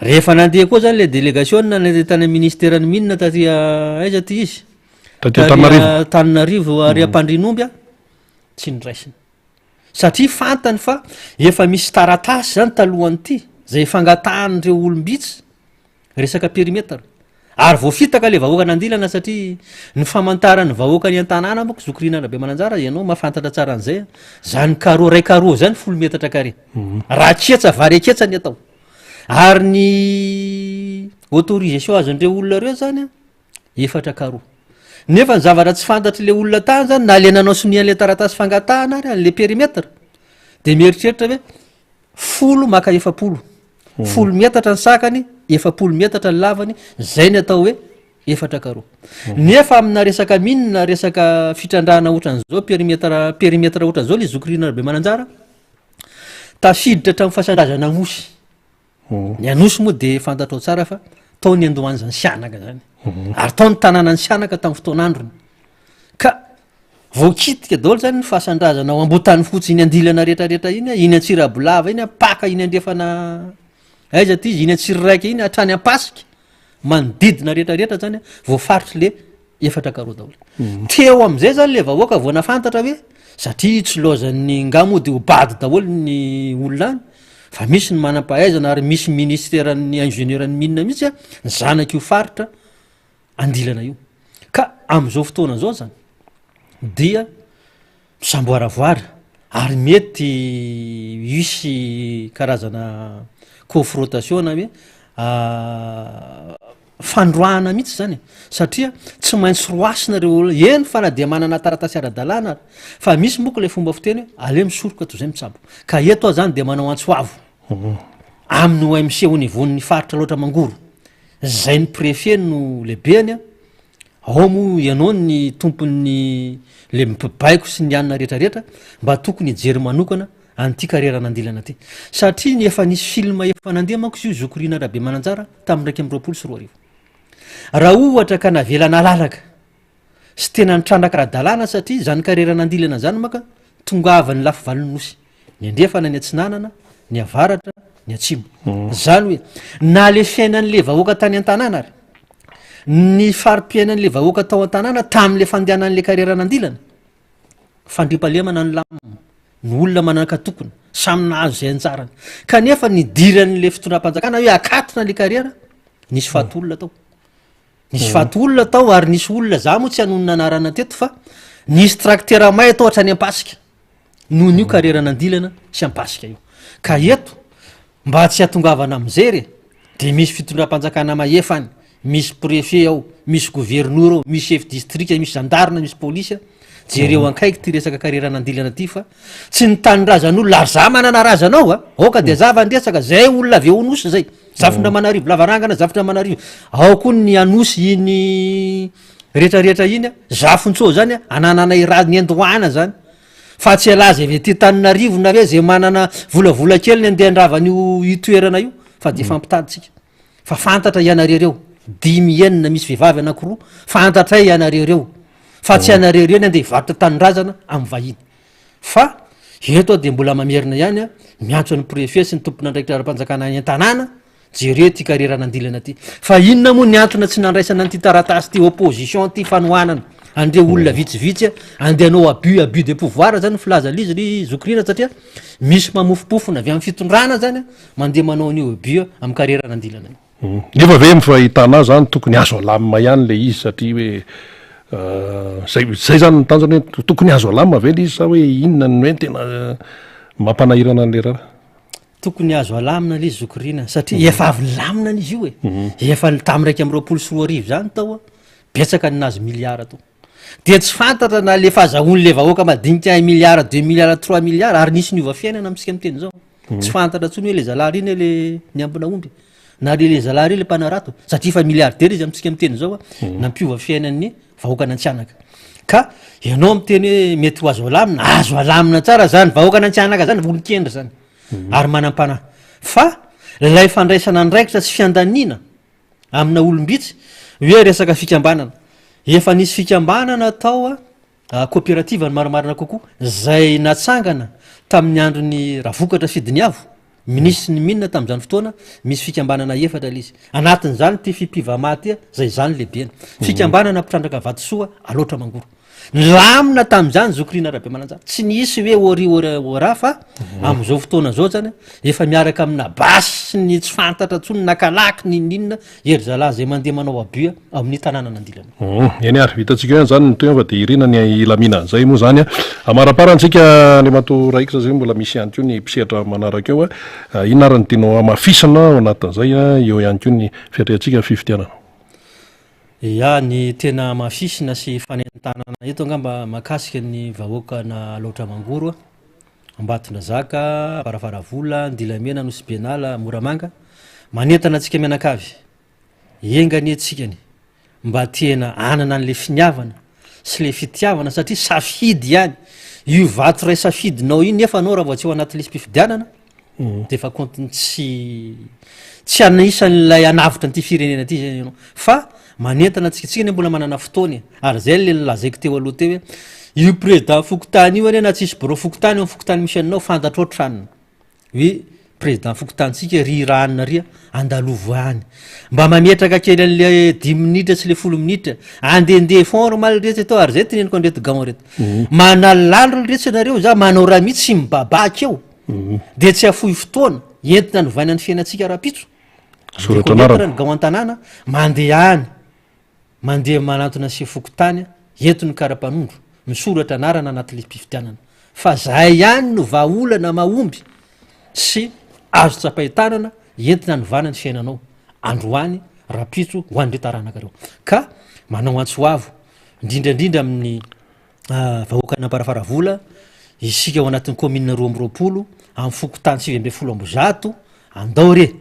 Rehefa nandeha koa zany le delegasiona nandeha tany amin'ny ministeran'ny mine taty aiza ty izy? Taty Antananarivo. Antananarivo ary Ampandrianomby a, tsy noraisina. Satria fantany fa efa misy taratasy zany talohan'ity zay fangatahan'ireo olom-bitsy resaka périmètre. Ary voafitaka le vahoaka nandilana satria ny famantaran'ny vahoaka ny an-tanàna manko zoky Rina Rabemananjara ianao mahafantatra tsara an'izay a, zany carreau ray carreau zany folo metatra carré. Raha ketsa vary ketsa ny atao. Ary ny autorisation azon'ireo olona ireo zany a, efatra carreau. Nefa ny zavatra tsy fantatr'le olona tany zany na le nanao sonia an'le taratasy fangatahana ary an'le périmètre de mieritreritra hoe folo maka 40, 10 metatra ny sakany, 40 metatra ny lavany, zay ny atao hoe efatra carreau. Nefa amina resaka mine na resaka fitrandrahana ohatran'izao périmètre périmètre ohatran'izao le zoky Rina Rabemananjara, tafiditra hatramin'ny fasan-drazana Anosy. Ny Anosy moa de fantatrao tsara fa tao ny andohan'izany Sihanaka zany. Ary tao ny tanànan'i Sihanaka tamin'ny fotoan'androny. Ka voakitika daholo zany ny fasan-drazana ao Ambohitanifotsy iny andilana rehetrarehetra iny, iny Antsirabolava iny, paka iny andrefana aiza ty izy, iny Antsiriraika iny hatrany Ampasika, manodidina rehetrarehetra zany voafaritry le efatra carreau daholo. Teo am'izay zany le vahoaka vao nafantatra hoe satria tsy laozan'ny nga moa de ho bado daholo ny olona any fa misy ny manam-pahaizana ary misy ministeran'ny ingénieur ny mine mihitsy a, ny zanak'io faritra andilana io. Ka am'izao fotoana zao zany dia misamboaravoara ary mety hisy karazana confrontation na hoe fandroahana mihitsy zany e, satria tsy maintsy roasina reo olona, eny fa na dia manana taratasy ara-dalàna ary, fa misy moko le fomba fiteny hoe aleo misoroka toy izay mitsabo, ka eto aho zany dia manao antso avo amin'ny OMC au niveau n'ny faritra Alaotra Mangoro, zay ny préfet no lehibeny an, ao moa ianao ny tompon'ny le mpibaiko sy ny anona rehetrarehetra mba tokony hijery manokana an'ity karieran'andilana ty, satria ny efa nisy film efa nandeha manko izy io Zoky Rina Rabemananjara tamin'ny 2021. Raha ohatra ka navela nalalaka sy tena nitrandraka ara-dalàna satria izany karieran'andilana izany manko tongavan'ny lafivalon'ny nosy, ny andrefana, ny atsinanana, ny avaratra, ny atsimo. Izany hoe na le fiainan'le vahoaka tany an-tanàna ary ny fari-piainan'le vahoaka tao an-tanàna tamin'le fandehanan'le karieran'andilana, Fandriampahalemana ny lamina, ny olona manan-katokona, samy nahazo izay anjarany. Kanefa nidiran'ilay fitondram-panjakana hoe akatona ilay kariera, nisy faty olona tao. Nisy faty olona tao ary nisy olona, za moa tsy hanonona anarana teto fa nisy traktera may tao hatrany Ampasika noho an'io karieran'Andilana sy Ampasika io. Ka eto Mba tsy hatongavana amin'izay re dia misy fitondram-panjakana mahefa any, misy préfet ao, misy governora ao, misy chef district, misy gendarme, misy polisy, jereo ankaiky ty resaka karieran'andilana ty fa tsy ny tanindrazan'olona ary za manana razana ao a, aoka dia zava ny resaka, zay olona avy ao Anosy zay, Zafindramanarivo lavarangana, Zafindramanarivo, ao koa ny Anosy iny retraretra iny a, Zafintsoa zany a, anananay ra- niandohana zany. Fa tsy ialahy zay avy aty Antananarivo na hoe zay manana volavola kely ny andeha handrava an'io io toerana io fa dia hifampitady tsika. Fa fantatra ianareo reo, dimy enina misy vehivavy anakiroa, fantatray ianareo reo fa tsy ianareo reo ny andeha hivarotra tanindrazana amin'ny vahiny. Fa eto aho dia mbola mamerina ihany a, miantso an'ny préfet sy ny tompon'andraikitra ara-panjakana any an-tanàna, Jereo ity karieran'andilana ity. Fa inona moa ny antona tsy nandraisana an'ity taratasy ity opposition ity fanohanana an'ireo olona vitsivitsy andeha hanao abus abus de pouvoir zany ny filaza an'izy ry zoky Rina satria misy mamofompofona avy amin'ny fitondrana zany mandeha manao an'io abus amin'ny karieran'andilana io. Nefa ve amin'ny fahitana azy zany tokony azo alamina ihany le izy satria hoe zay zay zany ny tanjona hoe tokony azo alamina ve le izy sa hoe inona no hoe tena mampanahirana an'le raharaha? Tokony azo alamina le izy zoky Rina satria efa avy nilamina anie izy io e. Efa tamin'ny 2021 zany tao a, betsaka ny nahazo milliard tao. Dia tsy fantatra na le fahazahoan'le vahoaka madinika un milliard, deux milliards, trois milliards ary nisy niova fiainana amintsika miteny zao. Tsy fantatra intsony hoe le zalahy ry ne le niambina omby na ry le zalahy ry le mpanarato satria efa milliardaire izy amintsika miteny zao a, nampiova fiainan'ny vahoakan'Antsihanaka. Ka ianao miteny hoe mety ho azo alamina, azo alamina tsara zany vahoakan'Antsihanaka zany, olon-kendry zany. ary manam-panahy. Fa ilay fandraisana andraikitra sy fiandaniana amina olom-bitsy hoe resaka fikambanana. Efa nisy fikambanana tao coopérative ny marimarina kokoa izay natsangana tamin'ny andron'i Ravokatra Fidiniavo. Minisitry ny Mines tamin'izany fotoana, misy fikambanana efatra ilay izy. Anatin'izany ity Fipivama ity, izay izaho no lehibeny. Fikambanana mpitrandraka vatosoa Alaotra Mangoro. Nilamina tamin'izany Zoky Rina Rabemananjara. Tsy nisy hoe ori ori ora fa amin'izao fotoana izao zany efa miaraka amina basy sy ny tsy fantatra intsony na kalaky n'inon'inona ery zalahy izay mandeha manao abus ao amin'ny tanànan'Andilana. Eny ary, hitantsika eo ihany izany ny tohiny fa dia irina ny hilaminan'izay moa izany. Amaramparantsika Andriamatoa Raikitra izay mbola misy ihany koa ny mpisehatra manaraka eo. Inona ary no tianao hamafisina ao anatin'izay? Eo ihany koa ny fiatrehantsika ny fifidianana. Ya, ny tena hamafisina sy fanentanana eto angamba mahakasika ny vahoakana Alaotra Mangoro, Ambatondrazaka, Amparafaravola, Andilamena, Anosibenala, Moramanga. Manentana antsika mianakavy, enga anie tsika anie mba tena hanana an'le finiavana sy le fitiavana satria safidy ihany io vato iray safidinao io nefa anao raha vao tsy ao anaty lisi-pifidianana de efa compte-ny tsy tsy anisan'ilay hanavotra an'ity firenena ity zany ianao fa manentana antsika, tsika anie mbola manana fotoana e, ary zay le nolazaiko teo aloha teo hoe io président fokontany io anie na tsisy birao fokontany eo amin'ny fokontany misy anao fantatrao tranony hoe président fokontanintsika ry ranona ry andalovo any mba mametraka kely an'le dimy minitra sy le folo minitra andehandeha forme ry retsy atao ary zay teneniko an'ireto gaon reto manalalo ry retsy nareo za manao raha mihitsy sy mibabaka eo Dia tsy hafoy fotoana entina hanovaina ny fiainantsika rahampitso. Soratra anarana. Ny gao an-tanàna, mandeha any, mandeha manantona ny sefo fokontany, ento ny kara-panondro, misoratra anarana anaty lisi-pifidianana. Fa zahay ihany no vahaolana mahomby sy azo tsapain-tanana entina hanovana ny fiainanao androany, rahampitso, ho an'ireo taranakareo. Ka manao antso avo, indrindra indrindra amin'ny. Vahoakan'Amparafaravola, isika ao anatin'ny kaominina 22, amin'ny fokontany 119, andao re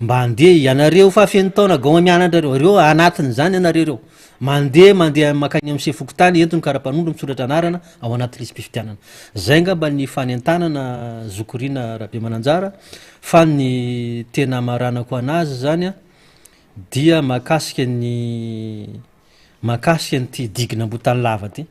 mba handeha ianareo fa feno taona gaoma mianatra reo, reo anatin'izany ianareo reo, mandeha mandeha mankany amin'ny sefo fokontany, ento ny kara-panondro misoratra anarana ao anaty lisi-pifidianana. Zay angamba ny fanentanana Zoky Rina Rabemananjara, fa ny tena hamaranako anazy zany an, dia mahakasika ny Mahakasika an'ity digin'Ambohitanilava ity.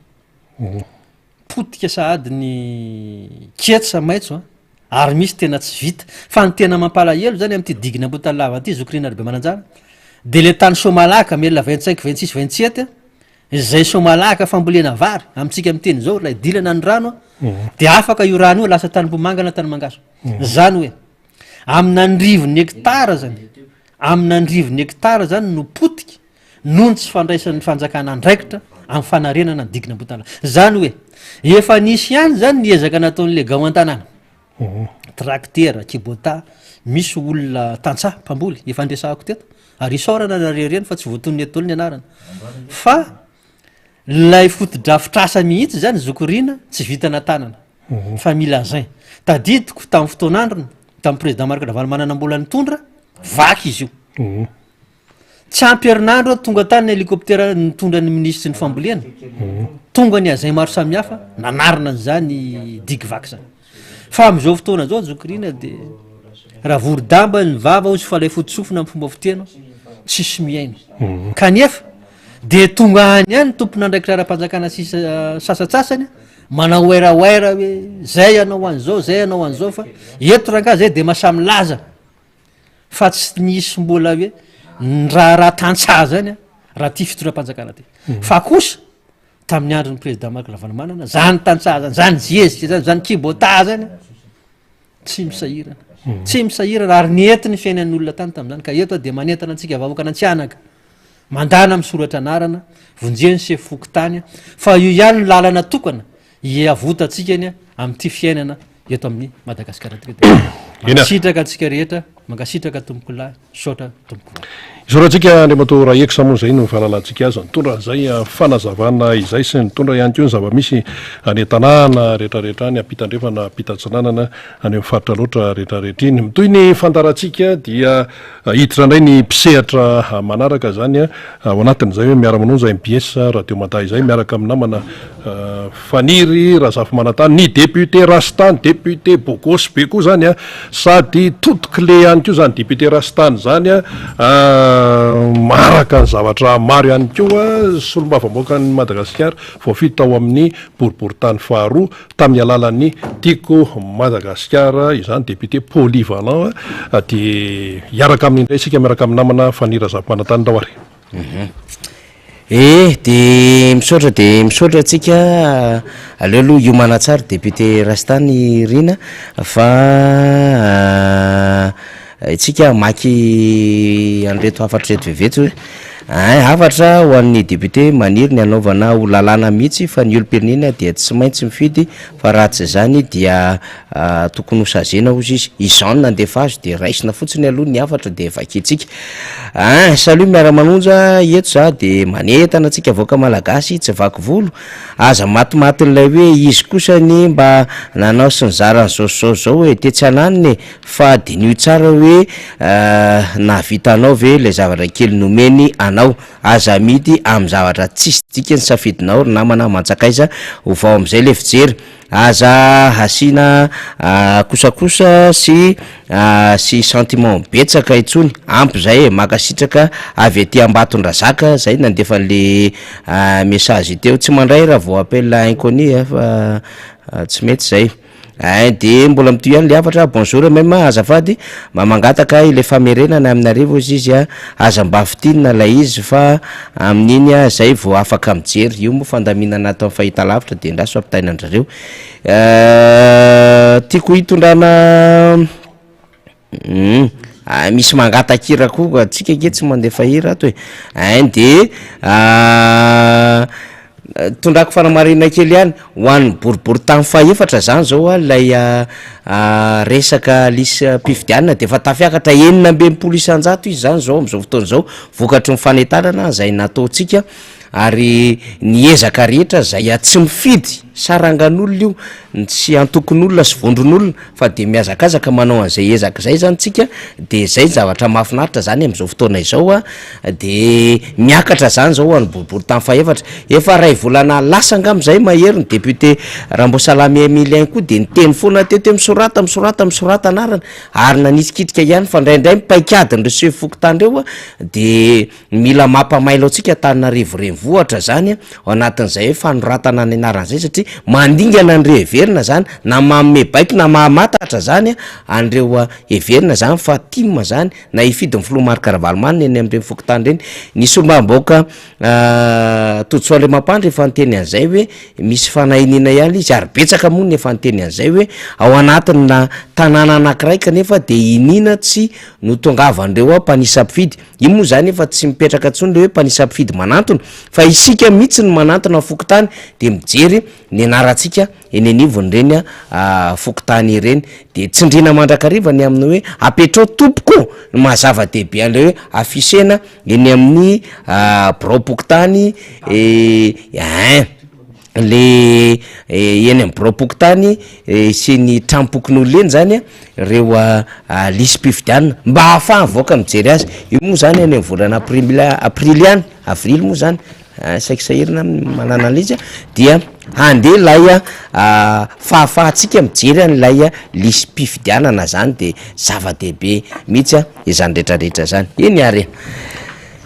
Potika sahady ny ketsa maitso a, ary misy tena tsy vita. Fa ny tena mampalahelo zany amin'ity digin'Ambohitanilava ity, Zoky Rina Rabemananjara, de le tany Soamalaka, mille vingt cinq, vingt six, vingt sept, izay Soamalaka fambolena vary, amintsika miteny izao, ilay dilana ny rano a, de afaka io rano io lasa tanimbohimanga na tanimangaso. Zany hoe, amin'andrivony hektara zany, amin'andrivony hektara zany no potika noho ny tsy fandraisan'ny fanjakana andraikitra amin'ny fanarenana ny digin'Ambohitanala. Izany hoe, efa nisy ihany izany ny ezaka nataon'ilay gao an-tanàna, traktera, kibota, misy olona tantsaha mpamboly efa niresahako teto, ary isaorana nareo ireny fa tsy voatonona eto daholo ny anarana, fa ilay fotodrafitrasa mihitsy izany zoky Rina tsy vitana tanana fa mila zin. Tadidiko tamin'ny fotoan'androny, tamin'ny président Marc Ravalomanana mbola nitondra, vaky izy io. Tsy ampy herinandro aho tonga tany ny hélicoptère nitondra ny minisitry ny fambolena, tonga ny agent maro samihafa nanarina an'izany digue vaky zany. Fa amin'izao fotoana izao zoky Rina de raha vorodamba ny vava hozy fa ilay foto-tsofina amin'ny fomba fiteny tsisy mihaino. Kanefa de tonga any ihany ny tompon'andraikitra ara-panjakana sisa sasatsasany manao wairawaira hoe zay hanao an'izao, zay hanao an'izao fa eto rangahy zay de mahasahy milaza. fa tsy nisy mbola hoe ny raharaha tantsaha zany a raha ty fitondram-panjakana ty fa kosa tamin'ny andron'ny président Marc Ravalomanana zany tantsaha zany zany zezika zany zany kibota zany tsy misahirana tsy misahirana ary nety ny fiainan'ny olona tany tamin'izany ka eto aho dia manentana antsika vahoakan'Antsihanaka mandana misoratra anarana vonjeo ny sefo fokontany fa io ihany no lalana tokana Hiavotantsika anie amin'ity fiainana eto amin'ny Madagasikara ity. Mankasitraka antsika rehetra, mankasitraka tompokolahy, misaotra tompokovavy. Isaorantsika Andriamatoa Rahex moa izay no fahalalantsika azy nitondra an'izay fanazavana izay sy nitondra ihany koa ny zava-misy any an-tanàna rehetrarehetra any ampita andrefana ampita atsinanana any amin'ny faritra loatra rehetrarehetra iny. Mitohy ny fandaharantsika dia Hiditra indray ny mpisehatra manaraka izany ao anatin'izay hoe miara-manonja mbs Radio Mada izay miaraka amin'ny namana Faniry Razafimanantany, ny député Rastany, député bogosy be koa izany sady totonkle ihany koa izany député Rastany izany maraka. Hiresaka ny zavatra maro ihany koa, solombavambahoakan'i Madagasikara voafidy tao amin'ny boriborintany faharoa tamin'ny alalan'ny Tiako Madagasikara, izany député polyvalent, dia hiaraka aminy indray isika miaraka amin'ny namana Faniry Razafimanantany ndao ary. Eh de misaotra de misaotra antsika, aleo aloha hiomana tsara député Rasta ny Rina fa Tsika hamaky an'ireto hafatra ireto vetivety hoe, Ein, hafatra ho an'ny député maniry ny hanaovana ho lalàna mihitsy fa ny olom-pirenena dia tsy maintsy mifidy fa raha tsy izany dia tokony ho saziana hozy izy. I Jean no nandefa azy dia raisina fotsiny aloha ny hafatra dia vakintsika. Ein, salut miara-manonja eto za dia manentana antsika vahoaka malagasy tsy vaky volo, aza matimatin'ilay hoe izy kosa anie mba nanao sy nizara an'izao sy izao izao e, tetsy ananiny e. Fa diniho tsara hoe nahavita anao ve ilay zavatra kely nomeny anao. Aza amidy amin'ny zavatra tsisy dikany safidinao ry namana aman-tsakaiza, ovao amin'izay ilay fijery. Aza asiana kosakosa sy sy sentiment betsaka intsony, ampy izay e! Mankasitraka avy aty Ambatondrazaka zay nandefa an'le message teo. Tsy mandray raha vao appel inconnu fa tsy mety izay. Ein de mbola mitohy ihany le hafatra, bonjour MM azafady mba mangataka ilay famerenana aminareo ozy izy a, aza mba fintinina ilay izy fa amin'iny a zay vao afaka mijery, io moa fandaminana atao amin'ny fahitalavitra de endraso ampitaina an-drareo tiako hitondrana Humm misy mangatakira koa atsika ange tsy mandefa hira ato e, ein de tondrako fanamarihana kely ihany, ho an'ny boriborintany fahefatra zany zao a lay resaka lisi-pifidianana de efa tafiakatra 66% izy zany zao am'zao fotoana zao vokatry ny fanentanana zay nataontsika ary ny ezaka rehetra zay tsy mifidy sarangan'olona io sy antokon'olona sy vondron'olona fa de mihazakazaka manao an'izay ezaka zay zany tsika de zay ny zavatra mahafinaritra zany am'zao fotoana izao a, de miakatra zany zao ho an'ny boriborintany fahefatra, efa ray volana lasa angamba zay mahery ny député Ramboasalamy Emilien koa de niteny foana teto hoe misorata misorata misorata anarana ary nanitikitika ihany fa indraindray ny paikadin'ireo sefo fokontany reo a de Mila mampamailo antsika Antananarivo renivohitra zany ao anatin'izay hoe fanoratana ny anarana zay satria mandingana an'ireo heverina zany na manome baiko na mahamantatra zany an'ireo heverina zany fa tim zany na hifidy ny filoha Marc Ravalomanana eny amin'ireny fokontany ireny. Ny solombavambahoaka Todisoa Andriamampandry efa niteny an'izay hoe misy fanahiniana ihany izy ary betsaka moa ny efa niteny an'izay hoe ao anatina tanàna anankiray kanefa dia iniana tsy notongavan'ireo mpanisa mpifidy. Io moa zany efa tsy mipetraka intsony le hoe mpanisa mpifidy manantona fa isika mihitsy no manantona ny fokontany de mijery ny anarantsika eny anivon'ireny fokontany ireny de tsindriana mandrakariva ny amin'ny hoe apetrao tompoko ny maha zava-dehibe an'ilay hoe afficher-na eny amin'ny biraom-pokontany ein le eny amin'ny biraom-pokontany sy ny tranom-pokonolona eny zany a reo lisi-pifidianana mba ahafahan'ny vahoaka mijery azy, io moa zany any amin'ny volana aprily aprily any, avrily moa zany saiky sahirana manana an'ilay izy dia handeha ilay fahafahantsika mijery an'ilay lisi-pifidianana zany de zava-dehibe mihitsy izany retraretra zany, eny ary e.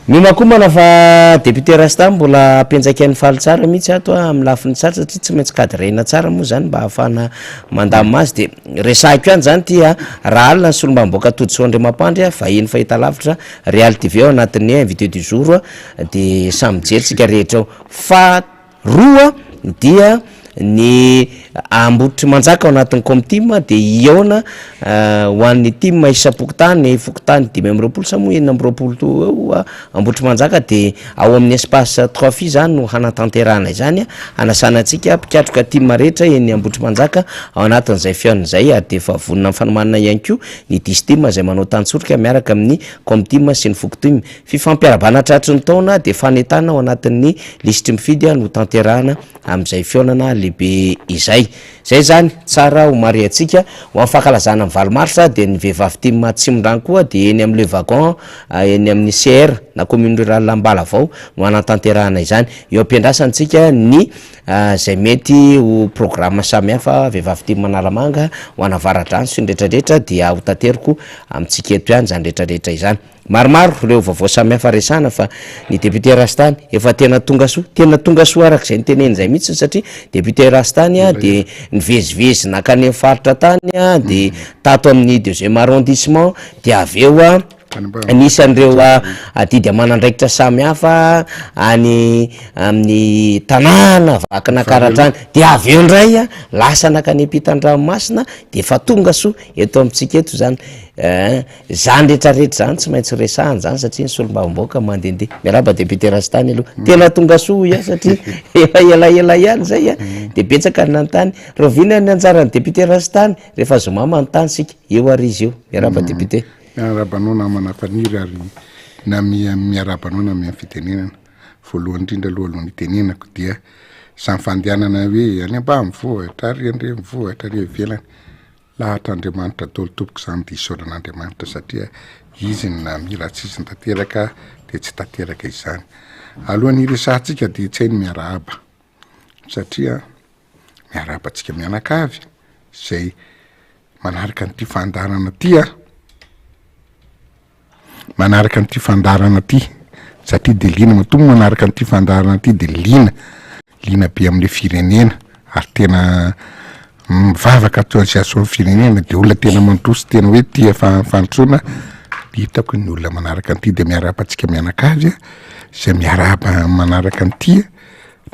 Miomakomana fa député Rasta mbola ampianjaikain'i Faly tsara mihitsy ato a, amin'ny lafiny tsara satria tsy maintsy cadrena tsara moa zany mba ahafahana mandamina azy de resahiko ihany zany ty a, raha alina ny solombavambahoaka Todisoa Andriamampandry a, vahiny fahitalavitra Real TV ao anatin'ny invité du jour a, de samy mijery tsika rehetra ao fa Roa dia ny Ambohitrimanjaka ao anatin'ny Comtim dia hihaona ho an'ny tim isam-pokontany, fokontany 25 sa moa 26 eo Ambohitrimanjaka dia ao amin'ny espace trois filles izany no hanatanterahana izany, hanasana antsika mpikatroka tim rehetra eny Ambohitrimanjaka ao anatin'izay fihaonana izay ary dia efa vonona amin'ny fanomanana ihany koa ny Distim izay manao tantsoroka miaraka amin'ny Comtim sy ny Fokotim. Fifampiarahabana tratry ny taona dia fanentanana ao anatin'ny lisitry mifidy no tanterahana amin'izay fihaonana lehibe izay. Izay izany, tsara ho marihantsika. Ho amin'ny fankalazana ny valo marsa dia ny vehivavy tim Atsimondrano koa dia eny amin'ny Le Wagon eny amin'ny CR na commune rurale Ambalavao no hanatanterahana izany. Eo am-piandrasantsika ny izay mety ho programa samihafa vehivavy tim Analamanga ho an'Avaradrano sy ny rehetrarehetra dia ho tateriko amintsika eto ihany izany rehetrarehetra izany. Maromaro ireo vaovao samihafa resahana fa ny député Rastany efa tena tonga soa, tena tonga soa araka izay noteneniny izay mihitsy satria député Rastany dia nivezivezy nankany amin'ny faritra tany dia tato amin'ny deuxième arrondissement dia avy eo nisy an'ireo adidy aman'andraikitra samihafa any amin'ny tanàna Vakinankaratra any dia avy eo indray lasa nankany ampitan-dranomasina dia efa tonga soa eto amintsika eto izany. Zany rehetra rehetra zany tsy maintsy resahana zany satria ny solombavambahoaka mandehandeha. Miarahaba député Rastany aloha. Tena tonga soa hoy aho satria efa elaela ihany zay a. De betsaka ny nanontany, rahoviana ny anjaran'ny député Rastany? Rehefa zoma manontany isika, eo ary izy eo. Miarahaba député. Miarahaba anao namana Faniry ary na miarahaba anao na mihaino fitenenana. Voalohany indrindra aloha alohan'ny hitenenako dia izany fandehanana hoe any ambanivohitra ary an-drenivohitra ary ivelany. Lahatr'Andriamanitra daholo tompoko izany dia isaorana Andriamanitra satria Izy no namia raha tsy Izy no tanteraka dia tsy tanteraka izany. Alohan'ny hiresahantsika dia tsy hay ny miarahaba satria miarahaba antsika mianakavy izay manaraka an'ity fandaharana ity an. Manaraka an'ity fandaharana ity satria de liana, matoa moa manaraka an'ity fandaharana ity de liana, liana be am'le firenena ary tena mivavaka toa an'i Jason firenena de olona tena mandroso tena hoe tia fa- fandrosoana, hitako ny olona manaraka an'ity de miarahaba antsika mianakavy a, zay miarahaba manaraka an'ity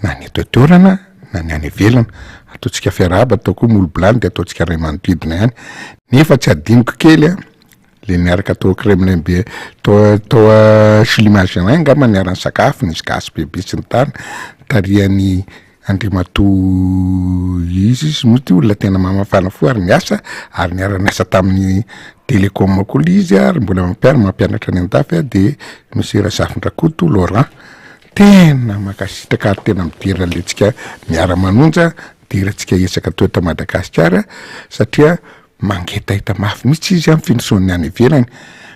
na ny eto an-toerana na ny any ivelany, ataontsika fiarahaba atao koa molo-bilany de ataontsika ray manodidina ihany, nefa tsy adinoko kely a. Le niaraka tao Kremlin be tao tao Chili Magellan angamba niara-nisakafo, nisy gasy be be sy ny tariny, tarihan'i Andriamatoa iza izy moa ty olona tena mafana fo ary niasa ary niara-niasa tamin'ny Telecom koa le izy ary mbola mampiana- mampianatra any an-dafy de Monsieur Razafindrakoto Laurent, tena mankasitraka ary tena midera an'le tsika miara-manonja, midera antsika ezaka atao eto Madagasikara satria Mangetaheta mafy mihitsy izy an findrosoan'ny any ivelany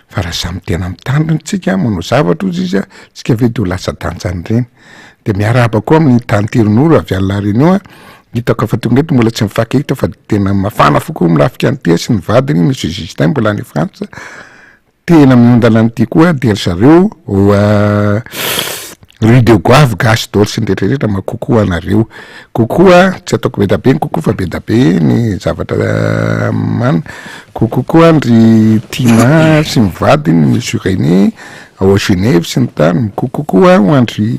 fa raha samy tena mitandrina tsika manao zavatra ozy izy an tsika ve de ho latsa-danja an'ireny de miarahaba koa amin'ny tany Ronoro avy any La Réunion an hitako efa tonga eto mbola tsy mifankahita fa tena mafana fo koa milafika an'ity sy ny vadiny monsieur Justin mbola any Frantsa Tena miondana an'ity koa de ry zareo rue de goavy gasy daholo sy ny rehetra rehetra ma coucou anareo coucou a tsy ataoko be da be ny coucou fa be da be ny zavatra man coucou koa an-dry Tina sy ny vadiny monsieur René ao Genève sy ny tariny coucou koa ho an-dry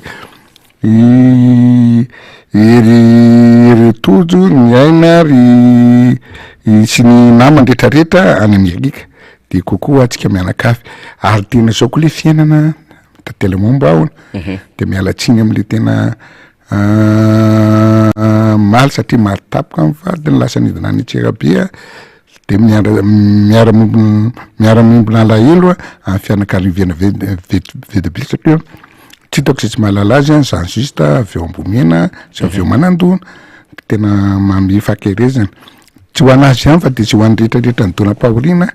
I Hery ry Tojo, ny Aina ry sy ny namany retraretra any Amerika de coucou atsika mianakavy ary tena zao koa le fiainana tantely amam-bahona de miala tsiny amle tena maly satria maty tampoka ny vadiny lasa nidina any Antsirabe a de miandra miara miombona miara miombona alahelo a amin'ny fianakaviana be satria Tsy hitako izay tsy mahalala azy an, Jean Juste avy ao Ambohimena sy avy ao Manandona, tena manome fahakerezana, tsy ho an'azy ihany fa de izay ho an'ny rehetra rehetra nidonam-pahoriana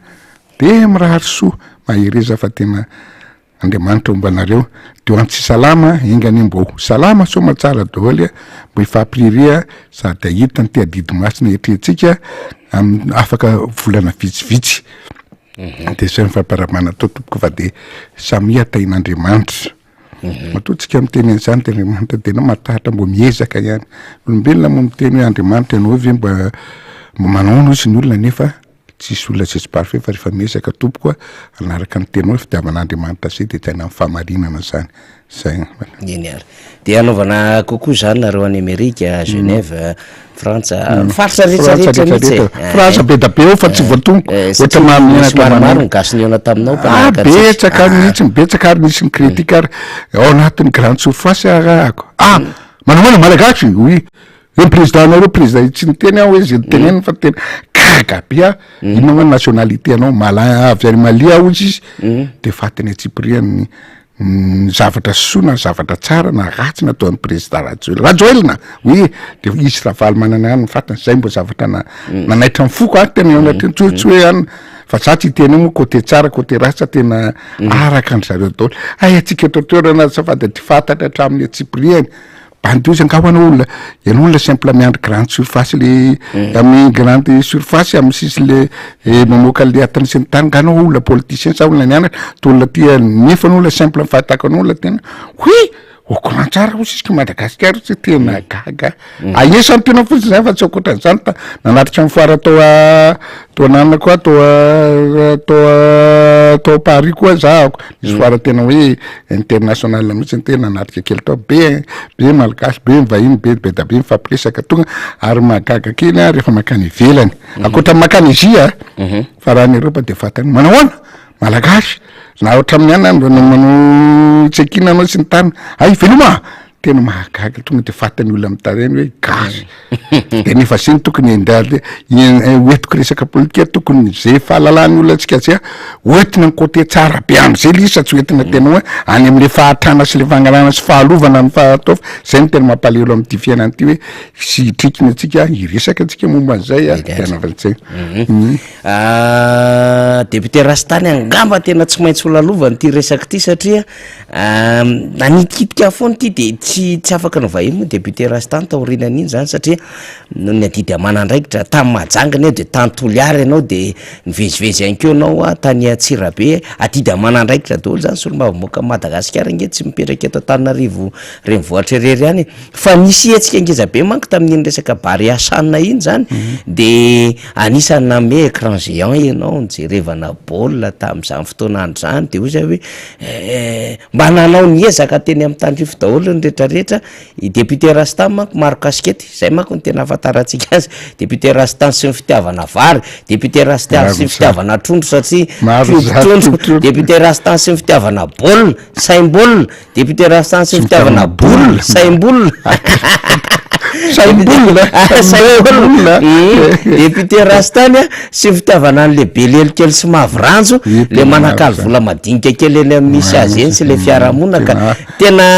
de mirary soa, mahereza fa tena Andriamanitra homba anareo, de ho an'ny tsy salama enga anie mba ho salama soamatsara daholo a, mba hifampiririha sady hahita an'ity adidy masina iatrehantsika amin'ny afaka volana vitsivitsy. De zay ny famparamana atao tompoko fa de samia tahin'Andriamanitra. Matoa tsika miteny an'izany de Andriamanitra tena matahotra mbo miezaka ihany. Olombelona moa miteny hoe Andriamanitra ianao ve mba mba manao hozy ny olona nefa tsisy olona zay tsy parfait fa rehefa miezaka tompoko a hanaraka ny teninao fitiavan'Andriamanitra zay de tena fahamarinana zany. Zay angambany. Eny ary. Dia hanaovana coucou zany nareo any Amerika, Genève, Frantsa, faritra rehetra rehetra mihitsy e. Frantsa be da be ao fa tsy voatonoko. Eh, satria misy maromaro ny gasy nihaona taminao mpanaraka antsika. Betsaka mihitsy, betsaka ary nisy ny critique ary ao anatin'ny grande surface ary ahako. Ah, manao ahoana malagasy? Oui. Eo ny président nareo président tsy niteny aho hoe zay niteneniny fa tena gaga be aho. Inona moa ny nationalité anao? Malin avy any Mali aho hozy izy. De fatiny antsipiriany ny zavatra soa na zavatra tsara na ratsy nataon'ny président Rajoelina, Rajoelina oui de izy Ravalomanana ihany ny fatiny, zay mbo zavatra na- nanaitra ny foko ary tena eo anatin'ny tsy hoe tsy hoe any fa za tsy hiteny hoe moa côté tsara côté ratsy fa tena araka an-dry zareo daholo, hay antsika eto an-toerana azafady aty fantatra hatramin'ny antsipiriany. Bandy ozy angaha anao olona, ianao olona simple miandry grande surface le amin'ny grande surface amin'ny sisy le mamoaka le atiny sy ny tariny, nga anao olona politicien sa olona nianatra, toa olona tia nefa anao olona simple ny fahitako anao olona tena hoy au courant tsara hozy izy ko Madagasikara tsy tena gaga ah. Aie championnat fotsiny zany fa tsy ankoatran'izany fa nanatrika ny foire tao tao ananona koa tao tao tao Paris koa zahako nisy foire tena hoe international mihitsy ny tena nanatrika kely tao be be malagasy be ny vahiny be be da be mifampiresaka tonga ary mahagaga kely a rehefa mankany ivelany ankoatra ny mankany Asie a fa raha any Eropa de fantany manahoana malagasy na hatramin'ny any any manao check-in anao sy ny tariny ay veloma Tena mahagaga tonga de fatin'ny olona mitareny hoe gasy de nefa zay no tokony endaly hoentiko resaka politika tokony ze fahalalan'ny olona antsika zay hoentina ny côté tsara be am'zay le izy fa tsy hoentina tena hoe any am'le fahatrana sy le fangalana sy fahalovana ny fahatao fa zay no tena mampalahelo am'ty fiainana ty hoe sy hitrikina antsika hiresaka antsika momba an'izay a de anaovantsika Député Rastany angamba tena tsy maintsy ho lalovana ity resaka ity satria Nanitikitika ahy foana ity de tsy tsy afaka novahiny moa député Rastany taorianan'iny zany satria noho ny adidy aman'andraikitra tany Mahajanga anie de tany Toliara ianao de nivezivezy ihany koa ianao a tany Antsirabe, adidy aman'andraikitra daholo zany solombavambahoakan'i Madagasikara ange tsy mipetraka eto Antananarivo renivohitra irery ihany e, fa nisy hetsika ngeza be manko tamin'iny resaka Barea Chan iny zany de Anisan'ny nanome écran géant ianao nijerevana baolina tamin'izany fotoana andro izany de hoy zay hoe eh, mba nanao ny ezaka teny amin'ny tandrify daholo ny rehetrarehetra, i député Rastan manko maro kasikety, zay manko no tena ahafantarantsika azy, député Rastan sy ny fitiavana vary, député Rastan sy ny fitiavana trondro satria mpiompy trondro, député Rastan sy ny fitiavana baolina, saim-baolina, Député Rastan sy ny fitiavana boule, saim-boule. Saim-boule, saim-boule. Député Rastany a, sy ny fitiavana an'le be lelo kely sy mavo ranjo, le manakalo vola madinika kely eny amin'ny misy azy eny sy le fiarahamonina ka tena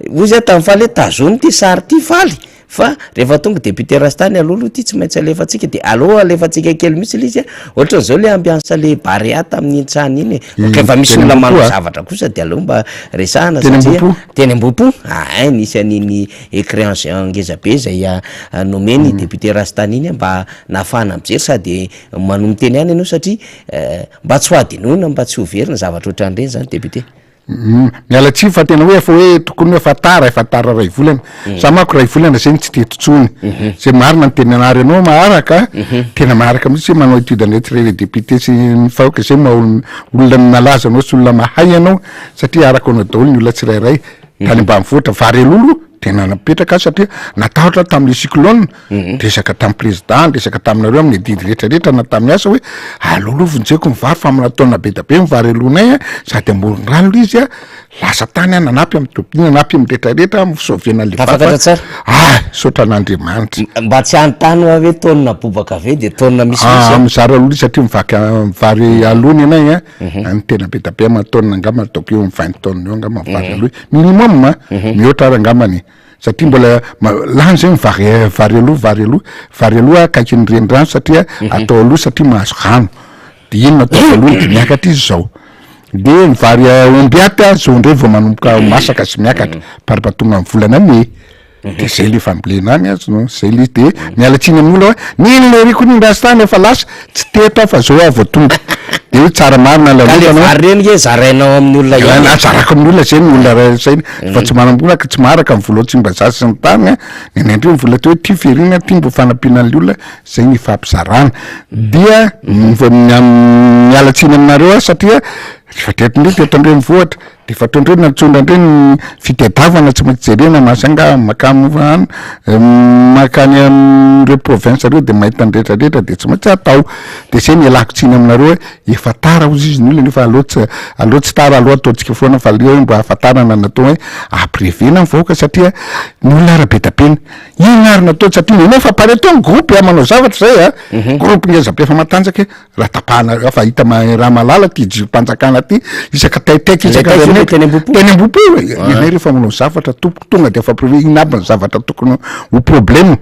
hoy zah tamin'i Faly hoe tazony ity sary ity Faly. Fa rehefa tonga député Rastany aloha aloha ity tsy maintsy alefantsika de aleo alefantsika kely mihitsy le izy a, ohatran'izao le ambiance le Barea tamin'iny tsany iny e, ok fa misy olona manao zavatra kosa de aleo mba resahana satria teny Ambohipo, ahay nisy an'iny écran géant ngeza be zay nomeny député Rastany iny mba nahafahana mijery sady manohy miteny ihany ianao satria mba tsy ho adinoina mba tsy ho very ny zavatra ohatran'ireny zany député. Miala tsiny fa tena hoe efa hoe tokony hoe efa tara, efa tara ray volana. Za manko ray volana zay no tsy teto tsony. Zay marina ny teninanary anao maharaka, tena maharaka mihitsy hoe manao étude anay tsirairay député sy ny fahoaka zay maha olona malaza anao sy olona mahay anao satria araka anao daholo ny olona tsirairay tany ambanivohitra. Vary alolo tena napetraka aho satria natahotra aho tamin'le cyclone. Niresaka tamin'ny président, niresaka taminareo amin'ny adidy rehetra rehetra na tamin'ny asa hoe aleo aloha vonjeko ny vary fa amina taona be dia be ny vary alohanay a, sady amoron-drano ilay izy a, lasa tany aho nanampy amin'ny tobily, nanampy amin'ny rehetra rehetra amin'ny fisaovena an'ilay vary fa Tafakatra tsara. ah, misaotra an'Andriamanitra. Mba tsy hanontany hoa hoe taonina bobaka ve dia taonina misimisy Ah, a? mizara aloha satria mivaky vary aloha ny anay a, any tena be dia be aman-taonina angamba ataoko eo amin'ny vingt tonnes eo angamba ny vary aloha, minimum a, mihoatra ary angambany. Satria mbola lany zay ny vary vary aloha vary aloha vary aloha akaikin'ny renirano satria atao aloha satria mahazo rano de iny no atao voalohany de miakatra izy zao de ny vary omby aty a zao ndray vao manomboka masaka sy miakatra par mba tonga amin'ny volana mey de zay le fambolena any azy no zay le izy de miala tsiny amin'ny olona hoe nino le riko nino rasta any efa lasa tsy teto aho fa zao aho vao tonga de hoe tsara marina Ka le lalovana vary reny nge zarainao amin'ny olona ihany e. Zarako amin'ny olona zay ny olona ray zay fa tsy manam-bola ka tsy maharaka ny vola ao Tsimbazaza sy ny tariny a, ny anay indray ny vola teo hoe ty ferina ty mbo fanampiana an'le olona zay ny ifampizarana dia miala tsiny aminareo aho satria rehefa teto indray teto an-drenivohitra de efa teo indray nantsoina indray ny fitadiavana tsy maintsy jerena Majunga makany any makany amin'ireo province ireo de mahita ny rehetra rehetra de tsy maintsy atao de zay ny ialako tsiny aminareo hoe efa tara hozy izy ny olona nefa aleo tsy aleo tsy tara aleo ataontsika foana fa aleo mba ahafantarana ny atao hoe amprevena ny vahoaka satria ny olona ara be da be inona ary no atao satria ny anao efa pare teo ny groupe a manao zavatra zay a groupe ngeza be efa matanjaka Raha tapahana raha fa hita raha malala ty jirom-panjakana ty isaka taitaitra isaka Ilay taiza teny Ambohipo? Teny Ambohipo e! Ianay rehefa manao zavatra tompoko tonga de efa prévu inona aby ny zavatra tokony ho problème.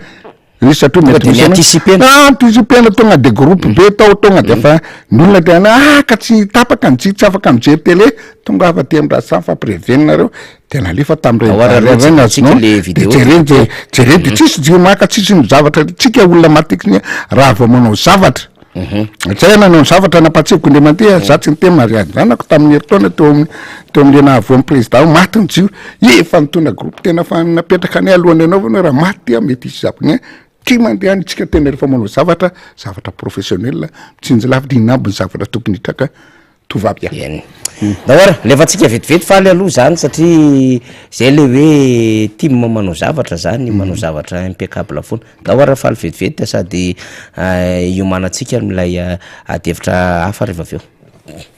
Izy satria mety misy anticipena. Ah, anticipena tonga de groupe be tao tonga de fa ny olona tena ah ka tsy tapaka ny jiro tsy afaka mijery télé tonga afa aty amin'ny rasa fa prévenir nareo de nalefa tamin'ireny Ao ary ireny aloha azonao le de vidéo. jereny de jereny de tsisy jiro maka tsisy ny zavatra tsika olona matetiky raha vao manao zavatra Zay nanao ny zavatra nampatsiahiko indray mandeha, za tsy niteny mariazy zanako tamin'ny herintaona teo amin'ny teo amin'le nahavoa ny président maty ny jiro, efa nitondra groupe tena fa napetraka anay alohan'ny hanaovana hoe raha maty ty aho mety hisy zavatra tia mandeha any tsika tena rehefa manao zavatra, zavatra professionnel, mitsinjo lavitra inona aby ny zavatra tokony hitraka. Tout va bien. Eny. D'abord, alefantsika vetivety faly aloha zany satria zay le hoe team manao zavatra zany, manao zavatra impeccable foana. D'abord faly vetivety sady hiomanantsika amin'ilay ady hevitra hafa rehefa avy eo.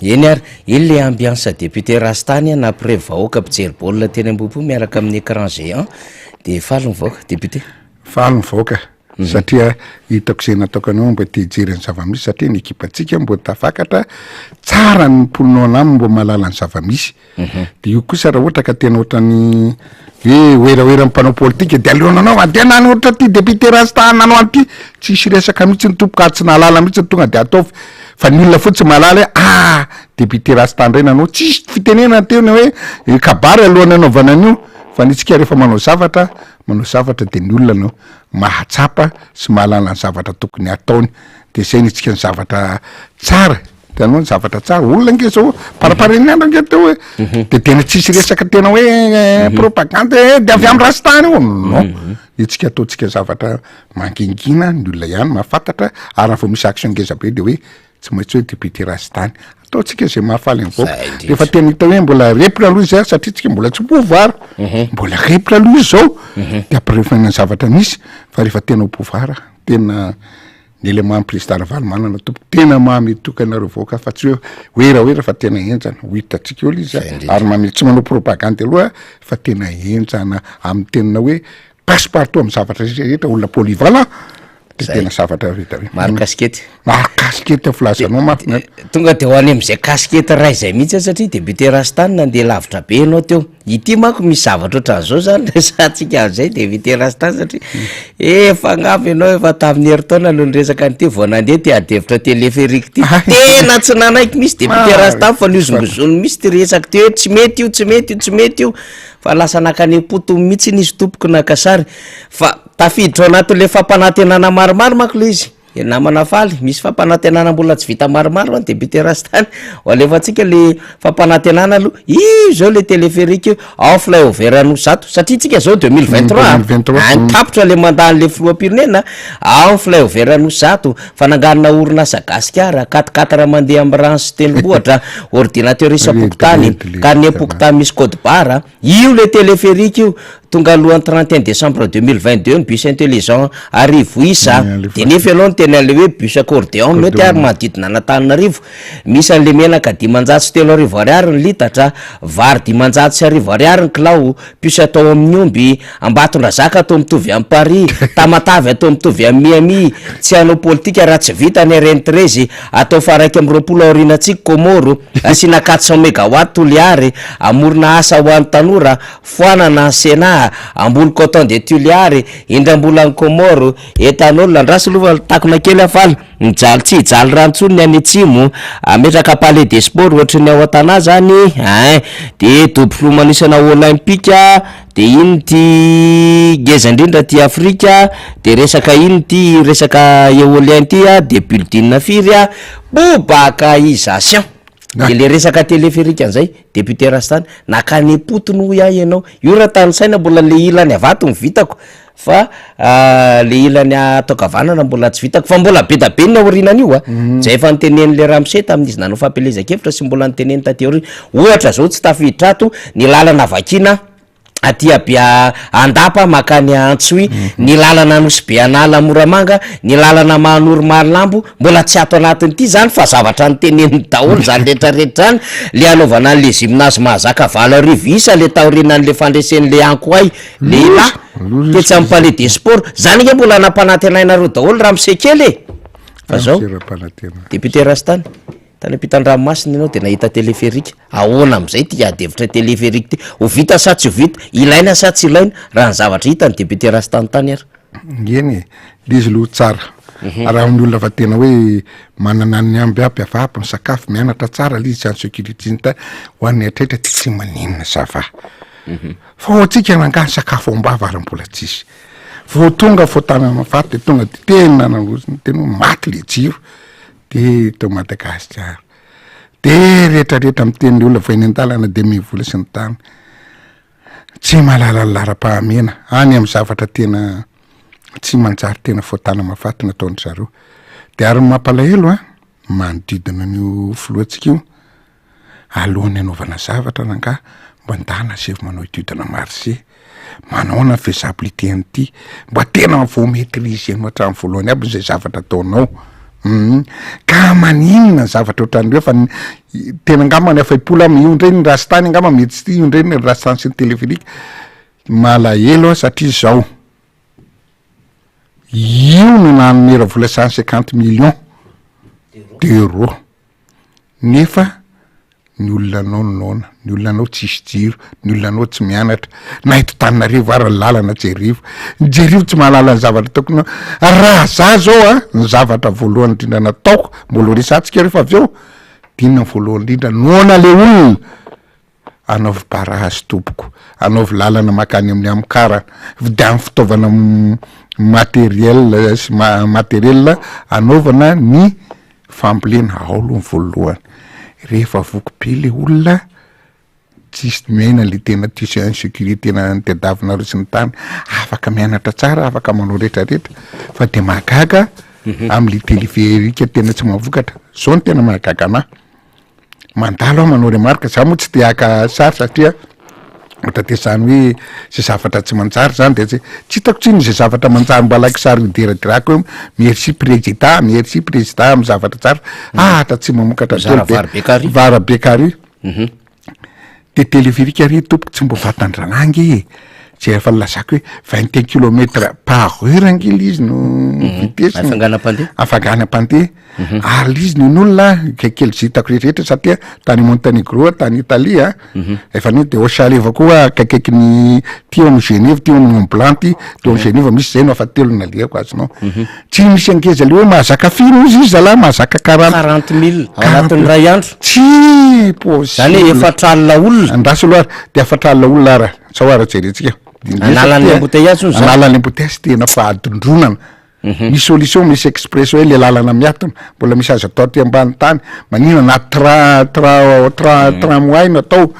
Eny ary, iny le ambiance député Rastany nampirevy vahoaka mpijery baolina teny Ambohipo miaraka amin'ny écran géant de faly ny vahoaka député. Faly ny vahoaka satria hitako izay nataoko anao mba te hijery ny zava-misy satria ny ekipantsika mbo tafakatra tsara ny mponina ao anaminy mbo mahalala ny zava-misy de io kosa raha ohatra ka tena ohatran'ny hoe werawera mpanao politika de aleonanao andeha nany ohatra ty député rasta nanao an'ity tsisy resaka mihitsy ny tompoko ary tsy nahalala mihitsy ny tonga de ataovy fa ny olona fotsiny mahalala hoe ah député rasta ndray nanao tsisy fitenenana teo ny hoe kabary alohan'ny anaovana an'io fa ny tsika rehefa manao zavatra manao zavatra de ny olona no mahatsapa sy mahalala ny zavatra tokony hataony de zay ny tsika ny zavatra tsara hitanao ny zavatra tsara olona nge zao paraparen'ny andro nge teo hoe mhm. de tena tsisy resaka tena hoe eh, mhm. propagande eh, de avy amy rastany io non mhm. itsika ataontsika zavatra mangingina ny olona ihany mahafantatra ary raha vao misy action ngeza be de hoe tsy maintsy hoe député rastany ataontsika zay mahafaly ny vahoaka rehefa tena hita hoe mbola repona aloha izy a satria tsika mbola tsy pouvoir mhm. mbola repona aloha izy zao mhm. de ampirefana ny zavatra misy fa rehefa tena au pouvoir tena ny élément ny président Ravalomanana tompoko tena mamy toky anareo vahoaka fa tsy hoe werawera fa tena henjana ho hitantsika eo le izy a ary mamy tsy manao propagande aloha fa tena henjana amin'ny tenina hoe passe partout amin'ny zavatra rehetra olona polyvalent de Zay. tena zavatra vita be. Maro kasikety. Maro kasikety ny filazanao mahafinaritra. Tonga de ho any am'zay kasikety iray zay mihitsy aho satria député Rastany nandeha lavitra be ianao teo. Ity manko misy zavatra ohatran'izao zany resahantsika am'zay député Rastany satria efa angamba ianao efa tamin'ny herintaona no niresaka an'ity vao nandeha ty ady hevitra téléphérique ty. Tena tsy nanaiky mihitsy député Rastany fa nihozongozoniny mihitsy ty resaka ty hoe tsy mety io, tsy mety io, tsy mety io. Fa lasa nankany am-potony mihitsy izy tompoko naka sary. Fa tafiditra ao anatin'le fampanantenana maromaro manko le izy. Namana faly, misy fampanantenana mbola tsy vita maromaro an, député Rastany, ho alefantsika le fampanantenana aloha, io zao le téléphérique io, ao flyover Anosizato, satria tsika zao 2023 a, 2023, any tapitra le mandat an'le filoham-pirenena, ao flyover Anosizato, fananganana orinasa Gasikara, quatre quatre mandeha amin'ny rano sy tendrombohitra, ordinateur isam-pokontany, carnet-pokontany misy code barre, Io le téléphérique io, tonga alohan'ny 31 décembre 2022 ny bus intelligent arivo isa, de nefa ianao niteny an'le hoe bus accordéon mety ary manodidina an'Antananarivo, misy an'le menaka 3500 ariary ny litatra, vary 1500 ariary ny kilao, puce atao amin'ny omby, Ambatondrazaka atao mitovy amin'i Paris, Tamatave atao mitovy amin'i Miami, tsy hanao politika raha tsy vita ny RN 13, atao faha 21 aorianantsika Comores, asiana 400 megawatt Toliary, hamorona asa ho an'ny tanora, foanana ny Sénat, hamboly coton de Tuliary, indram-bola any Comores, Ethanol, andraso aloha fa takona kely aho faly, mijaly tsy hijaly rano intsony ny any atsimo, ametraka palais des sports ohatry ny ao an-tanà zany ein, de dobo filomanosana olympique, De ino ty ngeza indrindra aty Afrika, de resaka ino ty resaka eolien ty a, de building firy a, bobakaisation, de le resaka téléphérique an'izay, député Rastany, nakany am-potony hoy aho ianao, io raha tanisaina mbola le ilany avato no vitako fa le ilany ato ankavanana mbola tsy vitako fa mbola be da be ny aorianan'io a, zay efa notenenin'le ramose tamin'izy nanao fampielezan-kevitra sy mbola noteneniny taty aoriana, ohatra zao tsy tafiditra ato ny lalana vakiana aty Abia Andapa mankany Antsohihy, ny lalana Nosy Be Anala Moramanga, ny lalana Mahanoro Marolambo, mbola tsy ato anatin'ity zany fa zavatra noteneniny daholo zany rehetra rehetra zany, le hanaovana an'le gymnase mahazaka 8000 isa le taorianan'le fandresen'le Ankoay lehilahy tetsy amin'ny palais des sports, zany ange mbola nampanantenainareo daholo ramose kely e! Fa zao, député Rastany. Tany ampitan-dranomasina ianao dia nahita téléphérique, ahoana amin'izay ity ady hevitra téléphérique ity? Ho vita sa tsy ho vita? Ilaina sa tsy ilaina? Raha ny zavatra hita ny député Rastany tany ary. Eny e, le izy aloha tsara, raha amin'ny olona fa tena hoe manana ny amby ampy avy ampy ny sakafo, mianatra tsara le izy tsy en sécurité ny ta- ho an'ny haitraitra ty tsy maninona ça va. Fa ho antsika rangahy ny sakafo ao am-bava ary mbola tsisy. Vao tonga vao tanana faty de tonga de tena nandroso ny tena hoe maty le jiro. De eto Madagasikara de retraretra miteny ny olona vao eny an-dalana de mivola sy ny tany tsy mahalala ny laharam-pahamehana any amin'ny zavatra tena tsy manjary tena fotana mahafaty nataon-dry zareo de ary ny mampalahelo an manodidina an'io filohantsika io Alohan'ny hanaovana zavatra rangahy mba ndana asaivo manao étude na marché, manaona ny faisabilité an'ity, mba tena vao maitriser-nao hatramin'ny voalohany aby zay zavatra ataonao, hum ka maninona ny zavatra ohatran'ireo fa ny tena angamba ny afa-po aho io ndray ny rastany angamba mety tsy io ndray ny rastany sy ny téléphérique, malahelo aho satria zao, io no nanome ravola 150 millions d'euros. Nefa ny olona anao noana, ny olona anao tsisy jiro, ny olona anao tsy mianatra, na eto Tananarivo ary ny lalana jerevo, jerevo tsy mahalala ny zavatra tokony raha za zao a, ny zavatra voalohany indrindra nataoko, mbola ho resahantsika rehefa avy eo, de inona ny voalohany indrindra, noana le olona. Anaovy barrage tompoko, anaovy lalana makany amin'ny Amcar, vidiano fitaovana matériel sy matériel anaovana ny fambolena, ao aloha ny voalohany, rehefa voky be le olona tsisy miaina le tena tsisy insécurité tena tadiavinareo sy ny tany, afaka mianatra tsara, afaka manao retraretra fa de mahagaga amle téléphérique tena tsy mahavokatra, zao no tena mahagaga anahy. Mandalo aho manao remarque, za moa tsy te haka sary satria ohatra te zany hoe zay zavatra tsy manjary zany de tsy tsy hitako tsinona zay zavatra manjary mba alaiko sary hoderaderako hoe merci prezida, merci prezida amy zavatra tsara, ahatra tsy mamokatra Mizara daholo be, vary be kary. vary be kary. De téléphérique ary tompoko tsy mba vatan-draharaha ange e, zay efa nilazako hoe vingt et un kilomètre par heure ange le izy no vitesse-ny. Hafainganam-pandeha. Hafainganam-pandeha. Ary le izy nen'olona kelikely zay hitako rehetrarehetra satria tany Montenegro aho tany Italie a, efa nety de au chalet avao koa akaikaikin'ny ty eo amin'ny Genève ty eo amin'ny Mont Blanc ty, de ao Genève misy zay no afa-telo nalehako azonao. Tsy misy angeza le hoe mahazaka firy hozy izy zalahy mahazaka quarante. Quarante mille ao anatin'ny iray andro. Tsy possible. Zany hoe efatra alina olona. Andraso aloha ary, de efatra alina olona ara, sao ara jerentsika. Analan'ny embouteillage hono zany. Analan'ny embouteillage tena fahadondronana. Misy solution, misy express hoe le lalana miatona, mbola misy azo atao aty ambany tany, maninona na tra tra tra tramway no atao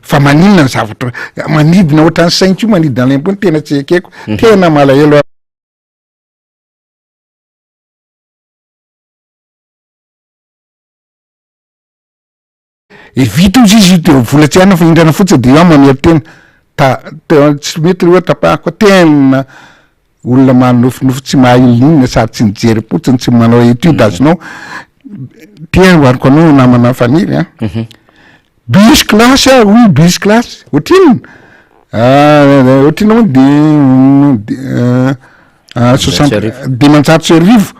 fa maninona ny zavatra manidina ohatran'ny sainty io manidina any ambony tena tsy ekeko, tena malahelo aho. E vita ozy izy io de vola tsy haina fa indrana fotsiny de eo mamery tena ta te- tsy mety le hoe tapahako tena olona manofinofy tsy mahay inona sady tsy mijery fotsiny tsy manao étude azonao ty ambarako anao namana Faniry a bus classe ah hoy bus classe ohatrinona ohatrinona moa de soixante 1500.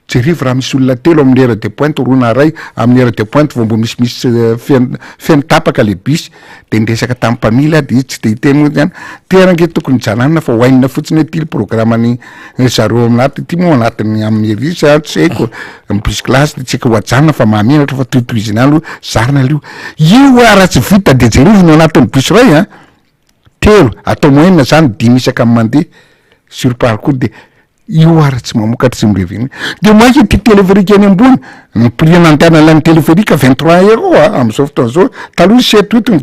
Jerevo raha misy olona telo amin'ny heure de pointe roa na ray amin'ny heure de pointe vao mbo misimisy feno feno tapaka le bus de niresaka tamin'ny mpamily aho de izy tsy te hiteny moa zany, ty ary ange tokony hijananana fa hohainina fotsiny hoe ty le programme-ny zareo anaty ty moa anatin'ny amin'ny riche a tsy haiko ny bus classe de tsy haiko ho ajanona fa mahamenatra fa tohitohizina ihany aloha zarina aloha io hoa raha tsy vita de jerevo ny ao anatin'ny bus ray a telo atao moyenne zany dimy isaka ny mandeha sur parcours de Io ary tsy mamokatra tsy mi-revenu. De mainka ity téléphérique eny ambony, ny prix nandehanana ny téléphérique 23 euros a, am'zao fotoana zao, taloha izy sept huit no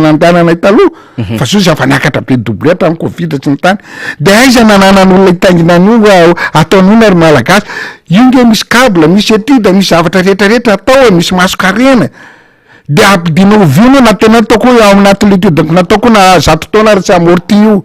nandehananay taloha, fa zao izy efa niakatra be double hatramin'ny covid sy ny tany, de aiza nananan'olona hitaingina an'io ataon'olona ry malagasy, io nge misy cable, misy étude, misy zavatra rehetrarehetra atao e, misy mason-karena, de ampidinao oviana na tena ataoko hoe ao anatin'ny étude nataoko na zato taona ary tsy amorti io.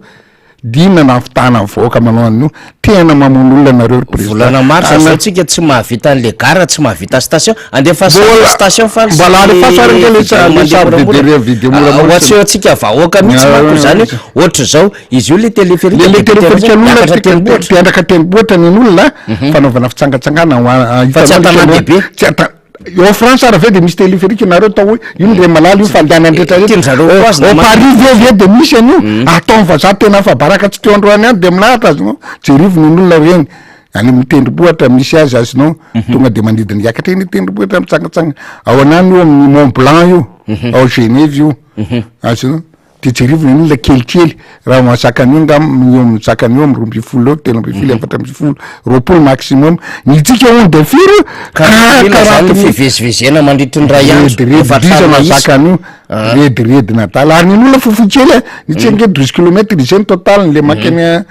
Dina na fitahana ny vahoaka manao an'io, tena mamono olona nareo ry président. Volana marsa zao tsika tsy mahavita an'le gara, tsy mahavita station, andefaso Mbola station faly sy mbola alefaso ary ange le sa- vidéo le mandeha sary moramora. vidéo vidéo Ah, moramora ho sy aseho antsika vahoaka mihitsy manko zany hoe ohatr'izao, izy io le téléphérique Le le de téléphérique miakatra an'olona tendrombohitra. mpiandraka tendrombohitra ny an'olona fanaovana fitsangatsangana ho a- Fa tsy hitanao le an-tanàn-dehibe. tsy anta- Eo France ary ve de misy téléphérique nareo atao hoe io ndre malala io fandehanany rehetra rehetra. Tian-dry zareo koa azy Au na Paris ve ve de misy an'io? Ataon'ny vazaha tena afa-baraka tsy teo androany ihany de milahatra azonao. Jerivo ny olona reny any amin'ny tendrombohitra misy azy azonao tonga de manidina hiakatra eny tendrombohitra mitsangatsangana ao anany io amin'ny Mont Blanc io ao Genève io azonao. De jerevina ny olona kelikely, raha mahazaka an'io angamba eo amin'ny mizaka an'io amin'ny 12 eo, 13, 14, 20 maximum, ny antsika on de firy Ka mila zany ny fivezivezena mandritry ny ray andro, Rediredy efa iza hatramin'ny mahazaka isa. an'io, rediredina adala, ary ny olona fohifohy kely a, ny tsika ange 12 kilomètre izay ny total-ny le mankany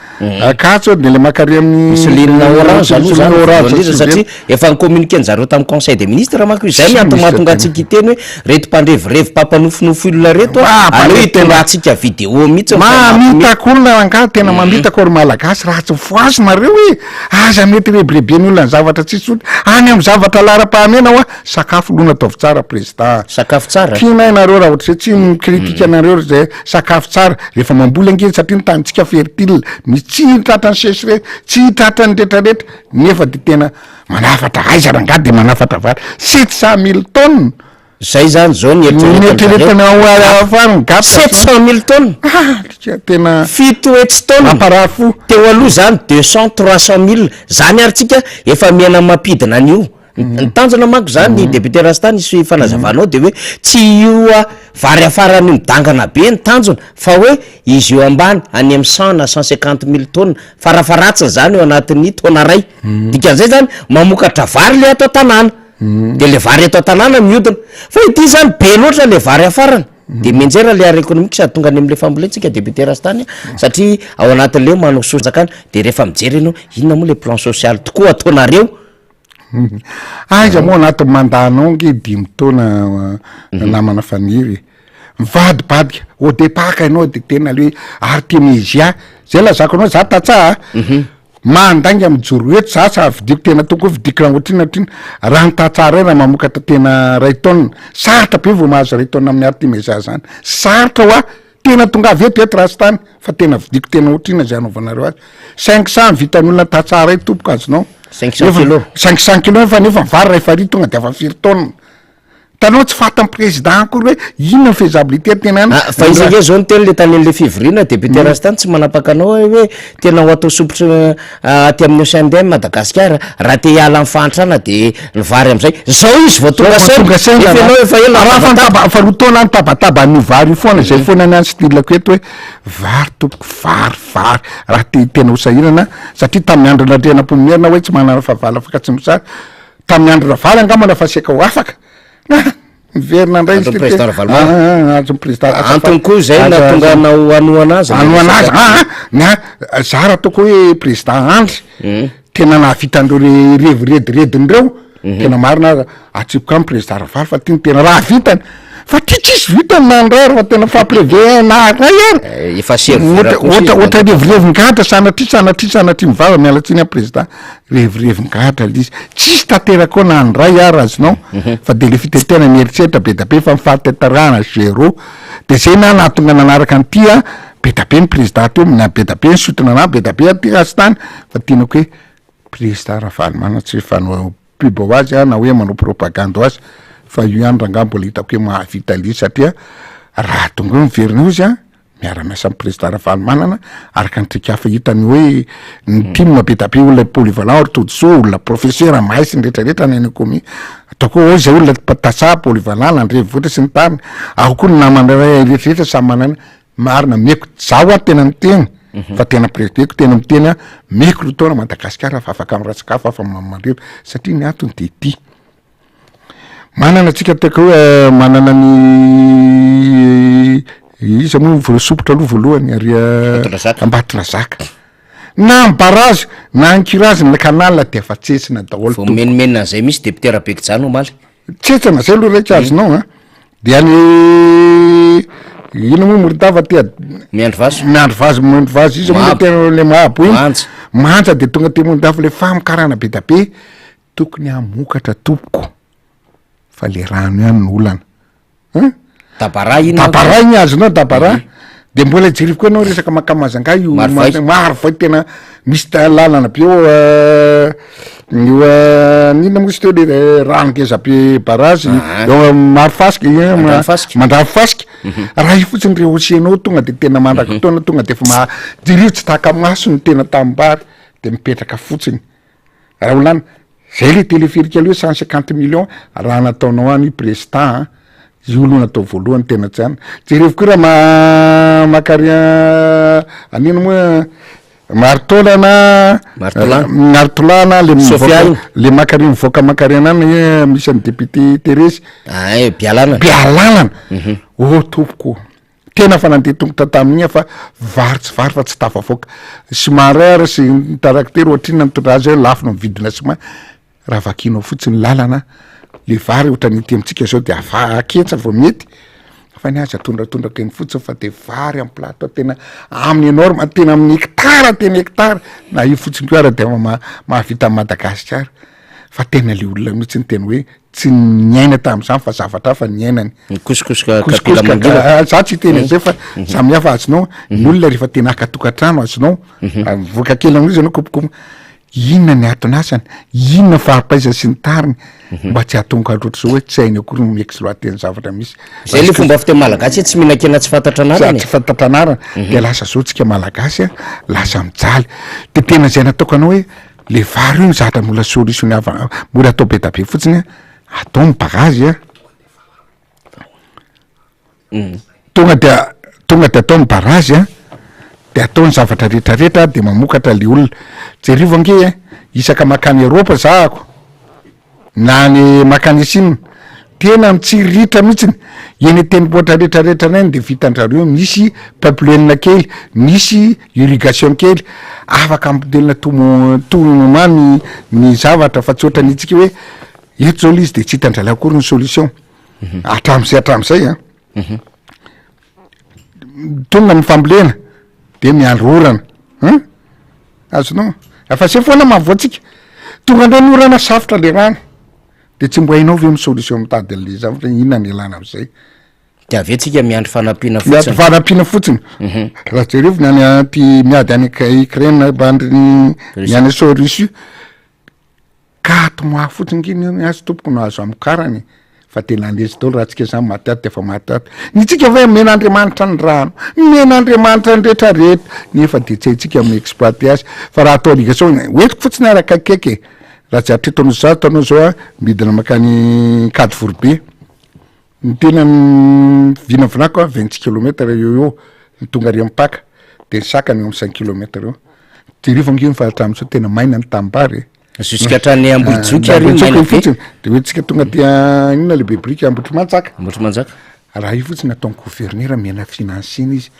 Ankatso de le mankary amin'ny Misy ligne orange aloha zany ligne orange voalohany indrindra satria efa ni-communiquer-ny zareo tamin'ny conseil des ministres manko io, zay ny antony mahatonga antsika hiteny hoe reto mpandrevirevy mpampanofinofy olona reto a, aleo hitondrantsika vidéo mihitsy fa mampiomehy. Mamitaka olona rangahy, tena mamitaka ry malagasy, raha tsy voazo nareo e, aza mety rebireben'ny olona ny zavatra tsisy fotony, any amin'ny zavatra laharam-pahamehana hoa, sakafo aloha no ataovy tsara prezida. Sakafo tsara? Tianay nareo raha ohatr'izay, tsy mi-critique anareo ry zay, sakafo tsara, rehefa mamboly ange satria ny tanintsika fertile, misy tsy tratran'ny sécheresse, tsy tratran'ny retraretra, nefa de tena manafatra aiza rangahy de manafatra vary 700 mille tonnes. Zay zany zao ny eritreretin-dry zareo. Farany gap. 700 mille tonnes. Ah, tena. 700 tonnes. Mamparaha fo. Teo aloha zany 200, 300 mille. Zany ary tsika efa mihena mampidina an'io. Ny tanjona manko zany député Rasta nisy fanazavanao de hoe tsy io vary afarany io midangana be ny tanjona fa hoe izy io ambany any amin'ny 100 na 150 mille tonnes farafaharatsiny zany eo anatin'ny taona ray. Dikan'izay zany mamokatra vary le ato an-tanàna. De le vary eto an-tanàna mihodina. Fa ity zany be loatra le vary afarana. De mianjera le art économique sady tonga any am'le fambolentsika député Rastany satria ao anatin'le manao soa-jakana de rehefa mijery ianao inona moa le plan social tokoa ataonareo. Aiza moa anatin'ny mandat-nao nge dimy taona namana Faniry e. Mivadibadika, au départ ianao de tena le artemisia, zay lazako anao za tantsaha a, mandainga mijoro eto za sa vidiko tena toko vidiko raha ohatrino ohatrino, raha ny tantsaha ray raha mamokatra tena ray taonina, sarotra be vao mahazo ray taonina amin'ny artemisia zany, sarotra hoa, tena tongava eto eto Rastany fa tena vidiko tena ohatrino zay anaovanareo azy, 500 vitan'ny olona tantsaha ray tompoko azonao, 500 kilos. 500 kilos fa nefa vary ray farihy tonga de afa firy taonina. Hitanao tsy fatan'ny président akory hoe inona ny faisabilité tena any. Ah, fa izy ange zao niteny le tany an'le fivoriana député mm. Rastany tsy manapaka anao hoe tena ho atao sompitry ah, aty amin'ny Océan Madagasikara raha te hiala amin'ny fahantrana de ny vary am'izay. Zao izy vao tonga saina. Tonga saina. Efa ianao efa ela Raha fa nitaba fa roa taona nitabataba an'io vary io foana izay mm. foana ny any style-ko eto hoe vary tompoko vary vary raha te tena ho sahirana satria tamin'ny andro Andrianampoinimerina hoe tsy manana fahavalo afaka tsy mosary Tamin'ny andro Ravalo angamba na fa saika ho afaka. Miverina indray izy Andron'ny président Ravalomanana. Ah, ah, andron'ny président. Antony koa izay nahatonga anao hanohana azy. Hanohana azy, ah, ah, ny ahy, za raha ataoko hoe président Andry, hmm. tena nahavita an'ireo re- revy redirediny ireo, Mhm. tena marina aza, atsipoko amin'ny président Ravalo fa ty no tena raha vitany. Fa ty tsisy vitany na ny ray ary fa tena fampireveana ray ary. Eh, efa serveur Ohatra kosa izy ohatra ohatra manko. revirevin-gadra sanatria sanatria sanatria mivava miala tsiny aho président. Revirevin-gadra le izy. Tsisy tanteraka ao na ny ray ara azonao fa de le fitetehana ny eritreritra be da be fa ny fahatanterahana zéro. De zay na nahatonga nanaraka an'ity a, be da be ny président teo, na be da be ny sotona anah, be da be aty rasitany fa tianako hoe président Ravalomanana tsy fanao pub ho azy aho na hoe manao propagande ho azy fa io ihany rangaha mbola hitako hoe mahavita le izy satria raha tonga eo miverina eo izy a, miara-miasa amin'ny président Ravalomanana araka ny traikefa hitany hoe ny tim be da be olona polyvalent ry Todisoa olona professeur mahay sy ny rehetra rehetra any any commune ataoko hoe ao izay olona tantsaha polyvalent nandrenivohitra sy ny tariny ao koa ny namana iray rehetra rehetra samy manana marina meko zaho aho tena miteny mhm. fa tena président tena miteny aho meko roa taona Madagasikara fa afaka miratsikafo afa mamandreva satria ny antony de ity Manana antsika ataoko hoe manana ny iza moa voasompitra aloha voalohany ary Ambatondrazaka. Ambatondrazaka. Na ny barrage na ny curage ny canal dia efa tsetsina daholo Vao tompoko. mimenomenona an'izay mihitsy député Rabekijaly omaly. Tsetsina zay aloha raika azonao an. Dia any ina moa Morondava aty Miandry vazo. Miandry vazo, miandry vazo iza moa le Mahabo. tena le Mahabo iny. Manja. Manja dia tonga aty Morondava le famokarana be dia be. Tokony hamokatra tompoko fa le rano ihany no olana hein! Dabara iny manko. Dabara iny azonao dabara de mbola jereo koa ianao resaka maka Majunga io Marovoay. Marovoay tena misy ta- lalana be eo io n'inona moa izy teo le rano ngeza be barrage Ah. eo Marofasika io ma- Mandranofasika. Mandranofasika raha io fotsiny rehaussé-nao tonga de tena mandra-potoana tonga de efa ma- jereo tsy taka-maso ny tena tanimbary de mipetraka fotsiny. Raolana, zay le téléphérique aloha 150 millions raha nataonao any Presta an, io aloha natao voalohany tena tsy any, jerevo koa raha ma- makary an'ino moa Marotaolana, Marotolana. Marotolana le Sofia mivoaka iny. le makary mivoaka makary an'any eh, misy an'i député Thérèse. Ay, Bealanana. Bealanana, oh tompoko. Tena fa nandeha tongotra tamin'iny aho fa vary tsy vary fa tsy tafavoaka. Ciment rare sy ny tracteur ohatrinona nitondra azy hoe lafo no vidina ciment. Raha vakianao fotsiny ny lalana, le vary ohatran'ny ety amintsika zao de ava- aketsa vao mety, fa ny azy atondratondraka eny fotsiny fa de vary am plateau tena amin'ny énorme, tena amin'ny hectare tena hectare, na io fotsiny koa ara de ma- mahavita an'i Madagasikara. Fa tena le olona mihitsy no tena hoe tsy niaina tamin'izany fa zavatra hafa niainany. Nikosokosoka kapila Kosokosoka mangina. ka- za tsy hiteny an'izay fa samy hafa azonao, ny olona rehefa tena haka tokantrano azonao, mivoaka kely amin'io izy ianao kopikopa, inona ny aton'asany, inona fari-pahaizany sy ny tariny, mba tsy hahatonga loatra zao hoe tsy hainy akory ny mi-exploiter ny zavatra misy. Zay le fomba fiteny malagasy hoe tsy mihinan-kena tsy fantatra anarana e. Tsy fantatra anarana, de lasa zao tsika malagasy a, lasa mijaly, de tena zay nataoko anao hoe Le vary io ny zatra mbola solution ava mbola atao be da be fotsiny a, atao ny barazy a, tonga de tonga de atao ny barazy a, de atao ny zavatra retraretra de mamokatra le olona, jerevo ange e, isaka makany Eropa zahako, Na any makany Chine, tena mitsiriritra mihitsiny, eny an-tendrombohitra retraretra any de vitan-drareo misy pipeline kely, misy irrigation kely, afaka ampidirina tout mo- tout moment ny ny zavatra fa tsy ohatran'ny antsika hoe eto zao le izy de tsy hitan-dralahy akory ny solution, hatram'zay hatram'zay an, tonga ny fambolena de miandry orana an, Azonao? Fa zay foana mahavoa antsika. Tonga indray ny orana safotra le rano. De tsy mbo hainao ve ny solution mitady an'le zavatra inona ny ilana am'zay? De avy eo tsika miandry fanampiana fotsiny. Miandry fanampiana fotsiny. Mhm. Raha jerevo ny any aty miady any Ukraine bandry ny any so Russie. Quatre mois fotsiny nge ny azy tompoko no azo amokarana e. Fa tena andresy daholo raha tsika zany maty ato de efa maty ato. Ny tsika ve omen'Andriamanitra ny rano, omen'Andriamanitra ny rehetra rehetra, nefa de tsy haintsika mi exploiter azy. Fa raha atao irrigation, hoentiko fotsiny ary akaikikaiky e, raha tsy hatreto Anosizato anao zao a, midina mankany Ankadivoribe, ny tena vinavinako a 26 kilomètre eo eo ny tonga ary Ampaka, de ny sakany eo amin'ny 5 kilomètre eo. Jereo fa ange ny faritra amin'izao tena maina ny tanimbary e. Jusqu'à hatrany Ambohijoky ary io maina be. Fotsiny de hoe tsika tonga aty inona le Bebriky Ambohitrimanjaka. Ambohitrimanjaka. Raha io fotsiny ataon'ny gouverneur mena financena izy.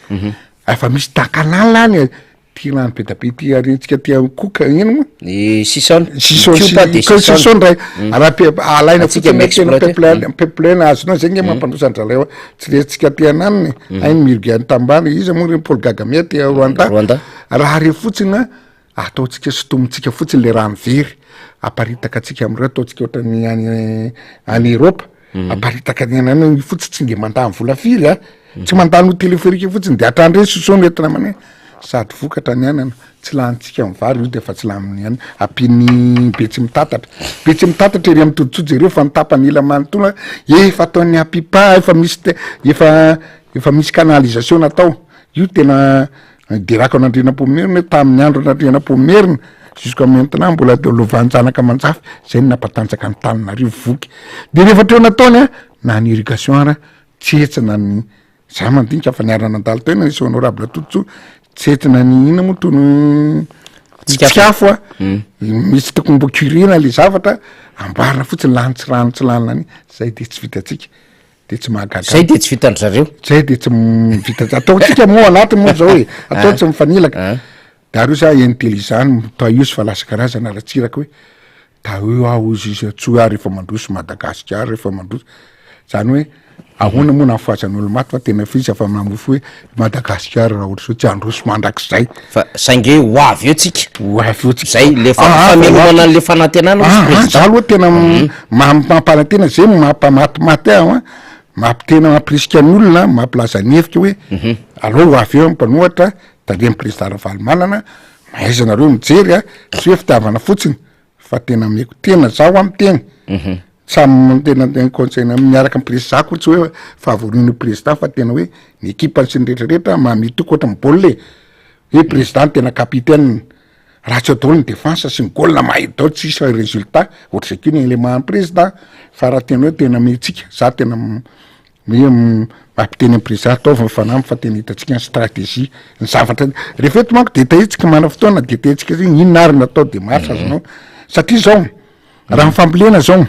Efa misy takanala any e. Ty rano be da be ty arentsika aty Ankoka ino moa? Ny Sisona. Sisona Mikopa de Sisona Sisona. ndray. Raha pe- alaina Antsika fotsiny tena mi-exploiter. pipeline pipeline azonao zay nge mampandroso an-dRalay ao. Tsy resintsika aty ananiny. Hay ny mirga any tambany iza moa reny Paul Kagame aty Rwanda. Rwanda. Raha re fotsiny a Ataontsika sintomintsika fotsiny le rano very, aparitaka antsika amin'ireo ataontsika ohatran'ny any any Europe, aparitaka any any io fotsiny tsy de mandany vola firy a, tsy mandany ho téléphérique fotsiny de hatrany reny sosoa no entina maneno, sady vokatra ny anana, tsy lanintsika amin'ny vary io de efa tsy lanin'ny anana, ampian'ny Betsimitatatra, Betsimitatatra ery amin'ny toditsoa jereo fa ny tapany ila manontolo efa ataon'ny Apipa, efa misy te- efa efa misy canalisation natao, io tena Derako an'Andrianampoinimerina hoe tamin'ny andron'Andrianampoinimerina jusqu'à maintenant mbola de lovanjanaka aman-jafy zay no nampatanjaka ny Tananarivo voky. De rehefa hatreo nataony a, na ny irrigation ara tsetsina ny za mandinika fa niara-nandalo teo nisy honorable Todisoa, tsetsina ny inona moa tony tsikafo a, misy tokony mbo curena le zavatra amboarina fotsiny lany tsy rano tsy lany lany zay de tsy vitantsika. de tsy mahagaga Zay de tsy vitan-dry zareo. Zay de tsy vita ataontsika moa anaty moa zao e, atao tsy mifanilaka. Ah. De ary io za intelligent mitahizo fa lasa karazana ratsiraka hoe tahio aho ozy izy antsoy aho rehefa mandroso Madagasikara rehefa mandroso, zany hoe ahoana moa nahafohazan'ny olo maty fa tena f'izy efa namofo hoe Madagasikara raha ohatra zao tsy handroso mandrakizay. Fa saingy hoe ho avy eo tsika. Ho avy eo tsika. Zay le Ah, ah, famelomana an'le fanantenana hozy Ah, ah, président. za aloha tena mampanantena zay no mampamatimaty ahy an, mampitena mampirisika ny olona, mampilaza ny hevitra hoe aleo ho avy eo ny mpanohatra, tandremo président Ravalomanana, mahaiza nareo mijery a, tsy hoe fitiavana fotsiny fa tena ameko tena zaho a miteny, samy tena tena conseil miaraka am président za koa tsy hoe favori-n'ny président fa tena hoe ny ekipany sy ny retraretra mamitoky ohatran'ny baolina e, hoe président tena capitaine, raha tsy ao daholo ny defense sy ny goal mahay daholo tsisy résultat, ohatr'izay koa ny élément an'ny président, fa raha tena hoe tena amentsika za tena hoe mampiteny am président ataovy ny fanamby fa tena hitantsika ny stratégie ny zavatra rehefa eto manko de tahitsika mana fotoana de tahitsika zegny inona ary natao démarche azonao satria zao Raha ny fambolena zao,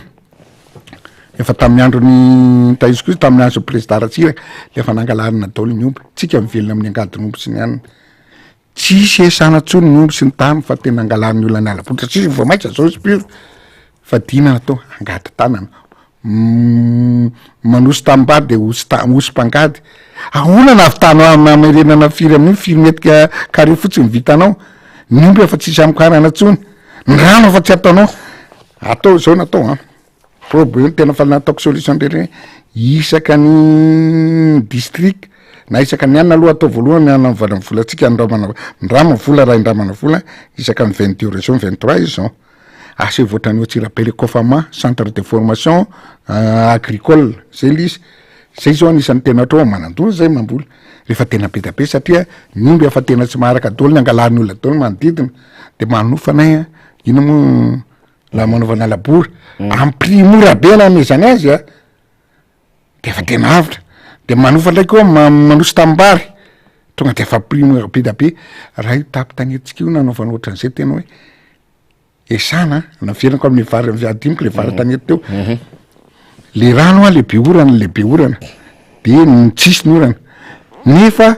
efa tamin'ny andron'ny Taizo koa izy, tamin'ny andron'ny président Ratsiraka, le efa nangalarina daholo ny omby, tsika mivelona amin'ny angadin'omby sy ny anona, tsisy esana intsony ny omby sy ny tany fa tena angalarin'ny olona ny ala-botra, tsisy vao maika zao izy pur, fa dina natao angady tanana, manosy tanimbary de osy ta- osy mpangady, ahoana nahavitana namerenana firy amin'io, firy mètre carré fotsiny vitanao, ny omby efa tsisy amokarana intsony. Ny rano efa tsy ataonao, atao zao natao an, problème tena efa nataoko solution ndray isaka ny district na isaka ny anona aloha atao voalohany anaovana ny volantsika andramana ndramana vola raha indramana vola isaka ny 22 région 23 izy zao, asaivo ohatran'ny ao Antsirabe le Cofama centre de formation agricole zay le izy, zay zao anisan'ny tena ohatra hoe Manandoza zay mamboly rehefa tena be dia be satria ny omby efa tena tsy maharaka daholo ny angalarin'ny olona daholo ny manodidina. de manofa anay a, ino moa la manaovana labour am prix mora be nanomezany azy a, de efa tena avotra, de manofa ndray koa manosy tanimbary tonga de efa prix mora be da be, raha io tapitanetsika io nanaovana ohatran'izay tena hoe esana a, naveriko amle vary adinoko le vary tanety teo, le rano a le be orana le be orana de tsisy ny orana nefa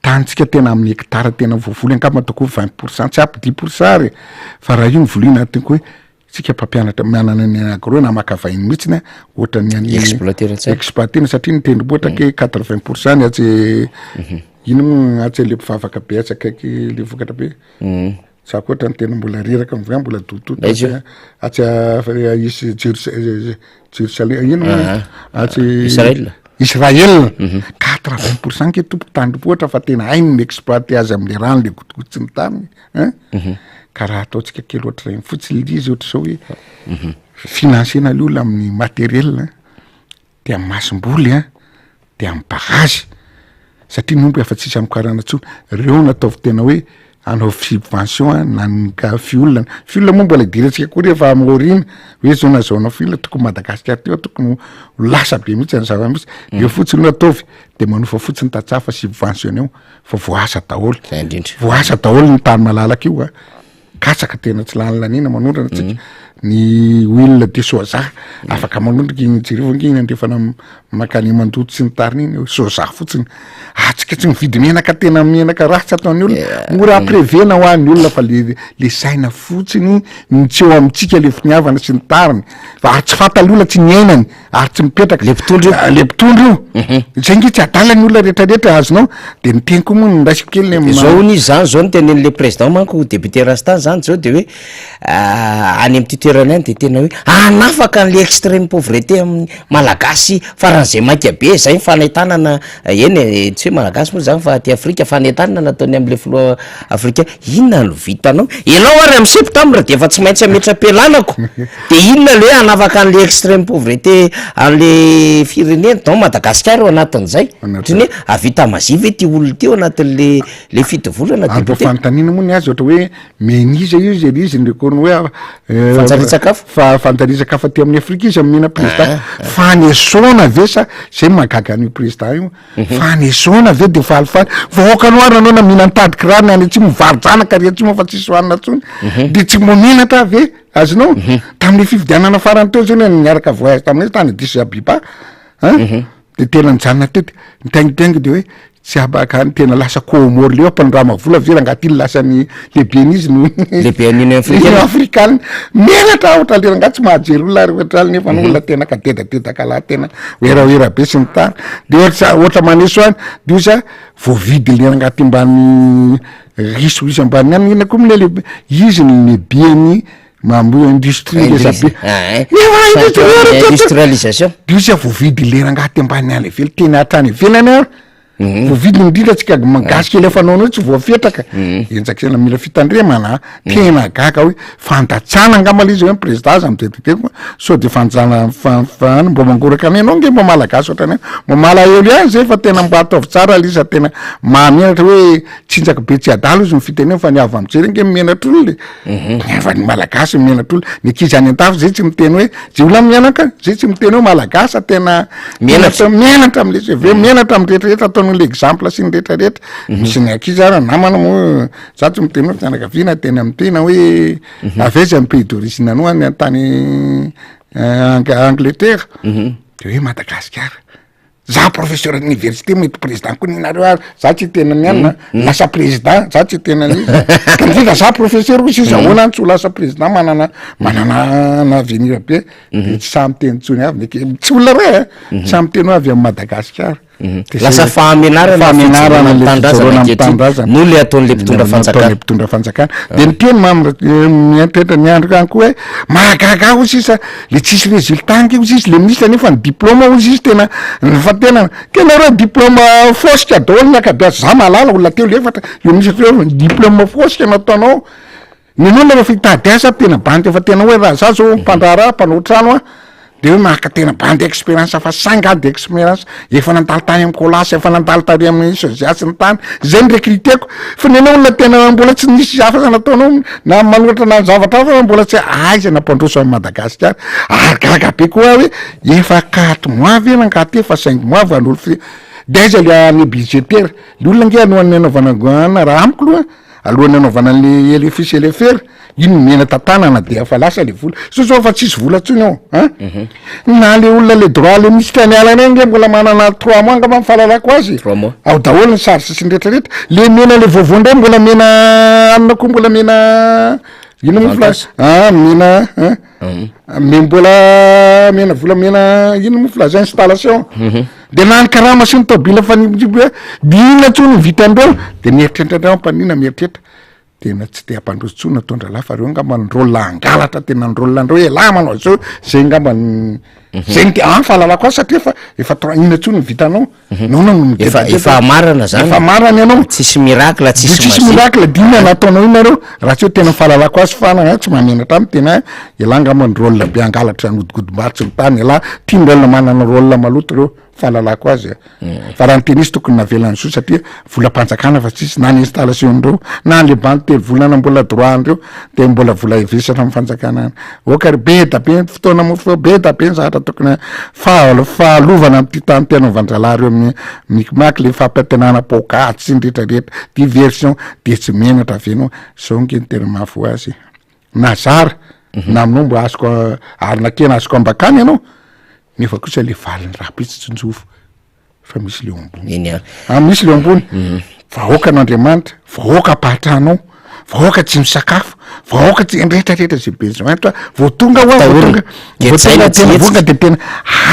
Tanintsika tena amin'ny hectare tena voavoly angamba ataoko hoe 20 pour cent tsy ampy 10 pour cent ary e, fa raha io no voliana ataoko hoe tsika mpampianatra manana ny agro na maka vahiny mihitsiny a ohatran'ny any Exploiter tsara. exploiter satria ny tendrombohitra ke 80 pour cent ny atsy ino moa atsy le mpivavaka be atsy akaiky le vokatra be. Za koa ohatran'ny tena mbola reraka mivoy mbola dototo Aiza io? atsy atsy isy Jerosa- Jerosalema ino moa atsy Israël. Israël 80 pour cent ke tompoko tandrompohitra fa tena hainy ny exploiter azy am'le rano le gotigoty sy ny tariny hein ka raha ataontsika kely ohatr'ireny fotsiny le izy ohatr'izao hoe financena le olona amin'ny matériel hein. De amin'ny masomboly an, de amin'ny barazy, satria ny omby efa tsisy amokarana intsony, reo no ataovy tena hoe anaovy subvention an, na ny ka fioul, fioul moa mbola idirantsika koa rehefa am aoriana hoe zao na zao na fioul, tokony Madagasikara ty tokony ho lasa be mihitsy ny zava-misy, eo fotsiny no ataovy de manofa fotsiny tantsaha fa subventionneo fa voaasa daholo, Zay indrindra. voaasa daholo ny tany malalaka io an. Katsaka tena tsy lany laniana manondrana tsika mm. ny huile de soja mm. afaka manondraka iny jereo ange iny andrefana makany mandoto sy ny tariny iny soja fotsiny atsika tsy mividy menaka tena menaka ratsy ataon'ny olona mora mm. amprevena ho an'ny olona fa le le saina fotsiny ny tsy eo amintsika le finiavana sy ny tariny fa ary tsy fantany olona tsy niainany ary tsy mipetraka le mpitondra io ah, le mpitondra io mhm. zay nge tsy adala ny olona rehetrarehetra azonao de ny teny koa moa no nraisiko kely ny zao hono izy zany zao no tenen'le président manko député rasta zany zao de hoe ah, any am'ty toerana any de tena hoe hanafaka an'le extrême pauvreté amin'ny malagasy faran'izay maika be zay ny fanentanana eny e tsy hoe malagasy moa zany fa aty afrika fanentanana nataony am'le filoha Afrika, inona no vitanao? Ianao ary amin'ny septembre dia efa tsy maintsy hametra-pialana ko! Dia inona le hoe hanafaka an'le extrême pauvreté an'le firenena, donc Madagasikara ao anatin'izay? Ohatran'ny hoe hahavita mazia ve ity olona ity ao anatin'le le fito volana Ary mba député? fanontaniana moa ny azy ohatra hoe meniza io izy izy ny record hoe Fanjarian-tsakafo? fa fanjarian-tsakafo aty amin'ny Afrika izy omena président, fanesoana ve sa zay mahagaga an'io président io. Fanesoana ve de falifaly? Vahoaka noir anao na mihinan-tady kiraro ny any atsimo, mivaro-janaka ary atsimo fa tsisy hohanina intsony. De tsy mba menatra ve? Azonao? Tamin'ny fifidianana farany teo zao niaraka voyage taminay tany Addis Abeba, an, de tena nijanona teto, nitaingitaingy de hoe tsy afaka ny tena lasa Comore leo ampandrama vola ve rangaha ty lasa ny lehiben'izy no Lehiben'ny Union Africaine. Union Africaine. Menatra aho ohatran'le rangahy tsy mahajery olona ary ohatran'ny nefa ny olona tena kadedadedaka lahy tena werawera be sy ny tariny. De ohatra ohatra maneso any de ozy a voavidy le rangahy ty mbany riche riche ambany any inona koa moa le lehibe izy no lehiben'ny mamboly industrie ngeza be. Nefa industrie Industrialisation. De ozy a voavidy le rangahy ty ambany any ivelany tena hatrany ivelany ary Voavidy indrindra tsika gasy kely fanaonao tsy voafetraka enjaka saina mila fitandremana a tena gaga hoe fandatsana angamba le izy hoe ny président aza mitetitetiko sao de fanjana fa any mba mangoraka anay anao nge mba malagasy ohatrany hoe mba malahelo ihany zay fa tena mba ataovy tsara le izy fa tena mahamenatra hoe tsinjaka be tsy adala ozy ny fitenena fa ny avy mijery ange menatra olona e Nefa ny malagasy menatra olona, ny ankizy any an-dafy zay tsy miteny hoe zay olona mianaka zay tsy miteny hoe malagasy tena Menatra. menatra am'le CV, menatra am rehetrarehetra ataon'olona exemple sy ny rehetrarehetra. Misy ny ankizy ara namana moa za tsy miteny hoe fianakaviana tena miteny hoe avy aiza ny pays d'origine anao any an-tany Angleterre, de hoe Madagasikara. Za professeur université mety président koa ninareo ary za tsy tena ny anona mm. lasa président za tsy tena ny indrindra za professeur koa sisa ahoana any tsy ho lasa président manana manana na avenir be de tsy sahy miteny intsony avy ndraiky tsy olona ray a tsy sahy miteny hoe avy amin'i Madagasikara De Lasa zay- fahamenarana fahamenarana fijoroana le amin'ny fijoroana tanindrazana amin'ny ankehitriny tanindrazana noho le ataon'le mpitondra fanjakana. Ataon'le mpitondra fanjakana de niteny Mamy mieritreritra ny androko ihany koa hoe mahagaga ahy hoy sisa Le tsisy résultat ange ozy izy le ministre nefa ny diplôme ozy izy tena ny fa tena tena reo diplôme fosika daholo ny ankabeazany za mahalala olona telo efatra io ministre teo diplôme fosika no ataonao ny olona refa hitady asa tena bandy efa tena hoe raha za zao mpandraharaha mpanao trano a de hoe maka tena bandy expérience fa cinq ans d'expérience efa nandalo tany amy colas efa nandalo tary amin'ny sozia sy ny tany zay ny recruteko fa ny anao olona tena mbola tsy nisy afaka nataonao na manoratra na zavatra hafa mbola tsy aiza nampandroso an'i Madagasikara ary gaga be koa aho hoe efa quatre mois ve rangaha ty efa cinq mois vao hanolo fi- de aiza le année budgétaire le olona ange alohan'ny hanaovana goana raha amiko aloha alohan'ny hanaovana an'le LFI sy LFR Iny nomena tantanana dia efa lasa le vola. Zao zao efa tsisy vola tsony ao an. Na le olona le droit le misitra niala any ange mbola manana trois mois angamba ny fahalalako azy. Trois mois. Ao daholo ny charge sy ny rehetra rehetra. Le mena le vaovao ndray mbola mena anona koa mbola mena inona moa Avantage. fila ah mena an. Me mbola mena vola mena inona moa filaza installation. De na ny karama sy ny tôbila fa ny de inona tsony ny vitandreo de mieritreritra ndray ampanina mieritreritra. Tena tsy te hampandroso intsony ataon-drahalahy fa reo angamba ny rôle hangalatra tena ny rôle andreo elah manao zao zay angamba ny mhm. zay ny an fahalalako azy satria efa efa trois inona intsony ny vitanao mhm. naona no efa efa marana zany efa marana ianao tsisy miracle tsisy tsisy miracle dina nataonao io nareo raha tsy hoe tena fahalalako azy fa na tsy mahamenatra aminy tena elah angamba ny rôle be hangalatra hanodikodim-bato sy ny tany elah tia ny rôle manana rôle maloto reo fahalalako azy a. Fa raha ny tena izy tokony navelany zo satria volam-panjakana fa tsisy na ny installation ndreo na le bandy telo volana mbola droit ndreo de mbola vola hevesatra am fanjakana any. Ok ry be da be ny fotoana moa fa be da be ny zavatra tokony fa- fahalovana amty tany ty anaovan-drahalahy reo mi- micmac le fampiantenana paokaty sy ny retraretra diversion de tsy menatra ve enao zao nge ny tena mahavoa azy e. Na zara na aminao mbo azoko arnaquer-na azoko ambakany ianao Nefa kosa le valiny rahampitso tsinjovy fa misy leo ambony. Eny ary. Ah, misy leo ambony. Mhm. Vahoaka an'Andriamanitra, vahoaka ampahatranao, vahoaka tsy misakafo, vahoaka tsy rehetrarehetra zay besoin toi. Vao tonga hoa, vao tonga, vao tonga tena voka de tena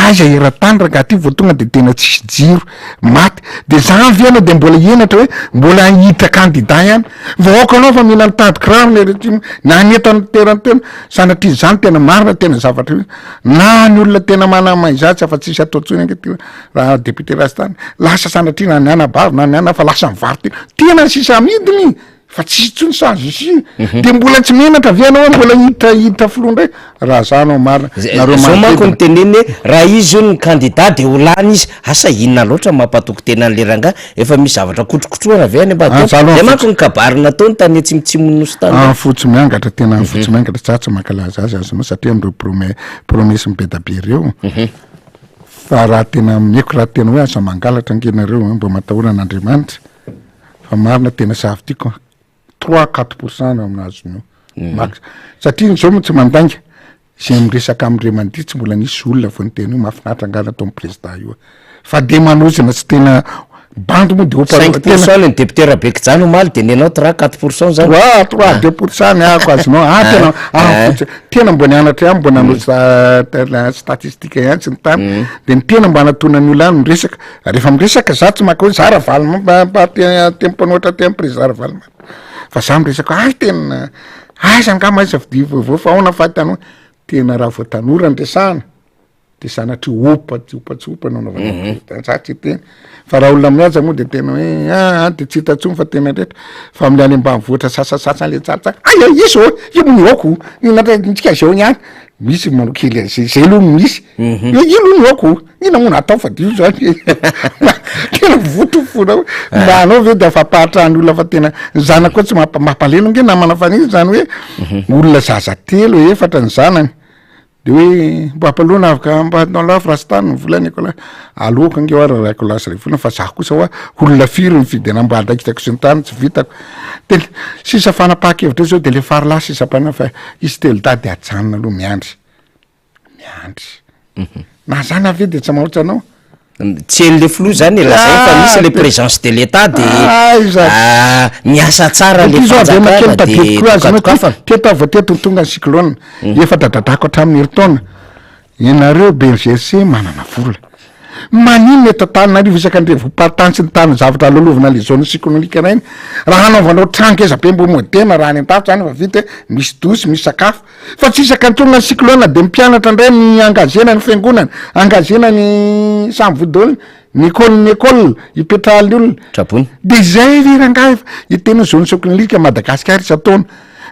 aiza eran-tany rangaha ty vao tonga de tena tsisy jiro, maty. De zany ve ianao de mbola henatra hoe mbola hiditra candidat ihany. Vahoaka anao fa mila mitady kiraro le régime, na ny eto amin'ny toeran-tena, sanatria zany tena marina tena zavatra io. Na ny olona tena manamaiza tsy afa tsisy atao tsony ange ty raha député rastany lasa sanatria na ny anabavy na ny ana fa lasa mivaro-tena tena ny sisa amidiny fa tsisy tsony sazy ici mhm. de mbola tsy menatra ve anao mbola hiditra hiditra filoha ndray raha za anao marina nareo zao manko ny teneny hoe raha izy io ny candidat de ho lany izy asa inona loatra mampatoky tena an'le rangahy Efa misy zavatra kotrokotrohana ve any ambadika Ah, any? za Zay aloha manko ny kabary nataony tany atsimotsimon'ny nosy tany. Ah, fotsy miangatra tena fotsy miangatra za tsy mankalaza azy azonao satria am'ireo prome- promesse be da be reo fa raha tena ameko raha tena hoe aza mangalatra ange nareo an, mba matahora an'Andriamanitra fa marina tena safidiako an. Trois quatre pour cent no amin'azony io max satria ny zao moa tsy mandainga zay miresaka amindreo mandihy tsy mbola nisy olona vao niteny hoe mahafinaritra angaha nataon'ny président io fa de manozona tsy tena bandy moa de opa Cinq pour cent ny député Rabekijany omaly de nenao trois quatre pour cent zany. Trois trois deux pour cent ny ahako azonao ah tena ah fotsy tena mbo nianatra ihany mbo nanao statistique ihany sy ny tany de ny tena mba anatona ny olona any miresaka Rehefa miresaka za tsy maka hoe za Ravalomanana te mpanohitra te am président Ravalomanana fa za miresaka hay tena aiza angamba aiza fidio vaovao fa ahoana fa hitanao tena raha vao tanora ny resahana de sanatria opa tsy opa tsy opa no anaovana mhm. président za tsy tena fa raha olona mihaja moa de tena hoe aa ah, de tsy hita tsony fa tena rehetra fa amle any ambanivohitra sasasasany le tsaratsara ay ay izy ô io moa ny aoko inona ndray zao ihany misy manao kely an'zay zay aloha no misy mhm. io aloha no aoko Inona moa natao fa dio zany tena voto fona hoe mba anao ve de afapahatrany olona fa tena ny zanako koa tsy mampa- mampalelo nge namana faniry zany hoe mhm. olona zaza telo efatra ny zanany de hoe mba ampaloana afaka mba atao lafo rastany ny volany ekola aloaka nge oa raha raiko lasa ray volana fa za kosa hoa olona firy ny fidena mba andraikitako sy ny tany tsy vitako de sisa fanapahan-kevitra eo zao de le farilahy sisa mpana fa izy telo dahy de ajanona aloha miandry miandry na zany ave de tsy mahotra anao Tsy an'le filoha zany e, lazainy fa misy le présence de l'Etat de Aiza. ah, miasa tsara le Ity zao avy fanjakana kely de tadidiko azy anao ty dokadokafana. teto aho vao teto no tonga ny cyclone efa dadadako hatramin'ny herintaona ianareo BGC manana vola maninona eto Antananarivo isaka ny revo-paritany sy ny tany zavatra lalaovina le zone cyclonique ireny raha hanaovanao trano ngeza be mbo modena raha any an-dafy zany efa vita hoe misy douche misy sakafo Fa tsy isaka ny tonga ny cyclone de mpianatra ndray ny engagena ny fiangonana, engagena ny samy vodolona, ny école ny école ipetrahan'ny olona. Traboina. De zay ry rangahy fa i tena zone cyclonique Madagascar isan-taona.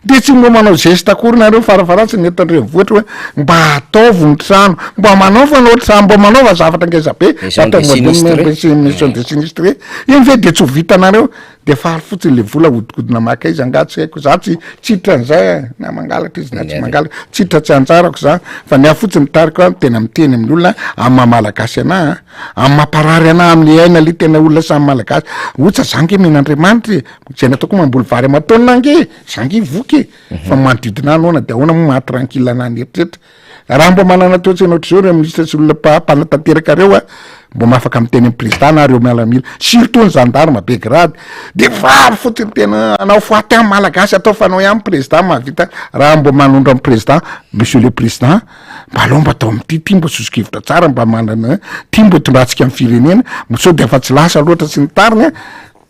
De tsy mba manao geste akory nareo farafaharatsiny eto an-drenivohitra hoe mba ataovy ny trano, mba manaova anao trano, mba manaova zavatra ngeza be, Maison mba des ataovy sinistrés. maison des sinistrés. Iny ve de tsy ho vitanareo? De faly fotsiny le vola ahodikodina maka aiza nga tsy haiko, za tsy tsy hiditra an'izay eh, na mangalatra izy na tsy mangalatra, tsy hiditra tsy anjarako zany, fa ny ahy fotsiny mitarika aho tena miteny amin'ny olona amin'ny maha malagasy anah an, amin'ny mamparary anah amin'ny aina le tena olona samy malagasy, otsa za nge mino Andriamanitra e, zay nataoko mamboly vary aman-taonina ange e, za nge voky e, fa manodidina ahy noana de ahoana moa maha tranquille anah ny eritreritra. Raha mba manana toe-tsaina ohatr'izao ireo ministra sy olona mpanatanteraka ireo a, mba afaka miteny amin'ny président na ireo miaramila, surtout ny gendarme be grade, de vary fotsiny tena hanao faty amin'ny malagasy atao fanao ihany président mahavita, raha mba manondro amin'ny président, monsieur le président, mba aleo mba atao amin'ity, ty mba soso-kevitra tsara mba manana, ty mba hitondrantsika ny firenena, sao de afa tsy lasa loatra sy ny tariny a.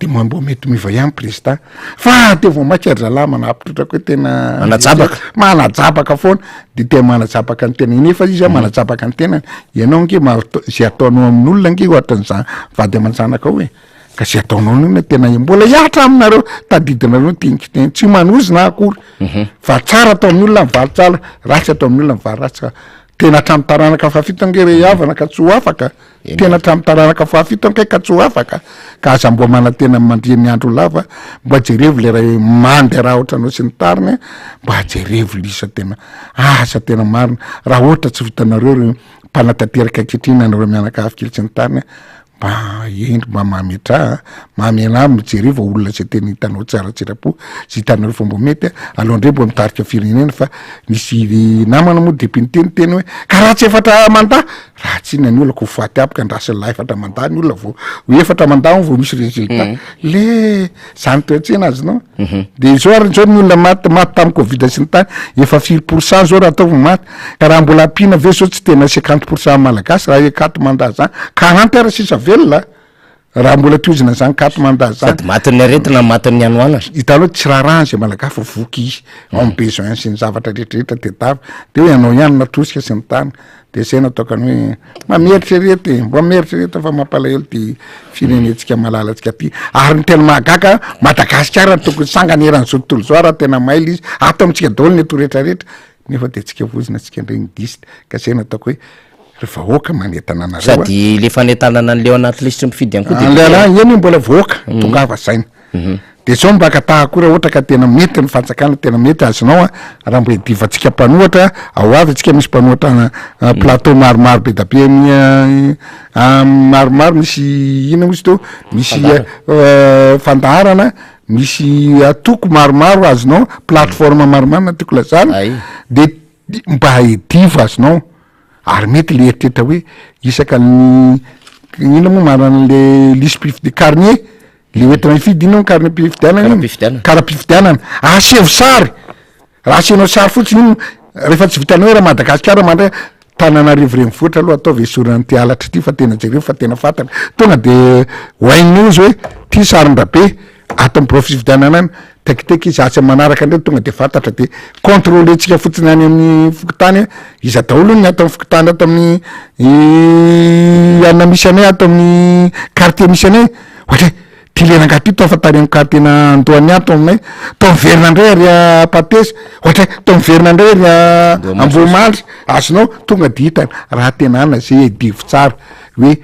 de mba mbô mety miova ihany président fa de vao maika ry zalahy manampy trotraka hoe tena Manajabaka. manajabaka foana de tena manajabaka ny tenany nefa izy a manajabaka ny tenany ianao ange ma- zay ataonao amin'olona ange ohatran'izany vady aman-janakao e ka zay ataonao an'olona tena mbola hihatra aminareo tadidinareo ny teniko teny tsy manozona akory fa tsara atao amin'ny olona mivaly tsara ratsy atao amin'ny olona mivaly ratsy ka tena hatramin'ny taranaka fahafito ange re havana ka tsy ho afaka Tena hatramin'ny taranaka fahafito ankay ka tsy ho afaka ka aza mba manantena mandria ny andro lava mba jerevo le ray mandy raha ohatra anao sy ny tariny mba jerevo lisa tena asa tena marina raha ohatra tsy vitanareo ry mpanatanteraka ankehitriny anareo mianakavy kely sy ny tariny mba hendry mba mametraha Mamela mijery vao olona zay tena hitanao tsara tsirapo sy hitanareo fa mbo mety a, aleo ndray mbo mitarika firenena fa nisy namana moa depuis niteny teny hoe ka raha tsy efatra mandat raha tsy inona ny olona ko faty aby ka andrasy lahy efatra mandat ny olona vao ho efatra mandat hono vao misy résultat le zany toe-tsaina azonao de zao ary zao ny olona maty maty tamin'ny covid sy ny tany efa firy pour cent zao raha ataovy maty ka raha mbola ampiana ve zao tsy tena cinquante pour cent malagasy raha hoe quatre mandat zany quarante ara sisa velona Raha mbola tohizina zany quatre mandat zany. Sady matin'ny aretina no matin'ny hanoanana. Hitanao tsy raharahany zay malagasy fa voky izy, en besoin sy ny zavatra rehetra rehetra tedavina, de hoe ianao ihany no natosika sy ny tariny, de zay no ataoko any hoe mba mieritrereta e, mba mieritrereta fa mampalahelo ty firenentsika malalantsika ty, ary ny tena mahagaga Madagasikara no tokony sangany eran'izao tontolo izao raha tena mailo izy, ato amintsika daholo ny eto rehetra rehetra, nefa de tsika vozona tsika ndray ny diste, ka zay no ataoko hoe Ry vahoaka manentana anareo a. Sady le fanentanana an'le ao anaty lisitry ny mpifidy ihany koa dia An'le eny mbola vahoaka, tongava saina. De zao mba angatahako koa raha ohatra ka tena mety ny fanjakana, tena mety azonao a, raha mba hidivantsika mpanohatra, ao avy antsika misy mpanohatra plateau maromaro be da be any maromaro misy inona moa izy teo, misy fandaharana, misy antoko maromaro azonao, plateforme maromaro no tiako lazana, de mba hidiva azonao. Ary mety le eritreritra hoe isaka ny inona moa marina le lisi-pifidianana carnet le hoentina hifidy inona moa carnet pifidianana iny? Kara-pifidianana. Kara-pifidianana. Aseho sary, raha asianao sary fotsiny iny rehefa tsy vitanao hoe raha Madagasikara mandray Tananarivo renivohitra aloha ataovy esorina an'ity halatra ity fa tena jereo fa tena fantatra. Tonga de ho hain'io izy hoe ty sarin-dRabe. Ato amin'ny birao fifidianana any, tekiteky izy atsy amin'ny manaraka indray tonga de fantatra de contrôler-tsika fotsiny any amin'ny fokontany hoe iza daholo ny ato amin'ny fokontany ato amin'ny anona misy anay ato amin'ny quartier misy anay, ohatra hoe ty le rangahy ty toa fa tany amin'ny quartier na Andohaniato aminay, toa miverina indray ary Ampatesa, ohatra hoe toa miverina indray ary Ambohimandry, azonao tonga de hitany raha tena any zay edevo tsara hoe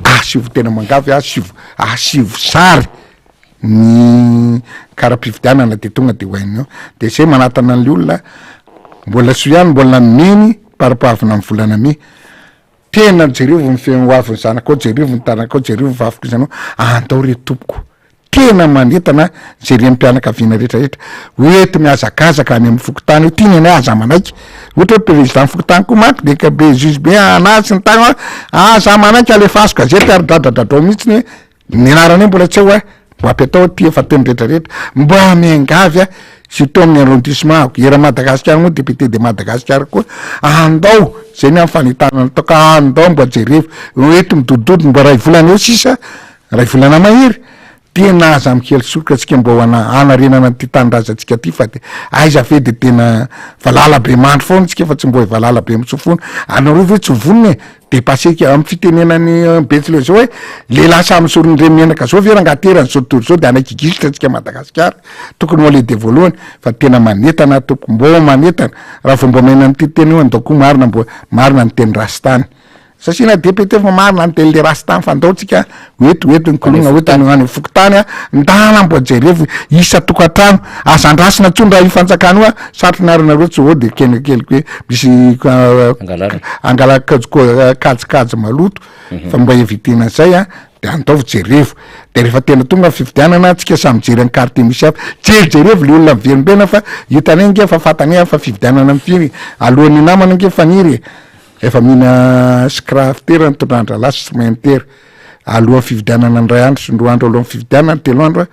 Asivo tena mangavy asivo asivo sary ny kara-pifidianana de tonga de ho hain'ny eo de zay manatana an'le olona mbola soa ihany mbola nomeny par-pahavina amin'ny volana mey tena jerevo ny fe- ho avin'ny zanakao jerevo ny taranakao jerevo ny fahavokizanao andao re tompoko Tena manentana izay renim-pianakaviana rehetra rehetra ho ety mihazakazaka any amin'ny fokontany io, tiany ianay aza manaiky, ohatra hoe président fokontany koa manko de ka be juge be anazy sy ny tariny hoe aza manaiky alefaso gazety ary dradradradrao mihitsy hoe ny anaranay mbola tsy ao eh, mba apetao aty efa teny rehetra rehetra, mba miangavy ah surtout amin'ny arrondissement ako, eran'i Madagasikara moa député de Madagasikara koa andao, zay ny amin'ny fanentanana ataoko andao mba jerevo, ho ety midodododo mba ray volana eo sisa Ray volana mahery, tena aza mikely soroka tsika mba ho ana hanarenana an'ity tanindrazantsika ty fa de aiza ve de tena valala be mandry foana tsika fa tsy mbo valala be mitsofona, anareo ve tsy vonona e, depasser ke amin'ny fitenenan'i Betsileo zao hoe lehilahy samy soron'ny menaka zao ve rangaha ty eran'izao tontolo zao de hanaiky gisitra tsika Madagasikara, tokony ho ale de voalohany fa tena manentana tompoko, mbô manentana, raha vao mba omena an'ity teny io andao koa marina mbo marina ny teny rastany. Sasina député fa marina ny teny le rasta fa ndao tsika ho eto ho eto ny koloina ho eto ny any fokontany a ndana mbo jerevo isa tokantrano aza andrasina tsony raha io fanjakana io a satriny ary nareo tsy ho de kely kely hoe misy angala kajikajy maloto fa mba evitena zay a de andaovy jerevo de rehefa tena tonga ny fifidianana tsika samy mijery ny quartier misy avy jerijerevo le olona miverimberina fa hitanay nge fa fantanay fa fifidianana mifiry alohan'ny namana nge faniry e Efa mihina scrafter ny tondran-dralahy sy cimentaire. Alohan'ny fividianana indray andro sy indroa andro alohan'ny fividianana, telo andro,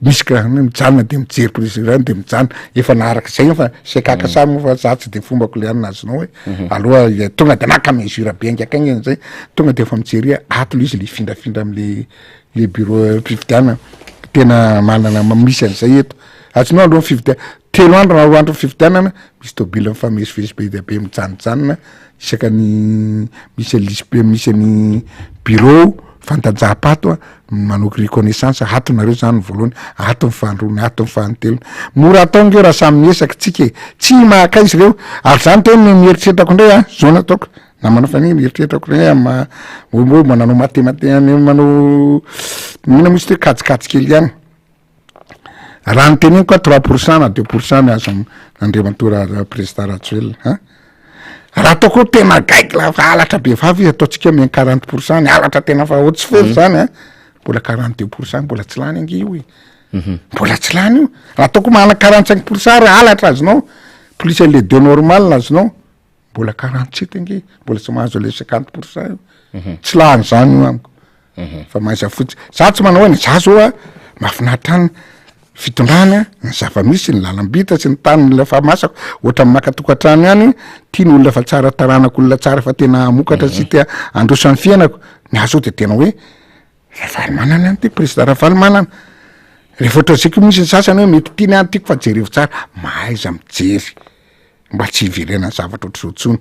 misy ka mijanona de mijery président de mijanona. Efa naharaka izay io fa sekaka samy moa fa za tsy de fombako le anona azonao hoe aloha ya tonga de naka mesure be haingankaingana zay, tonga de efa mijery hoe ato le izy le hifindrafindra am'le. le bureau fifidianana tena manana misy an'izay eto azonao alohan'ny fifidianana telo andro na roa andro fifidianana misy tôbila mifamezivezy be dia be mijanojanona isaka ny misy an'ny lisy be misy an'ny bureau fantanjaham-pato a manao reconnaissance ato nareo zany ny voalohany ato ny fahandroany ato ny fahantelony mora atao nge raha samy miezaka tsika e tsy mahakaiza ireo ary zany tena ny eritreritrako indray a zao nataoko Namana Faniry, ny eritreritrako indray amin'ny maha hoe hoe mba nanao matemate manao inona moa izy ty hoe kajikajy kely ihany. Raha ny teneniko a trois pour cent na deux pour cent ny azo Andriamatoa Ra- président Rajoelina an. Raha ataoko hoe tena gaigy la fa halatra be vava izy ataontsika hoe moins quarante pour cent ny halatra tena fa haute sphère zany an, mbola 42 pour cent mbola tsy lany ange io e. Mbola tsy lany io. Raha ataoko hoe manana 45 pour cent ary halatra azonao plus an'le deux normal azonao. Mbola 47 ange, mbola tsy mahazo an'ilay 50 pour cent io. Mhm. Tsy lany zany io amiko. Mhm. Fa mahaiza fotsy. Za tsy manao hoe za zao a, mahafinaritra any fitondrana, ny zava-misy, ny lalam-bita sy ny tany olona efa masaka, ohatran'ny maka tokantrano ihany, tia ny olona efa tsara taranaka, olona tsara fa tena hamokatra sy mhm. te handroso ny fiainako. Ny ahy zao de tena hoe Ravalomanana ihany ty, président Ravalomanana. Rehefa ohatran'izay koa misy ny sasany hoe mety tiany ihany tiako fa jerevo tsara, mahaiza mijery. mba tsy hiverenan'ny zavatra ohatr'izao intsony.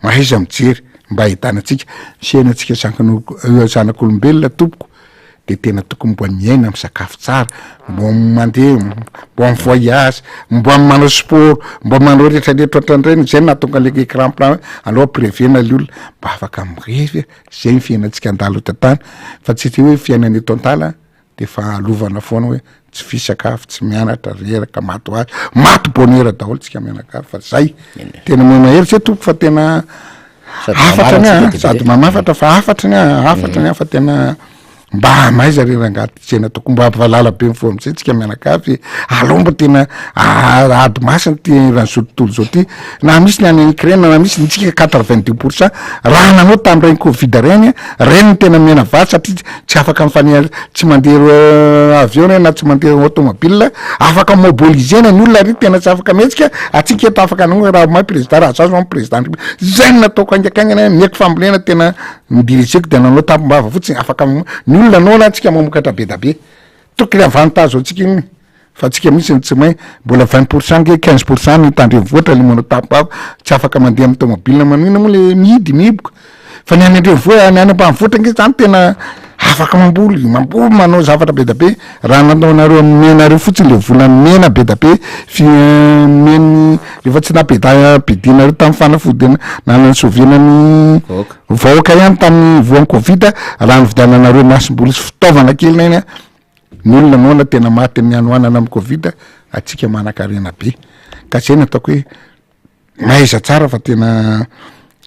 Mahaiza mijery mba ahitana antsika. Ny fiainantsika zanak'olombelona tompoko de tena tokony mba miaina misakafo tsara, mba mandeha, mba mi-voyage, mba manao sport, mba manao retraretra ohatran'ireny, zay no nahatonga an'le écran plat hoe aleo ampirevena le olona mba afaka mirevy, zay ny fiainantsika andalo eto an-tany fa tsy hoe fiainana eto an-tany de efa alovana foana hoe tsy fisakafo, tsy mianatra, reraka, maty ho azy, maty bonheur daholo tsika mianakavy fa zay tena mahery zay tompoko fa tena hafatra ny ahy sady mamafatra fa hafatra ny ahy hafatra ny ahy fa tena mba maiza re rangahy ty tsena tokony mba valala be mifoha amizay tsika mianakavy aleo mba tena ady masina ty eran'izao tontolo zao ty na misy ny any Ukraine na misy ny tsika 82 pour cent raha nanao tamin'ireny covid reny reny no tena mihena vary satria tsy afaka mifanena tsy mandeha avion reny na tsy mandeha automobile afaka mobilisena ny olona ary tena tsy afaka mihetsika atsika eto afaka anao raha may président raha za zao président zay no nataoko haingakaingana miaiky fambolena tena nidirigeko de nanao tampom-bava fotsiny afaka ny olona noana antsika mamokatra be da be tokony avantage ho antsika iny Fa tsika mihitsy no tsy mahay, mbola 20 pour cent nge 15 pour cent ny tandrenivohitra le manao tampom-bava, tsy afaka mandeha amin'ny tomobile manino moa le mihidy mihiboka, fa ny any an-drenivohitra ny any ambanivohitra nge zany tena afaka mamboly, mamboly manao zavatra be da be, raha nataonareo nomenareo fotsiny le vola nomena be da be fi nomen'ny rehefa tsy nampida- ampidinareo tamin'ny fanafody na nansovena ny vahoaka ihany tamin'ny voan'ny covid, raha nividiananareo masomboly sy fitaovana kely reny an. Ny olona noana tena maty amin'ny hanoanana amin'ny covid, atsika manankarena be. Ka zay no ataoko hoe mahaiza tsara fa tena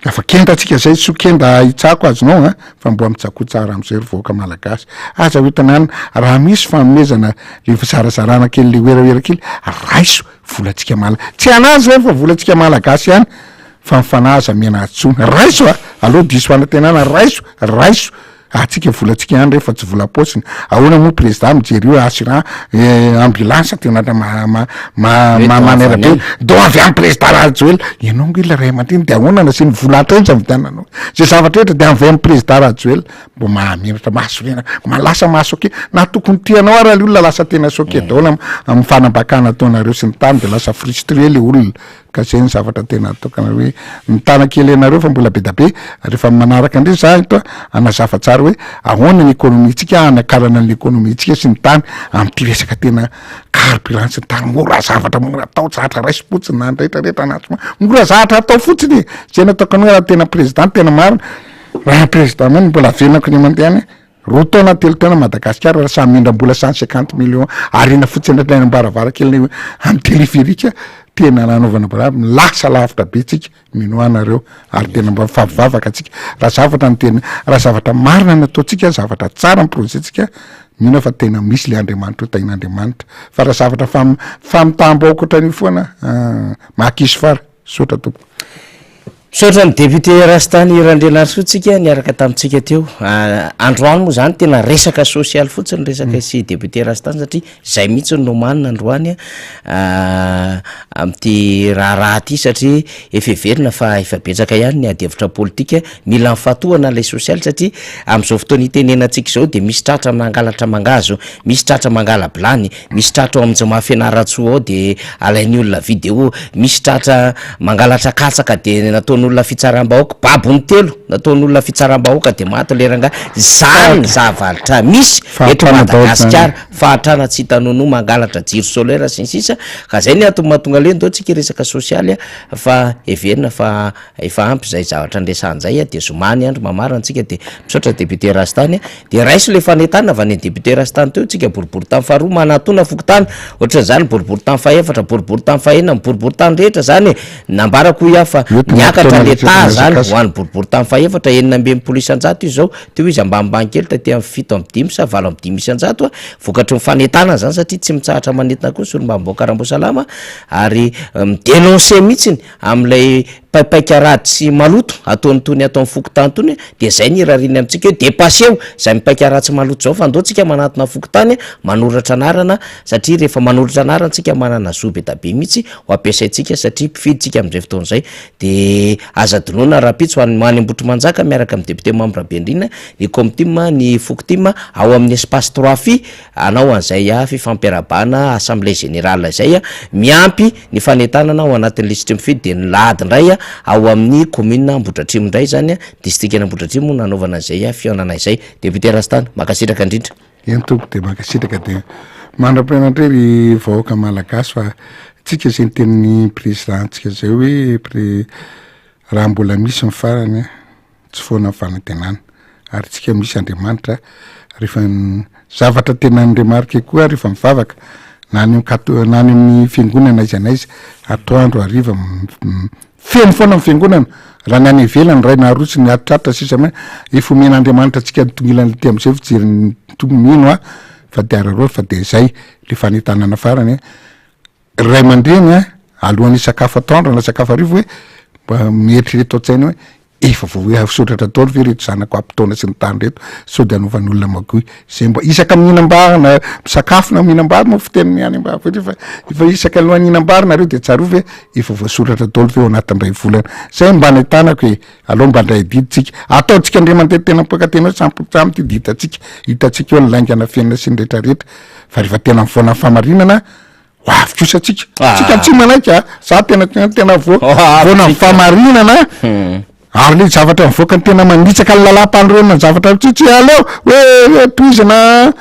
afa kenda atsika zay, tsy ho kenda hitsako azonao an, fa mbola mitsakoa tsara am'zay ry vahoaka malagasy. Aza hoentina any, raha misy fanomezana le fizarazarana kely le werawera kely, raiso volantsika mala-, tsy anazy zay fa volantsika malagasy ihany, fa ny fanahy aza miana hadisoana, raiso a, aleo diso fanantenana, raiso, raiso. Atsika volantsika ihany re fa tsy vola paosiny. Ahoana moa président mijery io assurant ambulance tena ma ma ma ma manaira be. Dont avy any président Rajoelina. Ianao nge ilay ray aman-dreny de ahoana nasiany vola hatraiza nividiananao. Zay zavatra rehetra de avy any président Rajoelina. Mbo mahamenatra mahasorena ma lasa maha choqué na tokony tia anao ara le olona lasa tena choqué daholo am fanambakana ataonareo sy ny tany de lasa frustré le olona. Ka zay ny zavatra tena atokana hoe mitana kely anareo fa mbola be da be rehefa manaraka indray za eto hanazava tsara hoe ahoana ny économie tsika hanakarana ny économie tsika sy ny tany am'ty resaka tena carburant sy ny tany mora zavatra mora atao zatra raisim-potsiny na ny retraretra na tsy mora zatra atao fotsiny e zay natokana hoe raha tena président tena marina raha président mino mbola avenako ny mandeha any Roa taona telo taona Madagasikara raha samy mindram-bola 150 millions ariana fotsiny hatrany am-baravarakeliny amin'ny téléphérique tena nanaovana bravo lasa lavitra be tsika minoa anareo ary tena mba mifampivavaka tsika raha zavatra ny tena raha zavatra marina ny ataontsika zavatra tsara ny projet tsika mino aho fa tena misy le Andriamanitra ho tahin'Andriamanitra fa raha zavatra fam- famitaham-bahoaka ohatran'io foana ah, mahakisy fara. Misaotra tompoko. Misaotra ny député Rastany Randrianarisoa tsika niaraka tamintsika teo. Androany moa zany tena resaka sosialy fotsiny resaka sy député Rastany satria zay mihitsy no nomanina androany amin'ity raharaha ity satria efa heverina fa efa betsaka ihany ny ady hevitra politika mila mifantohana ilay sosialy satria amin'izao fotoana itenenantsika izao dia misy tratra mangalatra mangahazo, misy tratra mangala-bilany, Misy tratra ao amin'ny Joma Fianarantsoa ao dia alain'ny olona vidéo, misy tratra mangalatra katsaka dia nataon'olona fitsaram-bahoaka, babony telo nataon'olona fitsaram-bahoaka dia maty ilay rangahy, zany ny zavatra misy eto Madagasikara, fahantrana tsy hita nonoa, mangalatra jiro solaire sy ny sisa, ka zay ny antony mahatonga le ndao tsika hiresaka sosialy fa heverina fa Efa ampy izay zavatra niresahana izay a, dia zoma ny andro mamarana antsika dia misaotra député Rastany a, dia raiso ilay fanentanana avy any député Rastany teo tsika boriborintany faharoa manatona fokontany ohatran'izany boriborintany fahefatra boriborintany fahenina ny boriborintany rehetra zany e, nambarako hoy aho fa niakatra le taha zany ho an'ny boriborintany fahefatra 66% izy zao, teo izy ambanimbany kely taty amin'ny 75 sa 85% a, vokatry ny fanentanana zany satria tsy mitsahatra manentana koa ny solombavambahoaka Ramboasalama ary mi-denoncer mihitsiny amin'ilay paipaika ratsy sy maloto ataon'itony ato amin'ny fokontany itony dia izay ny irariany amintsika hoe depaseo izay mipaika ratsy maloto izao fa andao tsika manatona fokontany manoratra anarana satria rehefa manoratra anarana tsika manana zo be da be mihitsy ho ampiasaintsika satria mpifidy tsika amin'izay fotoana izay dia aza adinoina rahampitso any any Ambohitrimanjaka miaraka amin'ny député Mamy Rabenirina ny Comtim ny Fokotim ao amin'ny espace trois fi Hanao an'izay fifampiarahabana assemblée générale izay miampy ny fanentanana ao anatin'ny lisitry mifidy dia ny lahady indray ao amin'ny commune Ambohidratrimo indray izany, distrikan'Ambohidratrimo no hanaovana an'izay fihaonana izay. Député Rastany, mankasitraka indrindra. Eny tompoko dia mankasitraka dia mandra-pihaona indray ry vahoaka malagasy fa tsika izay nitenin'ny président-tsika izay hoe pré- raha mbola misy ny farany a. tsy foana ny fanantenana ary tsika misy Andriamanitra rehefa zavatra tena ni-remarque koa rehefa mivavaka na any kato na any amin'ny fiangonana aiza n'aiza atoandro hariva feno foana ny fiangonana raha ny any ivelany ray na roa tsy ny atitratra sisa ma efa omen'Andriamanitra antsika ny tongilany aty am'izay fijerin'ny Tompo mino aho fa de araraoty fa de zay le fanentanana farany Ray aman-dreny a, alohan'ny hisakafo atoandro na hisakafo hariva hoe mba mieritrereta ao an-tsaina hoe efa voasoratra daholo ve ireto zanako ampy taona sy ny tariny ireto sao dia anaovan'ny olona magoy. Zay mba isaka mihinam-bary na misakafo na mihinam-bary moa fiteniny any ambanivohitra fa efa isaka alohan'ny hihinam-bary nareo dia tsarovy hoe efa voasoratra daholo ve ao anatin'ny iray volana. Zay mba anentanako e, aleo mba handray adidy tsika. Ataontsika indray mandeha tena mipoaka tena hoe samy samy ity dia hitantsika, hitantsika eo ny lainga nafenina sy ny retraretra fa rehefa tena mivaona ny fahamarinana Ho avy kosa tsika. Ah. Tsika tsy manaiky a. Za tena tena tena vo voana ny fahamarinana. Hmm. Ary le zavatra mivoaka ny tena manitsaka ny lalàm-panorenana ny zavatra tsy tsy aleo hoe tohizana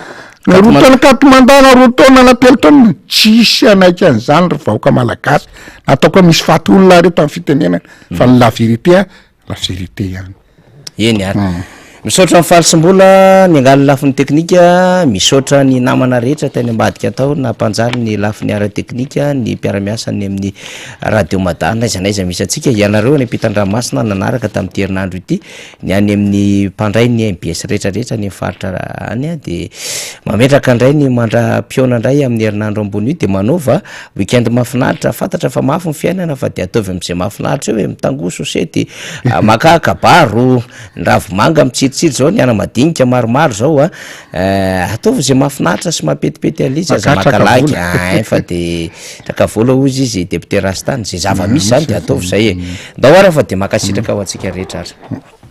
roa taona quatre mandat na roa taona na telo taona tsisy hanaiky an'izany ry vahoaka malagasy. Ataoko hoe misy faty olona reto amin'ny fitenenana fa ny la vérité a La vérité ihany. Eny ary. Misaotra an'i Faly sy Mbola niangaly ny lafiny teknika, misaotra ny namana rehetra tany ambadika tao nampanjary ny lafiny ara-teknika, ny mpiara-miasa any amin'ny Radio Mada n'aiza n'aiza misy antsika, ianareo any ampitan-dranomasina nanaraka tamin'ity herinandro ity, ny any amin'ny mpandray ny mbs rehetra rehetra any amin'ny faritra any dia mametraka indray ny mandra-pihaona indray amin'ny herinandro ambony io dia manaova Week-end mahafinaritra, fantatra fa mafy ny fiainana fa dia ataovy amin'izay mahafinaritra eo e, mitangoa sosety, makà kabaro, ny ravimanga mitsiritsiry zao, ny anamadinika maromaro zao a, ataovy izay mahafinaritra sy mampetipety an'ilay izy, aza maka lagy ein fa de traka vola hozy izy député Rastany, zay zava-misy zany de ataovy zay e, ndao ara fa de mankasitraka ho antsika rehetra ary.